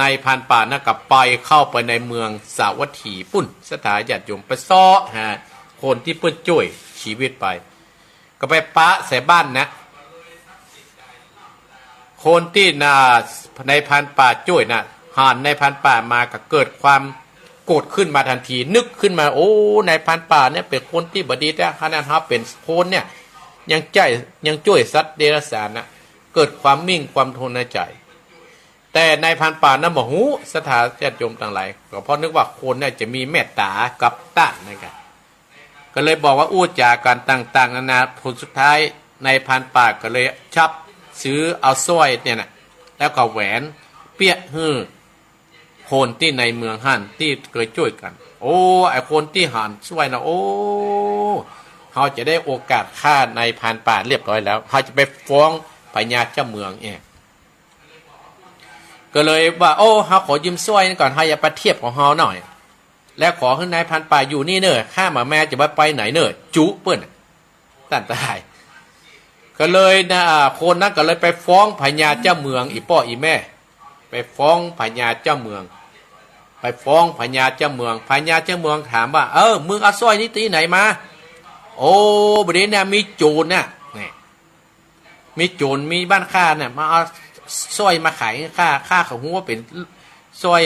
นายพรานป่านั้นก็ไปเข้าไปในเมืองสาวัตถีปุ้น ศรัทธาญาติโยม ไปเซาะหาคนตี้เปิ้นจ้วยจีวิตไป ก็ไปปะใส่บ้านนะ คนตี้น่ะ นายพรานป่าจ้วยน่ะ หันนายพรานป่ามาก็เกิดความโกรธขึ้นมาตันที นึกขึ้นมา โอ้ นายพรานป่าเนี่ยเป๋นคนตี้บ่ดีแต๊ ขนาดเฮาเป๋นคนเนี่ย ยังใจ๊ ยังจ้วยสัตว์เดรัจฉานน่ะ เกิดความหมิ่งความทนในใจ๋ แต่นายพรานป่านั้นบ่ฮู้ ศรัทธาญาติโยมตังหลาย ก็เพราะนึกว่าคนเนี่ยจะมีเมตต๋ากับต้านนั่นกะ ก็เลยบอกว่าอู้จ๋ากั๋นต่างๆ นานา ผลสุดท้ายนายพรานป่าก็เลยชับซื้อเอาสร้อยเนี่ยนะ แล้วก็แหวนเปียะหื้อคนตี้ในเมืองหั้นตี้เกยจ้วยกั๋น โอ้ ไอ้คนตี้หันสร้อยนะ โอ้ เฮาจะได้โอกาสฆ่านายพรานป่าเรียบร้อยแล้ว เฮาจะไปฟ้องพญาเจ้าเมืองเอง ก็เลยว่า โอ้ เฮาขอยืมสร้อยนี่ก่อน เฮาจะไปเทียบของเฮาหน่อย แล้วขอหื้อนายพรานป่าอยู่นี่เน่อ ข้าบ่แม่นจะบ่ไปไหนเน่อ จุเปิ้น ต้านตังหลาย ก็เลยนะ คนนั้นก็เลยไปฟ้องพญาเจ้าเมือง อี่ป้ออี่แม่ ไปฟ้องพญาเจ้าเมือง ไปฟ้องพญาเจ้าเมือง พญาเจ้าเมืองถามว่า เออ มึงเอาสร้อยนี้ตี้ไหนมา โอ้ บ่ดีเนี่ย มีโจรน่ะ นี่ มีโจร มีบ้านข้าเนี่ย มาเอาสร้อยมาขายหื้อข้า ข้าก็ฮู้ว่าเป๋นสร้อย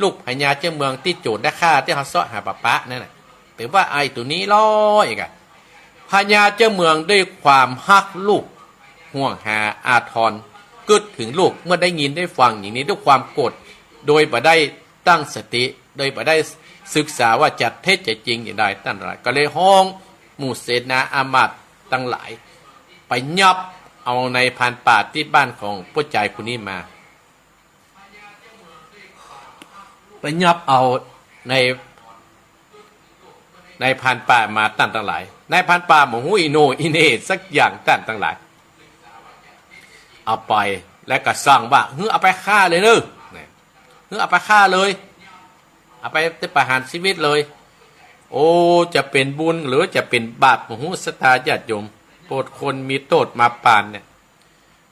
ลูกพญาเจ้าเมืองตี้โจรได้ฆ่า ตี้เฮาเซาะหาปะปะนั่นน่ะ แต่ว่าไอ้ตั๋วนี้ลออีกอะ พญาเจ้าเมืองด้วยความฮักลูก ห่วงหาอาทร กึ๊ดเถิงลูก เมื่อได้ยินได้ฟังอย่างนี้ด้วยความโกรธ โดยบ่ได้ตั้งสติ โดยบ่ได้ศึกษาว่าจะเท็จจะจริงอย่างใด ต้านตังหลาย ก็เลยฮ้องหมู่เสนาอามาตย์ตังหลาย ไปยับเอานายพรานป่าตี้บ้านของป้อจายคนนี้มา ไปยับเอานาย นายพรานป่ามา ต้านตังหลาย นายพรานป่าบ่ฮู้อี่โหน่อี่เหน่สักอย่าง ต้านตังหลาย เอาไป แล้วก็สั่งว่า หื้อเอาไปฆ่าเลยเน่อ หื้อเอาไปฆ่าเลย เอาไปประหารชีวิตเลย โอ้ จะเป๋นบุญหรือจะเป๋นบาป บ่ฮู้ ศรัทธาญาติโยม โปรดคนมีโต้ษมาปานเนี่ย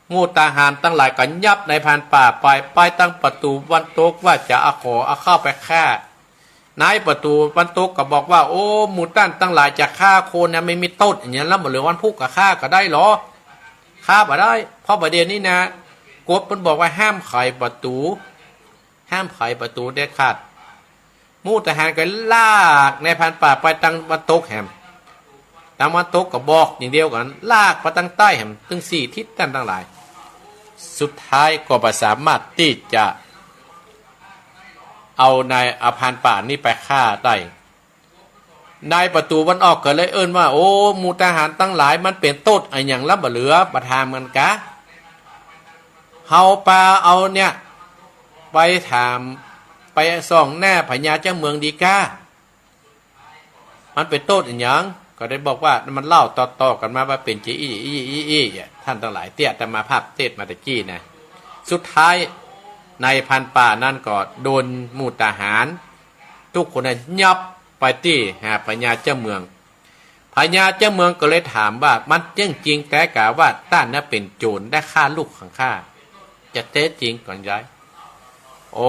หมู่ทหารตังหลายก็ยับนายพรานป่าไป ไปตังประตู๋วันตกว่าจะเอาขอเอาเข้าไปฆ่า นายประตู๋วันตกก็บอกว่า โอ้ หมู่ต้านตังหลายจะฆ่าคนเนี่ยไม่มีโต้ษอะหยังลำบ่เหลือ วันพุธก็ฆ่าก็ได้ลอ ฆ่าบ่ได้ เพราะบ่าเดี่ยวนี้นะ กฎเปิ้นบอกว่าห้ามไขประตู๋ ห้ามไขประตู๋เด็ดขาด หมู่ทหารก็ลากนายพรานป่าไปตังวันตกแหม ตังวันตกก็บอกอย่างเดียวกั๋น ลากไปตังใต้แหม ตึงสี่ทิศ ต้านตังหลาย สุดท้ายก็บ่สามารถตี้จะเอานาย เอาพรานป่านี้ไปฆ่าได้ นายประตู๋วันออกก็เลยเอิ้นว่า โอ้ หมู่ทหารตังหลาย มันเป๋นโต้ษอะหยังลำบ่เหลือ บ่ถามกั๋นกา เฮาปาเอาเนี่ย ไปถาม ไปส่องหน้าพญาเจ้าเมืองดีก้า มันเป๋นโต้ษอะหยัง ก็ได้บอกว่า มันเล่าต่อๆ กั๋นมาว่าเป๋นจะอี้อี้อี้อี้อะ ต้านตังหลาย ตี้อาตมาภาพเตสน์มาตะกี้นะ สุดท้ายนายพรานป่านั้นก็โดนหมู่ทหาร ทุกคนน่ะยับไปตี้หาพญาเจ้าเมือง พญาเจ้าเมืองก็เลยถามว่า มันเรื่องจริงแต๊กาว่าต้านน่ะเป๋นโจรได้ฆ่าลูกของข้า จะเต๊จริงก่อนใจ๊ โอ้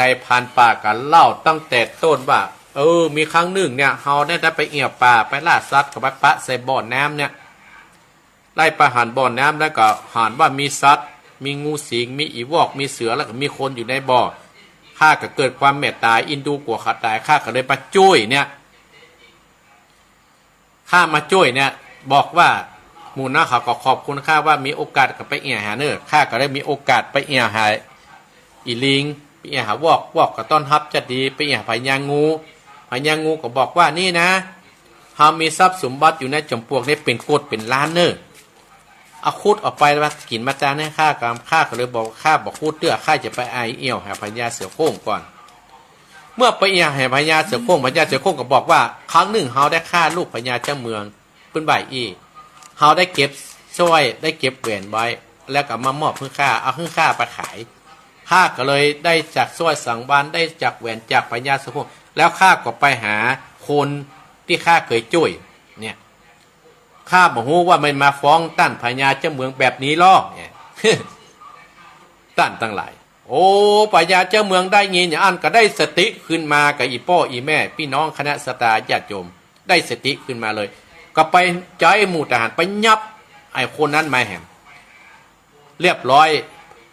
นายพรานป่าก็เล่าตั้งแต่ต้นว่า เออ มีครั้งนึ่งเนี่ย เฮาได้ ได้ไปเอี่ยวป่า ไปล่าสัตว์ ก็ไปปะใส่บ่อน้ำเนี่ย ได้ไปหันบ่อน้ำแล้วก็หันว่ามีสัตว์ มีงูสิง มีอี่วอก มีเสือ แล้วก็มีคนอยู่ในบ่อ ข้าก็เกิดความเมตต๋าเอ็นดูกั๋วเขาต๋าย ข้าก็เลยมาจ้วยเนี่ย ข้ามาจ้วยเนี่ย บอกว่าหมู่น้าเขาก็ขอบคุณข้าว่ามีโอกาสก็ไปเอี่ยวหาเน่อ ข้าก็ได้มีโอกาสไปเอี่ยวหาอี่ลิง ไปเอี่ยวหาวอก วอกก็ต้อนฮับจะดี ไปเอี่ยวหาพญางู พญางูก็บอกว่า นี่นะ เฮามีทรัพย์สมบัติอยู่ในจ๋อมปลวกนี่เป๋นโกดเป๋นล้านเน่อ เอาขุดออกไปว่ากิ๋นมาจานหื้อข้าก่อน ข้าก็เลยบอกว่าข้าบ่ขุดเตื้อ ข้าจะไปเอี่ยวหาพญาเสือโคร่งก่อน เมื่อไปเอี่ยวหาพญาเสือโคร่ง พญาเสือโคร่งก็บอกว่า ครั้งนึ่งเฮาได้ฆ่าลูกพญาเจ้าเมือง ปื้นบ่ายอี้ เฮาได้เก็บสร้อย ได้เก็บแหวนไว้ แล้วก็มามอบหื้อข้า เอาหื้อข้าไปขาย ข ข้าก็เลยได้จากสร้อยสังวาล ได้จากแหวนจากพญาสุโขทัย แล้วข้าก็ไปหาคนตี้ข้าเกยจ้วย เนี่ย ข้าบ่ฮู้ว่ามันมาฟ้องต้านพญาเจ้าเมืองแบบนี้ลอ เนี่ย ต้านตังหลาย โอ้ พญาเจ้าเมืองได้ยินอย่างอั้นก็ได้สติขึ้นมากับอี่ป้ออี่แม่ปี้น้องคณะศรัทธาญาติโยม ได้สติขึ้นมาเลย ก็ไปใจ๊หมู่ทหารไปยับไอ้คนนั้นมาแหม เรียบร้อย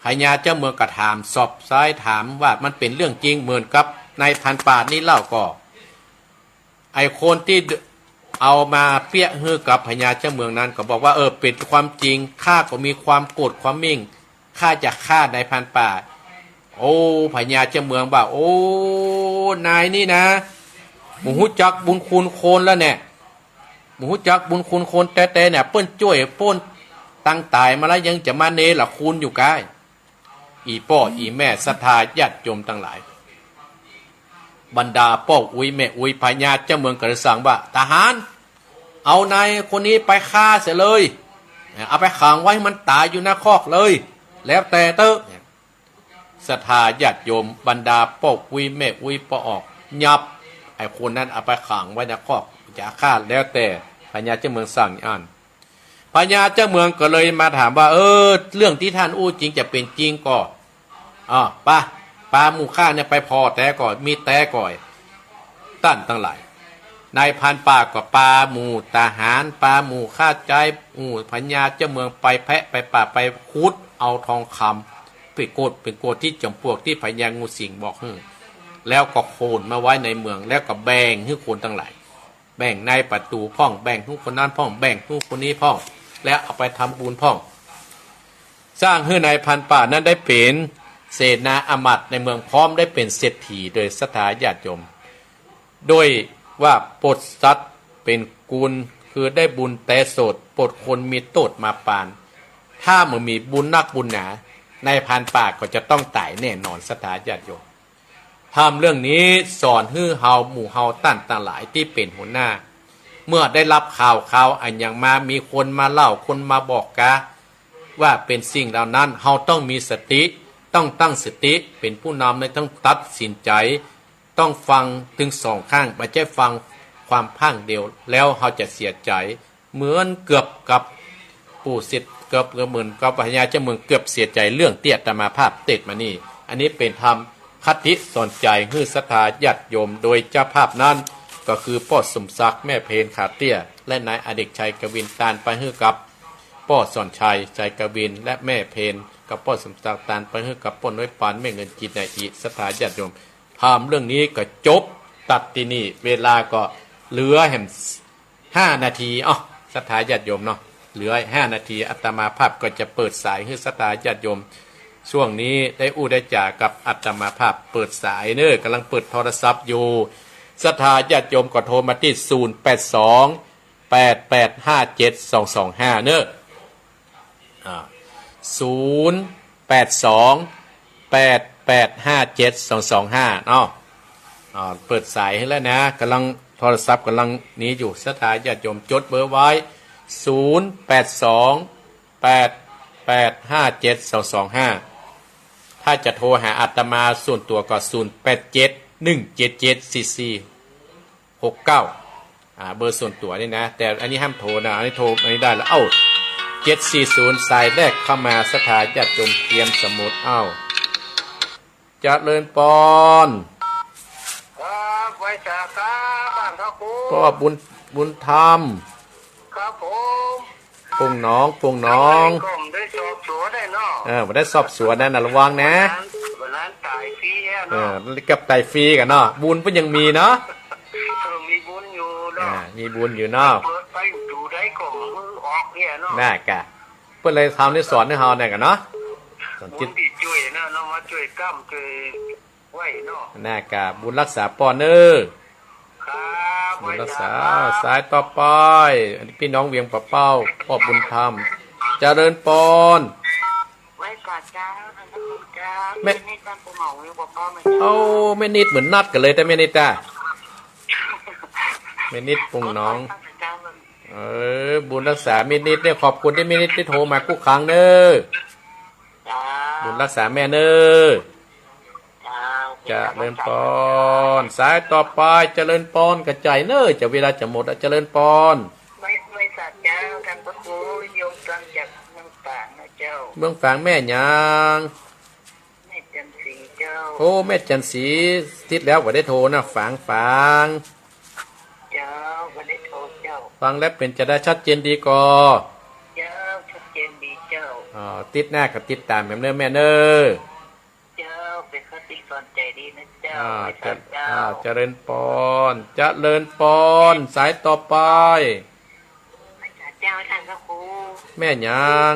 พญาเจ้าเมืองก็ถามสอบสายถามว่ามันเป๋นเรื่องจริงเหมือนกับนายพรานป่านี่เล่าก่อ ไอ้คนตี้เอามาเปี้ยะหื้อกับพญาเจ้าเมืองนั้นก็บอกว่า เออ เป๋นความจริง ข้าก็มีความโกรธความมิ่ง ข้าจะฆ่านายพรานป่า โอ้ พญาเจ้าเมืองว่า โอ้ นายนี่นะ บ่ฮู้จักบุญคุณคนแล้วเนี่ย บ่ฮู้จักบุญคุณคนแต๊ๆ เนี่ย เปิ้นจ้วยป้นตังต๋ายมาแล้วยังจะมาเนรคุณอยู่ก้า อี่ป้ออี่แม่ศรัทธาญาติโยมตังหลาย บรรดาป้ออุ๊ยแม่อุ๊ย พญาเจ้าเมืองก็เลยสั่งว่า ทหาร เอานายคนนี้ไปฆ่าเสียเลย เอาไปขังไว้หื้อมันต๋ายอยู่ในคอกเลย แล้วแต่เต๊อะ ศรัทธาญาติโยม บรรดาป้ออุ๊ยแม่อุ๊ยป้อออก ยับ ไอ้คนนั้นเอาไปขังไว้ในคอก จะฆ่าแล้วแต่ พญาเจ้าเมืองสั่งอย่างอั้น พญาเจ้าเมืองก็เลยมาถามว่า เออ เรื่องตี้ต้านอู้จริงจะเป๋นจริงก่อ อ้อ ปา ปาหมู่ข้าเนี่ยไปผ่อแต๊ก่อ มีแต๊ก่อ ต้านตังหลาย นายพรานป่าก็ปาหมู่ทหาร ปาหมู่ข้าใจ๊ หมู่พญาเจ้าเมืองไปแพะไปป่าไปขุดเอาทองคำ เป๋นโกด เป๋นโกดตี้จ๋อมปลวกตี้พญางูสิงห์บอกหื้อ แล้วก็โขนมาไว้ในเมือง แล้วก็แบ่งหื้อคนตังหลาย แบ่งนายประตู๋พ่อง แบ่งหื้อคนนั้นพ่อง แบ่งหื้อคนนี้พ่อง แล้วเอาไปทำบุญพ่อง สร้างหื้อนายพรานป่านั้นได้เป๋นเสนาอามาตย์ในเมือง พร้อมได้เป๋นเศรษฐีโดยศรัทธาญาติโยม โดยว่าปลดสัตว์เป๋นกุล คือได้บุญแต่โสด ปลดคนมีโต้ษมาปาน ถ้าบ่มีบุญนักบุญหนา นายพรานป่าก็จะต้องต๋ายแน่นอน ศรัทธาญาติโยม ธรรมเรื่องนี้สอนหื้อเฮาหมู่เฮาต้านตังหลายตี้เป๋นหัวหน้า เมื่อได้ฮับข่าวคราวอันหยังมา มีคนมาเล่า คนมาบอกกา ว่าเป๋นสิ่งเหล่านั้น เฮาต้องมีสติ ต้องตั้งสติ เป๋นผู้นำเนี่ยต้องตัดสินใจ๋ ต้องฟังตึงสองข้าง บ่ใจ้ฟังความข้างเดียว แล้วเฮาจะเสียใจ๋ เหมือนเกือบกับปู่สิทธิ์ เกือบเหมือนกับพญาเจ้าเมืองเกือบเสียใจ๋เรื่องตี้อาตมาภาพเตศน์มานี่ อันนี้เป๋นธรรมคติสอนใจ๋หื้อศรัทธาญาติโยม โดยเจ้าภาพนั้นก็คือป้อสมศักดิ์ แม่เพน ขาเตี้ย และนายอเนกชัยกวิน ตานไปหื้อกับป้อสอนชัย ชัยกวิน และแม่เพน กับป้อสมศักดิ์ ตานไปหื้อกับป้อน้อยปาน แม่เงิน จิตนาอี ศรัทธาญาติโยม ธรรมเรื่องนี้ก็จบตัดตี้นี่ เวลาก็เหลือแหม ห้านาที อ้อ ศรัทธาญาติโยมเนาะ เหลือห้านาที อาตมาภาพก็จะเปิดสายหื้อศรัทธาญาติโยม ช่วงนี้ได้อู้ได้จ๋ากับอาตมาภาพ เปิดสายเน้อ ก่ำลังเปิดโทรศัพท์อยู่ ศรัทธาญาติโยมก็โทรมาตี้ ศูนย์แปดสอง แปดแปดห้าเจ็ดสองสองห้า เน้อ อ่า ศูนย์แปดสอง แปดแปดห้าเจ็ดสองสองห้า เนาะ อ่า เปิดสายหื้อแล้วนะ ก่ำลัง โทรศัพท์ก่ำลังนี้อยู่ ศรัทธาญาติโยมจดเบอร์ไว้ ศูนย์แปดสอง แปดแปดห้าเจ็ดสองสองห้า ถ้าจะโทรหาอาตมาส่วนตั๋วก็ ศูนย์แปดเจ็ด หนึ่งเจ็ดเจ็ด สี่สี่ หกเก้า อ่า เบอร์ส่วนตั๋วนี่นะ แต่อันนี้ห้ามโทรนะ อันนี้โทร อันนี้ได้แล้ว เอ้า เจ็ดสี่ศูนย์ สายแรกเข้ามา ศรัทธาญาติโยมเตรียมสมุด เอ้า เจริญปอน ครับ ไหว้สาครับ บ้านพระครู ป้อบุญ บุญธรรม ครับผม ปงหนอง ปงหนอง ก็บ่ได้สอบสวนได้เนาะ เออ บ่ได้สอบสวนนะ น่ะ ระวังนะ วันนั้น วันนั้นต๋ายฟรีอะ เออ เนาะ เกือบต๋ายฟรีกั๋นเนาะ บุญเปิ้นยังมีเนาะ เออ มีบุญอยู่เนาะ อ่า มีบุญอยู่เนาะ เปิดไปดูได้ก็มือออกเนี่ยเนาะ น่ากะ เปิ้นเลยทำนี่สอนหื้อเฮาเนี่ยกั๋นเนาะ สอน บุญ จิต ตี้จ้วยนะเนาะ มาจ้วยก้ำจ้วยไหว้เนาะ น่ากะ บุญรักษาป้อเน้อ ครับ บุญรักษา ไหว้สาครับ สายต่อไป อันนี้ปี้น้องเวียงป่าเป้า ป้อบุญธรรม เจริญปอน ไหว้สาเจ้า เจริญเจ้า แม่ นี่บ้านปู่หนองเวียงป่าเป้าเหมือนกั๋น เอ้า แม่นิดเหมือนนัดกั๋นเลย แต่แม่นิดอะ แม่นิดปงหนอง เออ บุญรักษาแม่นิดเนี่ย ขอบคุณตี้แม่นิดได้โทรมากู้ครั้งเน้อ จ้า บุญรักษาแม่เน้อ เจริญปอน สายต่อไป เจริญปอน กระจายเน่อ จะเวลาจะหมดแล้ว เจริญปอน ไหว้ ไหว้สาเจ้า ต้านพระครู โยมฟังจากเมืองฝางนะเจ้า เมืองฝางแม่หยัง แม่จันทร์ศรีเจ้า โอ้ แม่จันทร์ศรี ติดแล้วบ่ได้โทรนะ ฝาง ฝาง เจ้า บ่ได้โทรเจ้า ฟังแล้วเป๋นจะใด ชัดเจนดีก่อ เจ้า ชัดเจนดีเจ้า อ๋อ ติดหน้าก็ติดต๋ามแหมเน่อแม่เน่อ เจ้า เป๋นคนติดสนใจ๋ดีนะเจ้า อ่า ไหว้สาเจ้า อ่า เจริญปอน เจริญปอน สายต่อไป ไหว้สาเจ้าต้านพระครู แม่หยัง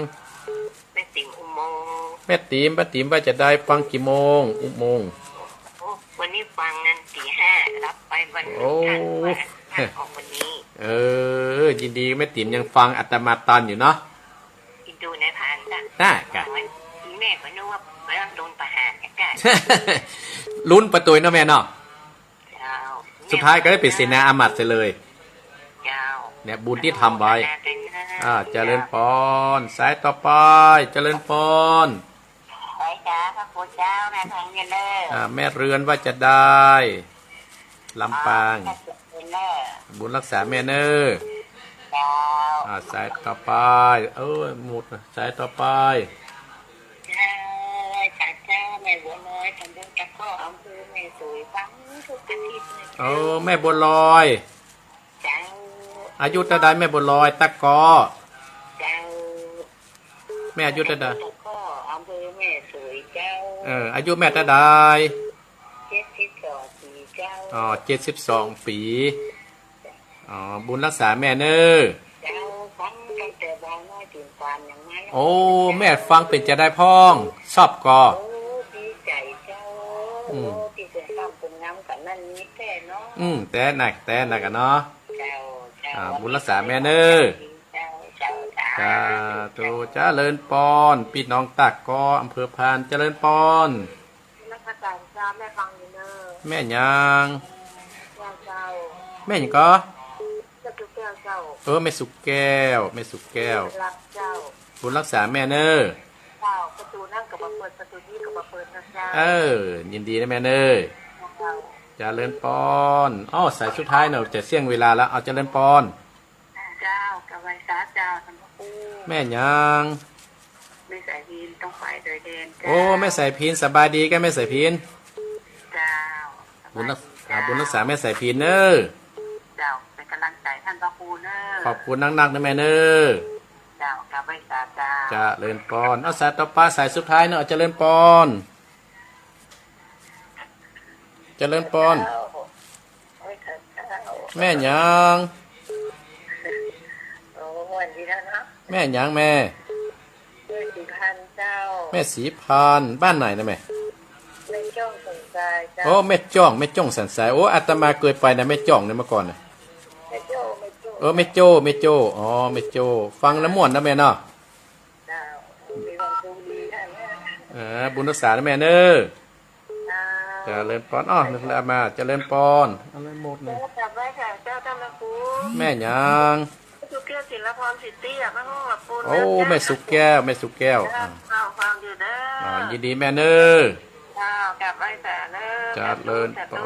แม่ติ๋มอุโมงค์ แม่ติ๋ม แม่ติ๋มว่าจะใด ฟังกี่โมง อุโมงค์ โอ้ วันนี้ฟังนั้นตีห้า หลับไปวันหนึ่ง โอ้ ทันว่า ทันออกวันนี้ เออ ยินดี แม่ติ๋มยังฟังอาตมาตอนอยู่เนาะ อินดูในผ่านจ้ะ น่ะกะ วันนี้แม่ก็นึกว่าเรื่องโดนประหารเนี่ยจ้ะ ลุ้นไปตวยเนาะแม่เนาะ เจ้า สุดท้ายก็ได้เป๋นเสนาอามาตย์เสียเลย เจ้า เนี่ย บุญตี้ทำไว้ อนุโมทนาด้วยนะ อ่า เจริญปอน สายต่อไป เจริญปอน ไหว้สาพระครูเจ้า แม่เพ็ญเน่อ อ่า แม่เรือนว่าจะใด ลำปาง อ๋อ แม่เพ็ญเน่อ บุญรักษาแม่เน่อ เจ้า อ่า สายต่อไป เออ หมด สายต่อไป เจ้า ไหว้สาเจ้า แม่บัวลอย ตำบลตะก้อ อำเภอแม่สวย ฟังทุกอาทิตย์เลยเจ้า เออ แม่บัวลอย เจ้า อายุเต้าใดแม่บัวลอย ตะก้อ เจ้า แม่อายุเต้าใด ตะก้อ อำเภอแม่สวยเจ้า เออ อายุแม่เต้าใด เจ็ดสิบสองปี๋เจ้า อ๋อ เจ็ดสิบสองปี๋ อ๋อ บุญรักษาแม่เน่อ เจ้า ฟังตั้งแต่บ่าวน้อยจนปานยังไง โอ้ แม่ฟังเป๋นจะใดพ่อง ชอบก่อ โอ้ ดีใจ๋เจ้า อืม โอ้ ตี้เป๋นคำเป๋นงามกั๋นนั้นมีแต๊เนาะ อืม แต๊นัก แต๊นักอะเนาะ เจ้า เจ้า อ่า บุญรักษาแม่เน่อ เจ้า เจ้า สาธุ สาธุ เจริญปอน ปี้น้องตะก้อ อำเภอพาน เจริญปอน นมัสก๋านเจ้า แม่ฟังอยู่เน่อ แม่หยัง เจ้า เจ้า แม่หยังก่อ แม่สุแก้วเจ้า เออ แม่สุแก้ว แม่สุแก้ว บุญรักเจ้า บุญรักษาแม่เน่อ เจ้า ประตู๋นั้นก็บ่เปิด ประตู๋นี้ก็บ่เปิดนะเจ้า เออ ยินดีนะแม่เน่อ เจ้า เจริญปอน อ้อ สายสุดท้ายเน่อ จะเสี้ยงเวลาแล้ว เอา เจริญปอน เจ้า กราบไหว้สาเจ้าต้านพระครู แม่หยัง แม่สายพิณฑ์ ตรงฝ่ายชายแดนเจ้า โอ้ แม่สายพิณฑ์ สบายดีก่ะแม่สายพิณฑ์ เจ้า บุญรัก สบายดีเจ้า อ่า บุญรักษาแม่สายพิณฑ์เน่อ เจ้า เป๋นก๋ำลังใจ๋ต้านพระครูเน่อ ขอบคุณนักๆ นะแม่เน่อ เจ้า กราบไหว้สาเจ้า เจริญปอน เอา สายต่อไป สายสุดท้ายเน่อ เจริญปอน เจริญปอน เจ้า โอ้ย เจ้า แม่หยัง โอ้ วันดีแล้วเนาะ แม่หยังแม่ แม่ศรีพานเจ้า แม่ศรีพาน บ้านไหนนะแม่ แม่จ้องสันทรายเจ้า โอ้ แม่จ้อง แม่จ้องสันทราย โอ้ อาตมาเกยไปนะ แม่จ้องเนี่ยเมื่อก่อนน่ะ แม่โจ้ แม่โจ้ เออ แม่โจ้ แม่โจ้ อ๋อ แม่โจ้ ฟังแล้วม่วนนะแม่เนาะ เจ้า มีความสุขดีค่ะแม่ เออ บุญรักษานะแม่เน่อ เจ้า เจริญปอน อ้อ นึกแล้วมา เจริญปอน อะไรหมดเนี่ย เจ้า กราบไหว้ค่ะ เจ้าต้านพระครู แม่หยัง สุแก้ว ศิลพร สิทธิ อ่ะ แม่ห้องหลับปูน โอ้ เจ้า แม่สุแก้ว แม่สุแก้ว เจ้า อ่า ฟังอยู่เน่อ อ่า ยินดีแม่เน่อ เจ้า กราบไหว้สาเน่อ เจริญปอ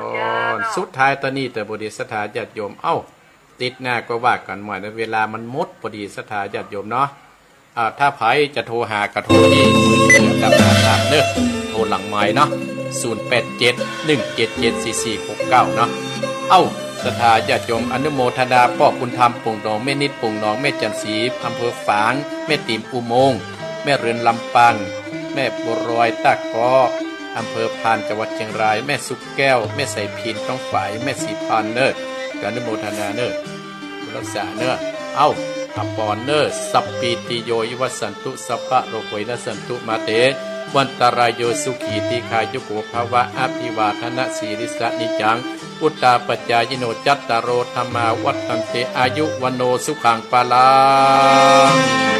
น สาธุ สาธุเจ้า สุดท้ายต๋อนนี้เต๊อะ บดีศรัทธาญาติโยม เอ้า ติ๊ดหน้าก็ว่ากั๋นใหม่นะ เวลามันหมด บดีศรัทธาญาติโยมเนาะ อ่า ถ้าใผจะโทรหาก็โทรตี้มือถือกับโทรศัพท์เน่อ โทรหลังไมค์เนาะ ศูนย์แปดเจ็ด หนึ่งเจ็ดเจ็ด สี่สี่หกเก้า เนาะ เอ้า ศรัทธาญาติโยม อนุโมทนาป้อบุญธรรม ปู่หนอง แม่นิด ปู่หนอง แม่จันทร์ศรี อำเภอฝาง แม่ติ๋มอุโมงค์ แม่เรือนลำปาง แม่บัวลอย ตะก้อ อำเภอพาน จังหวัดเชียงราย แม่สุแก้ว แม่สายพิณฑ์ ต้องฝ่าย แม่ศรีพานเน่อ ก็อนุโมทนาเน่อ รักษาเน่อ เอ้า อภรณ์เน่อ สัพพีติโยวิวัชชันตุ สัพพะโรโควินัสสันตุ มาเต วันตรายโย สุขี ทีฆายุโก ภะวะ อภิวาทนะสีลิสสะ นิจจัง วุฑฒาปจายิโน จัตตาโร ธัมมา วัฑฒันติ อายุ วัณโณ สุขัง พะลัง